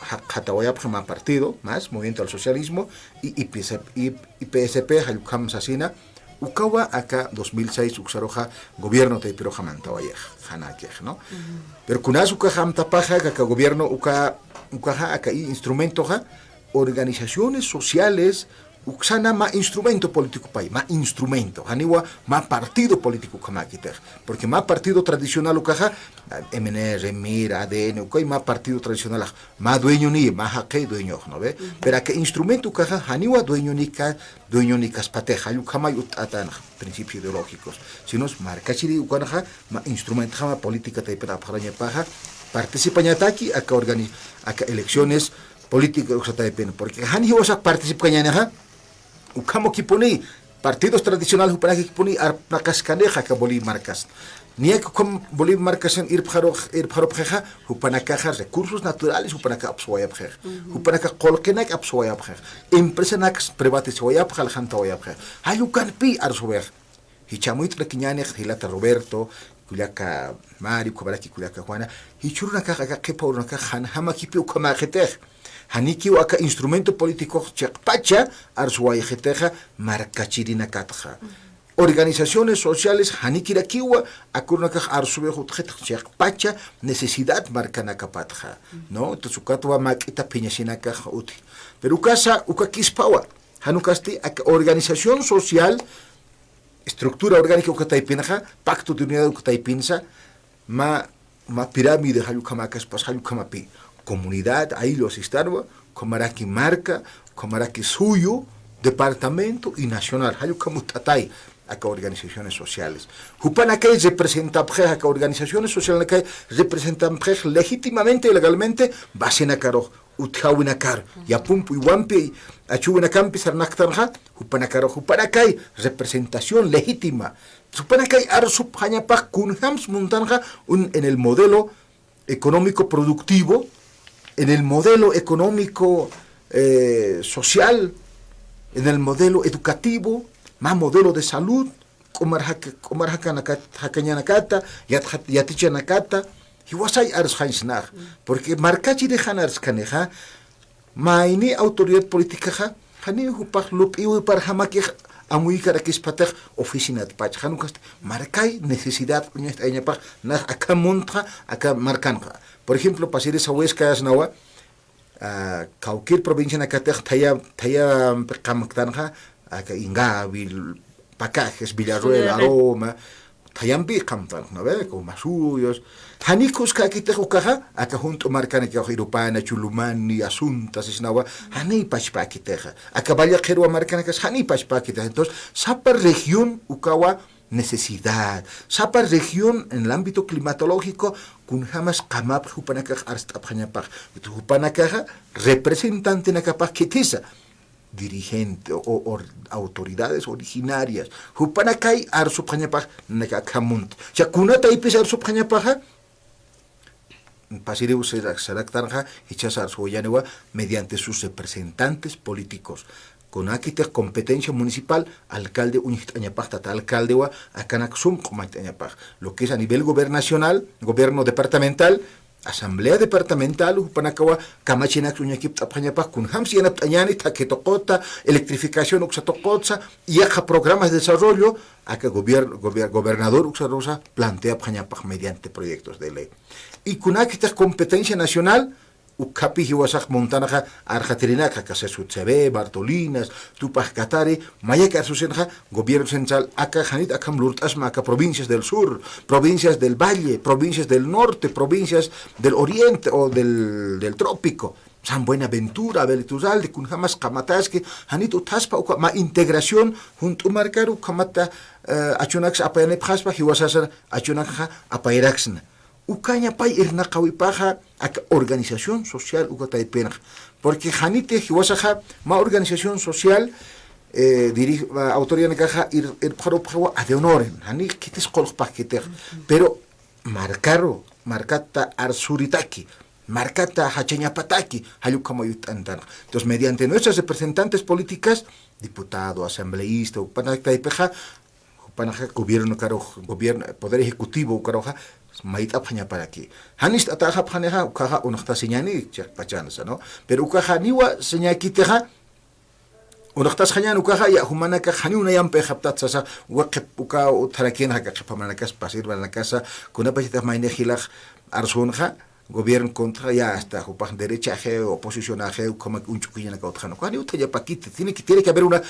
ja-, jatawayapxi mä partido, más Movimiento al Socialismo, y I P S P, I P S P, jall ukham sasina, ukawa aka dos mil seis uksaruxa gobierno taypiruxa mantawayix, janakix, ¿no? Pero kunas ukaxa amtapaxa, aka gobierno uka, ukaxa aka i instrumentoxa, organizaciones sociales, uksana mä instrumento político pay, mä instrumento. Janiwa mä partido político ukhamäkitix. Porque mä partido tradicional ukaxa, M N R, MIR, A D N, ukay mä partido tradicional, mä dueño ni, mä jaqi dueño, ¿no ve? Pero aka instrumento ukaxa, janiwa dueño nika, dueño nikaspatix, jall ukhamay utt'atanxa, principios ideológicos. Sino markachiri ukanxa, mä instrumento, mä política taypin apxarañapaxa, participañataki, aka organi-, aka elecciones, política uksa taypin, porque jan jiwasa participkañänixa, ukhamukipuni, partidos tradicionales jupanakipuni arpnaqaskanixa aka Bolivia markas. Niyak ukham Bolivia markasan irpxarux-, irpxarupxixa, jupanakaxa recursos naturales, jupanaka apsuwayapxixa. Jupanaka qullqinak apsuwayapxixa. Empresanak privatizawayapxa, aljantawayapxixa. Jall ukanpi arsuwixa. Jichha amuyt'arakiñänix jilata Roberto, kullaka Mari, ukhamaraki kullaka Juana, jichhürunakax aka qhipa urunakax janjamakipi ukhamäxitix. Janikiw aka instrumento políticox chiqpacha arsuwayxitixa markachirinakatxa. Organizaciones sociales janikirakiwa aka urunakax arsuwix utjxitix chiqpacha necesidad markanakapatxa, ¿no? Entonces ukatwa mä k'ita phiñasinakax utji. Pero ukasa, ukakispawa. Jan ukasti aka organización social estructura orgánica uka taypinxa, pacto de unidad uka taypinsa, mä, mä pirámide jall ukhamäkaspas, jall ukhamapi, comunidad, ayllu asistanwa, ukhamaraki marka, ukhamaraki suyu, departamento y nacional, jall ukham utt'atay aka organizaciones sociales. Jupanakay representapxix, aka organizaciones socialnakay representapxix legítimamente y legalmente, basinakarux, utjäwinakar, yapumpi, wampi, achuwinakampi sarnaqtanxa, jupanakar, jupanakay representación legítima. Jupanakay arsupxañapax kunjams muntanxa un, en el modelo económico productivo, en el modelo económico, eh, social, en el modelo educativo, mä modelo de salud, q'umar jaka-, q'umar jakanakat-, jakañanakata, yat-, yatichanakata, jiwasay arsxañsnax. Porque markachirixan arskanixa, mayni autoridad políticaxa, janiw jupax lup'iwiparjamakix amuykarakispatex oficinatpach. Jan ukasti markay necesidad uñacht'ayañapax nax aka muntxa, aka markanxa. Por ejemplo, pasiri sawayskayasnawa, ah, kawkir provincianakatix thaya, thaya qamktanxa, aka Ingavi, Pacajes, Villarroel, Villarroel. Aroma, thayampi qamtanxa, ¿no ve? Como Masuyos. Jani khuskakitix ukaxa, aka junt'u markanakax Irupana, Chulumani, Asunta, sisnawa, jani pachpakitixa. Aka Valle Qhirwa markanakas, jani pachpakitixa. Entonces, sapa región ukawa necesidad. Sapa región en el ámbito climatológico, kunjamas qamapxi jupanakax arst'apxañapax. Jupanakaxa representantenakapax khithisa. Dirigente o, o autoridades originarias. Jupanakay arsupxañapax, naka akhamunt. Cha kuna taypis arsupxañapaxa, pasiriw sarak-, saraktanxa, jichhas arsuwayaniwa mediante sus representantes políticos. Kunakitix competencia municipal, alcalde uñjt'añapax, tata alcaldewa, akanak sum q'umañt'añapax. Lo que es a nivel gobernacional, gobierno departamental, asamblea departamental, jupanakawa kamachinak uñakipt'apxañapax, kunjams yanapt'añani, thakhi tuquta, electrificación uksa tuqutsa, yaqha programas de desarrollo, aka gobier-, gobier-, gobernador uksarusa planteapxañapax mediante proyectos de ley. Y kunakitix competencia nacional, ukhapi jiwasax muntanxa arxatirinaka, aka Sesut C B, Bartolinas, Tupac Katari, mayak arsusinxa, gobierno central, aka janit akham lurt'asma, aka provincias del sur, provincias del valle, provincias del norte, provincias del oriente o del, del trópico. San Buenaventura, Abel Iturralde, kunjamas qamataski, janit utjaspa uka mä integración, junt'u markar ukhamata, eh, achunaks apayanipxaspa, jiwasasar achunakxa apayaraksna. Ukaña pay irnaqawipaxa, aka organización social uka taypinxa. Porque janiti jiwasaxa, mä organización social, eh, diri-, ma, autoridadnakaxa ir-, irpxarupxawa ad honorem, jani khitis qulqpax khitix. Pero markaru, markata arsuritaki, markata jachañapataki, jall ukhama yutt'antanxa. Entonces, mediante nuestras representantes políticas, diputado, asambleísta, upanak taypixa, jupanaxa gobierno karux, gobierno, poder ejecutivo karuxa, mayt'apxañaparaki. Jan ist'atäxapxanixa, ukaxa unxtasiñani, chiqpachansa, ¿no? Pero ukaxa janiwa sañäkitixa, unxtasxañäni ukaxa, ya, jumanakax janiw nayampixapxtat sasa, uka qhip-, uka utjarakïnxa, aka qhipa maranakas, pasir maranakasa, kunapachatix maynix jilax arsunxa, gobierno contra, ya, hasta jupax derechaje, oposicionaje, ukhamak uñch'ukiñanaka utjana. Uka janiw utjañapakiti, tiene que, tiene que haber una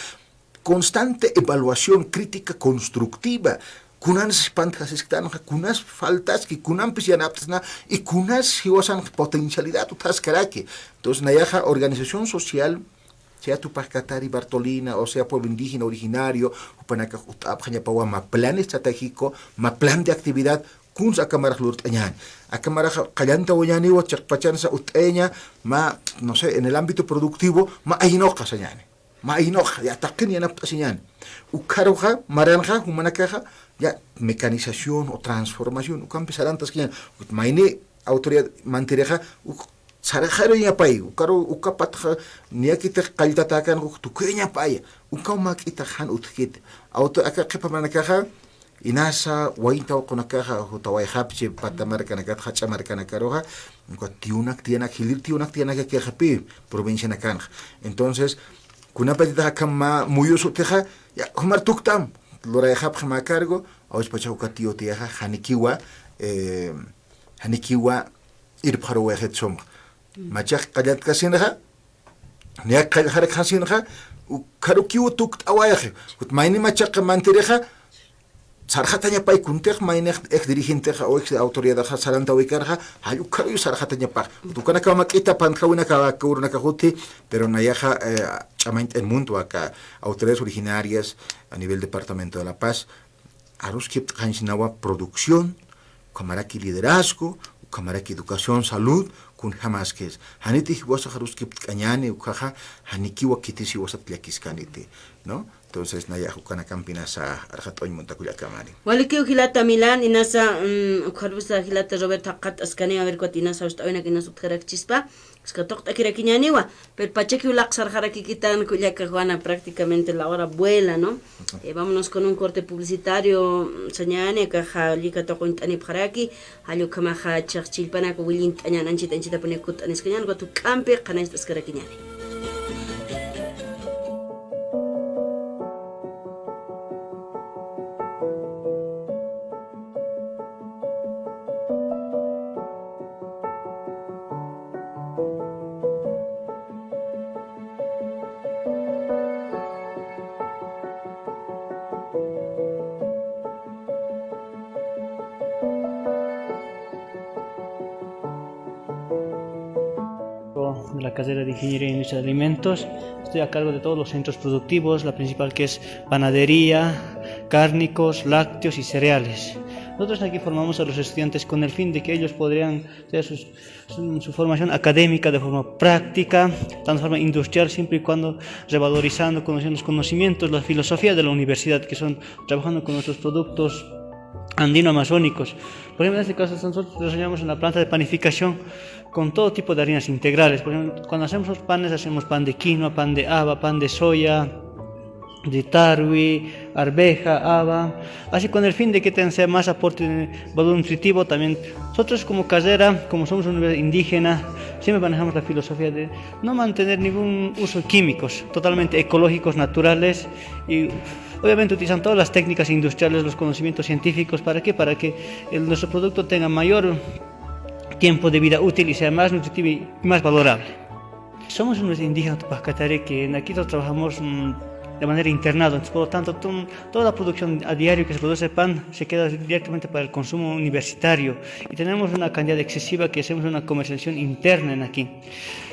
constante evaluación crítica constructiva. Kunan sipantjasisktanxa, kunas faltaski, kunampis yanapt'asna, y kunas jiwasan potencialidad utjaskaraki. Entonces, nayaxa organización social, sea Tupac Katari, Bartolina, o sea pueblo indígena originario, jupanakax ut'apxañapawa mä plan estratégico, mä plan de actividad, kuns aka marax lurt'añäni. Aka marax qallantawañäniwa, chiqpachansa ut'ayaña, mä, no sé, en el ámbito productivo, mä aynuqa sañäni. Mä aynuqa, ya taqin yanapt'asiñäni. Ukharuxa, maranxa, jumanakaxa, ya mecanización o transformación, ukampi sarantaskiñäni. Mayni autoridad mantirixa, uk saraxaruñapay, ukaru, ukapatxa, niyakitix qalltatäkän, uk tukuyañapay, ukaw mä k'itax jan utjkiti. Auto, aka qhipa maranakaxa, inasa, wayn tawaqunakaxa, jutawayxapchi, pata markanakat, jach'a markanakaruxa, uka tiyunak tiyanak, jilïr tiyunak tiyanakakïxapï, provincianakanxa. Entonces, kunapachatix akham mä muyus utjixa, ya, jumar tukt'am, lurayxapxi mä cargo, awispachax uka tiyu tiyaxa, janikiwa, eh, janikiwa irpxaruwayxit sumxa. Machaq qallatkasinxa, niyak qallxarakxasinxa, ukharukiw tukt'awayxi. Kut mayni machaq mantirixa, sarxatañapay kuntix, maynix ex dirigentexa o ex autoridadxa sarantawikarxa, jall ukharuw sarxatañapax. Kut ukanakaw mä k'ita pantjawinaka, aka urunakax utji, pero nayaxa, eh, ch'amañt'añ muntwa aka autoridades originarias a nivel departamento de La Paz, aruskipt'xañchinawa producción, ukhamaraki liderazgo, Ukhamaraki educación, salud, kunjamaskis. Janitix jiwasax aruskipt'kañäni, ukaxa, janikiwa khitis jiwasat llakiskaniti, ¿no? Entonces, nayax ukanakampin inasa arxat'awañ munta kullakamani. Walikiw jilata Milán, inasa, mm, ukxarusa jilata Roberto jaqat'askani, a ver, kuwat inasa jawst'awinaka inasa utjarakchispa, iska tuqt'akirakiñäniwa, pero pachakiw laqsarxarakikitan kullaka Juana, prácticamente la hora vuela, ¿no? Eh, vámonos con un corte publicitario, mm, sañäni, akaxa llika tuquñt'anipxaraki, jall ukhamaxa chiqchillpanaka willint'añän, anchit anchitapuni kutt'aniskañän, ukat juk'ampi qhanañcht'askarakiñäni. De la carrera de Ingeniería en Industria de Alimentos. Estoy a cargo de todos los centros productivos, la principal que es panadería, cárnicos, lácteos y cereales. Nosotros aquí formamos a los estudiantes con el fin de que ellos podrían hacer sus su, su formación académica de forma práctica, tanto de forma industrial, siempre y cuando revalorizando, conociendo los conocimientos, la filosofía de la universidad, que son trabajando con nuestros productos andino-amazónicos. Por ejemplo, en este caso, nosotros desarrollamos una planta de panificación con todo tipo de harinas integrales. Por ejemplo, cuando hacemos los panes, hacemos pan de quinoa, pan de haba, pan de soya, de tarwi, arveja, haba. Así, con el fin de que ten-, sea más aporte de valor nutritivo también. Nosotros como carrera, como somos una universidad indígena, siempre manejamos la filosofía de no mantener ningún uso de químicos, totalmente ecológicos, naturales y obviamente utilizando todas las técnicas industriales, los conocimientos científicos. ¿Para qué? Para que el, nuestro producto tenga mayor tiempo de vida útil y sea más nutritivo y más valorable. Somos unos indígenas Tupac Katari que en aquí trabajamos, mm, de manera internado, entonces, por lo tanto, to-, toda la producción a diario que se produce pan se queda directamente para el consumo universitario y tenemos una cantidad excesiva que hacemos una comercialización interna en aquí.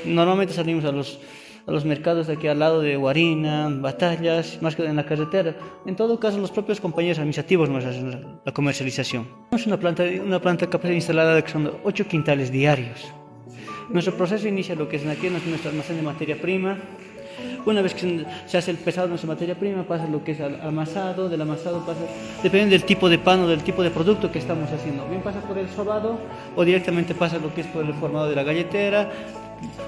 Normalmente salimos a los, a los mercados de aquí al lado de Huarina, Batallas, más que en la carretera. En todo caso, los propios compañeros administrativos nos hacen la, la comercialización. Tenemos una planta, una planta capaz instalada que son ocho quintales diarios. Nuestro proceso inicia lo que es aquí, nuestro almacén de materia prima. Una vez que se hace el pesado de nuestra materia prima, pasa lo que es al amasado, del amasado pasa, dependiendo del tipo de pan o del tipo de producto que estamos haciendo. Bien pasa por el sobado o directamente pasa lo que es por el formado de la galletera.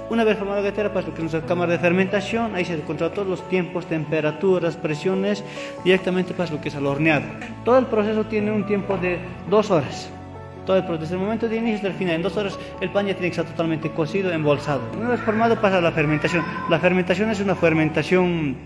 Una vez formada la galletera, pasa lo que es nuestra cámara de fermentación, ahí se controla todos los tiempos, temperaturas, presiones, directamente pasa lo que es al horneado. Todo el proceso tiene un tiempo de dos horas. Todo el proceso, desde el momento de inicio hasta el final, en dos horas el pan ya tiene que estar totalmente cocido, embolsado. Una vez formado pasa a la fermentación. La fermentación es una fermentación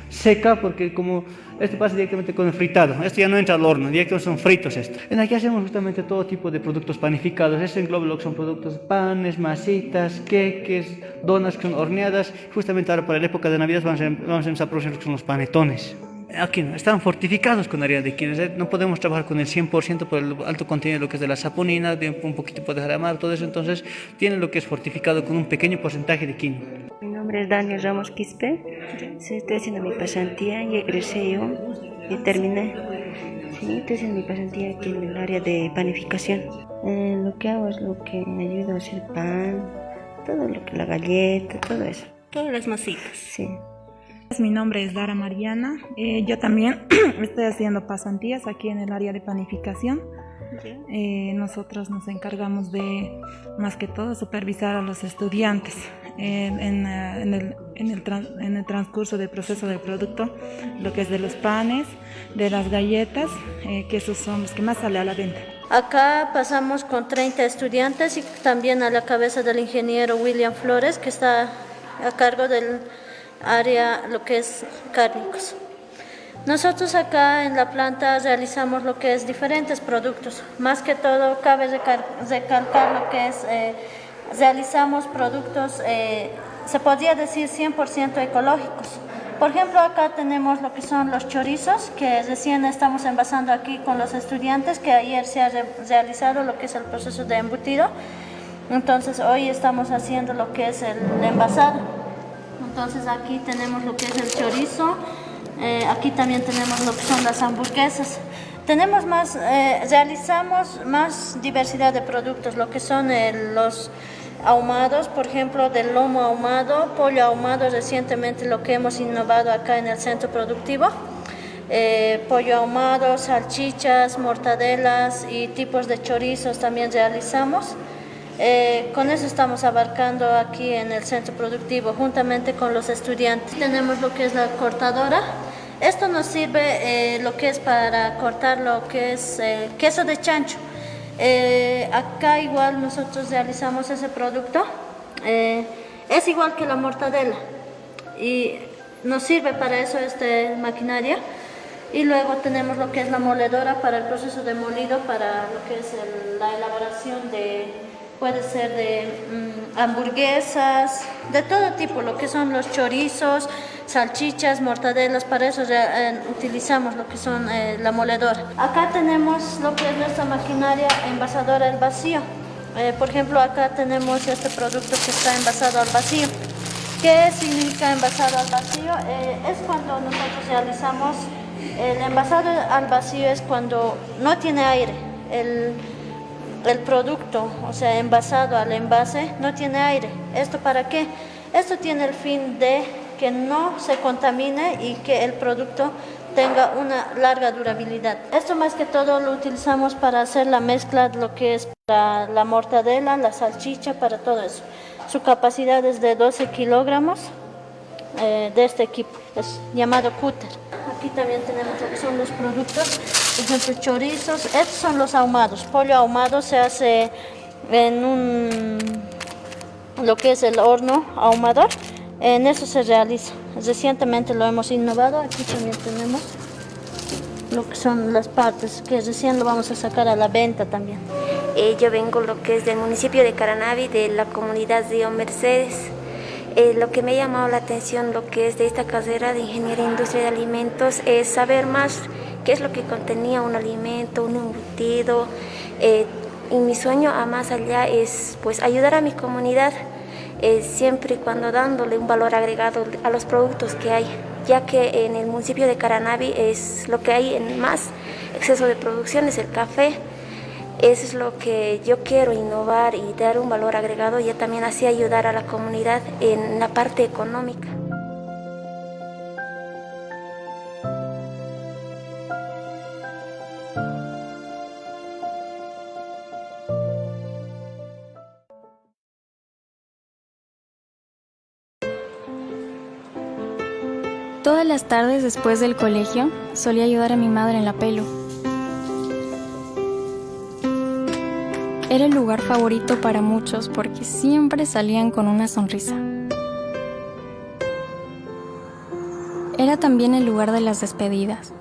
seca porque como este pasa directamente con el fritado, esto ya no entra al horno, directamente son fritos estos. En aquí hacemos justamente todo tipo de productos panificados, esto engloba lo que son productos, panes, masitas, queques, donas que son horneadas. Justamente ahora para la época de Navidad vamos a, vamos a empezar a producir lo que son los panetones. Aquí no, están fortificados con harina de quinoa. O sea, no podemos trabajar con el cien por ciento por el alto contenido de lo que es de la saponina, de un poquito de jarabar, todo eso. Entonces, tiene lo que es fortificado con un pequeño porcentaje de quinoa. Mi nombre es Daniel Ramos Quispe. Sí, estoy haciendo mi pasantía, ya egresé yo, ya terminé. Sí, estoy haciendo mi pasantía aquí en el área de panificación. Eh, lo que hago es lo que me ayuda a hacer pan, todo lo que, la galleta, todo eso. Todas las masitas. Sí. Mi nombre es Dara Mariana. Eh, yo también estoy haciendo pasantías aquí en el área de panificación. Ya. Eh, nosotros nos encargamos de, más que todo, supervisar a los estudiantes, eh, en, eh, en el, en el tran-, en el transcurso del proceso del producto, lo que es de los panes, de las galletas, eh, que esos son los que más sale a la venta. Acá pasamos con treinta estudiantes y también a la cabeza del ingeniero William Flores, que está a cargo del área, lo que es cárnicos. Nosotros acá en la planta realizamos lo que es diferentes productos. Más que todo, cabe recal-, recalcar lo que es, eh, realizamos productos, eh, se podría decir, cien por ciento ecológicos. Por ejemplo, acá tenemos lo que son los chorizos, que recién estamos envasando aquí con los estudiantes, que ayer se ha re-, realizado lo que es el proceso de embutido. Entonces, hoy estamos haciendo lo que es el envasado. Entonces, aquí tenemos lo que es el chorizo, eh, aquí también tenemos lo que son las hamburguesas. Tenemos más, eh, realizamos más diversidad de productos, lo que son, eh, los ahumados, por ejemplo, del lomo ahumado, pollo ahumado, recientemente lo que hemos innovado acá en el centro productivo, eh, pollo ahumado, salchichas, mortadelas y tipos de chorizos también realizamos. Eh, con eso estamos abarcando aquí en el centro productivo, juntamente con los estudiantes. Tenemos lo que es la cortadora. Esto nos sirve, eh, lo que es para cortar lo que es, eh, queso de chancho. Eh, acá igual nosotros realizamos ese producto. Eh, es igual que la mortadela. Y nos sirve para eso este maquinaria. Y luego tenemos lo que es la moledora para el proceso de molido, para lo que es el, la elaboración de, puede ser de, mm, hamburguesas, de todo tipo, lo que son los chorizos, salchichas, mortadelas, para eso ya, eh, utilizamos lo que son, eh, la moledora. Acá tenemos lo que es nuestra maquinaria envasadora al vacío. Eh, por ejemplo, acá tenemos este producto que está envasado al vacío. ¿Qué significa envasado al vacío? Eh, es cuando nosotros realizamos el envasado al vacío, es cuando no tiene aire. El, el producto, o sea, envasado al envase, no tiene aire. ¿Esto para qué? Esto tiene el fin de que no se contamine y que el producto tenga una larga durabilidad. Esto más que todo lo utilizamos para hacer la mezcla, lo que es para la mortadela, la salchicha, para todo eso. Su capacidad es de doce kilogramos, eh, de este equipo. Es llamado cúter. Aquí también tenemos lo que son los productos, por ejemplo, chorizos. Estos son los ahumados. Pollo ahumado se hace en un, lo que es el horno ahumador. En eso se realiza. Recientemente lo hemos innovado. Aquí también tenemos lo que son las partes que recién lo vamos a sacar a la venta también. Eh, yo vengo lo que es del municipio de Caranavi, de la comunidad Río Mercedes. Eh, lo que me ha llamado la atención, lo que es de esta carrera de ingeniería industria de alimentos, es saber más qué es lo que contenía un alimento, un embutido. Eh, y mi sueño a más allá es, pues, ayudar a mi comunidad, eh, siempre y cuando dándole un valor agregado a los productos que hay, ya que en el municipio de Caranavi es lo que hay en más exceso de producción, es el café. Eso es lo que yo quiero innovar y dar un valor agregado y también así ayudar a la comunidad en la parte económica. Todas las tardes después del colegio solía ayudar a mi madre en la pelu. Era el lugar favorito para muchos porque siempre salían con una sonrisa. Era también el lugar de las despedidas,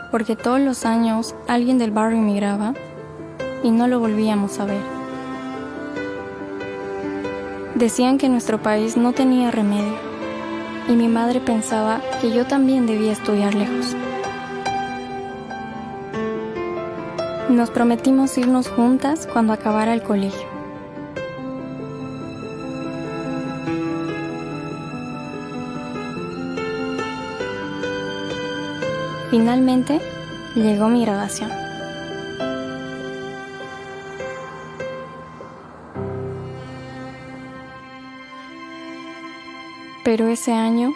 porque todos los años alguien del barrio emigraba y no lo volvíamos a ver. Decían que nuestro país no tenía remedio, y mi madre pensaba que yo también debía estudiar lejos. Nos prometimos irnos juntas cuando acabara el colegio. Finalmente, llegó mi graduación. Pero ese año,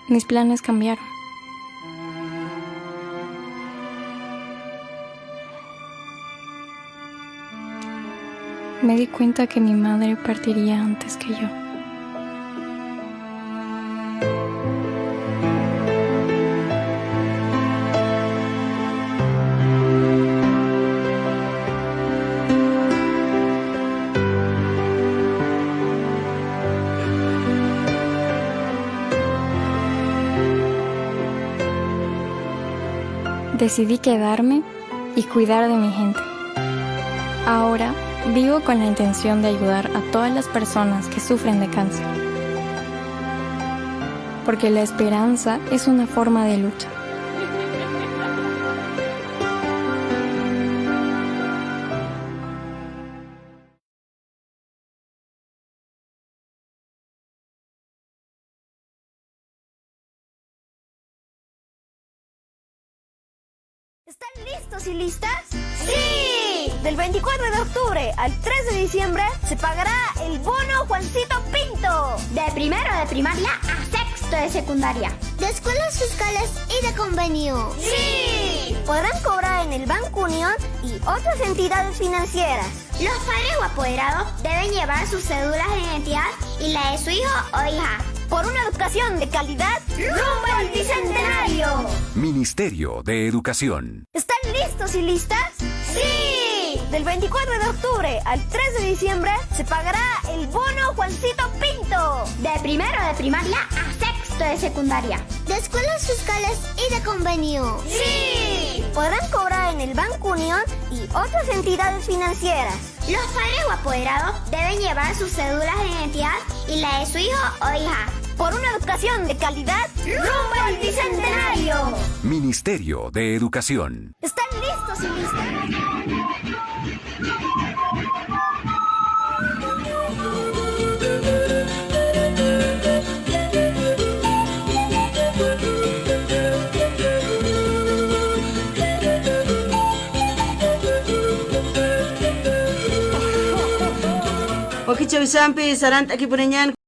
mis planes cambiaron. Me di cuenta que mi madre partiría antes que yo. Decidí quedarme y cuidar de mi gente. Ahora vivo con la intención de ayudar a todas las personas que sufren de cáncer, porque la esperanza es una forma de lucha. ¿Están listos y listas? ¡Sí! Del veinticuatro de octubre al tres de diciembre se pagará el bono Juancito Pinto. De primero de primaria a sexto de secundaria. De escuelas fiscales y de convenio. ¡Sí! Podrán cobrar en el Banco Unión y otras entidades financieras. Los padres o apoderados deben llevar sus cédulas de identidad y la de su hijo o hija. Por una educación de calidad, rumbo al bicentenario. Ministerio de Educación. ¿Están listos y listas? ¡Sí! Del veinticuatro de octubre al tres de diciembre se pagará el bono Juancito Pinto. De primero de primaria a sexto de secundaria. De escuelas fiscales y de convenio. ¡Sí! Podrán cobrar en el Banco Unión y otras entidades financieras. Los padres o apoderados deben llevar sus cédulas de identidad y la de su hijo o hija. Por una educación de calidad, rumbo al bicentenario. Ministerio de Educación. ¿Están listos y listas? Wakichäwisampi sarant'akipuniñan.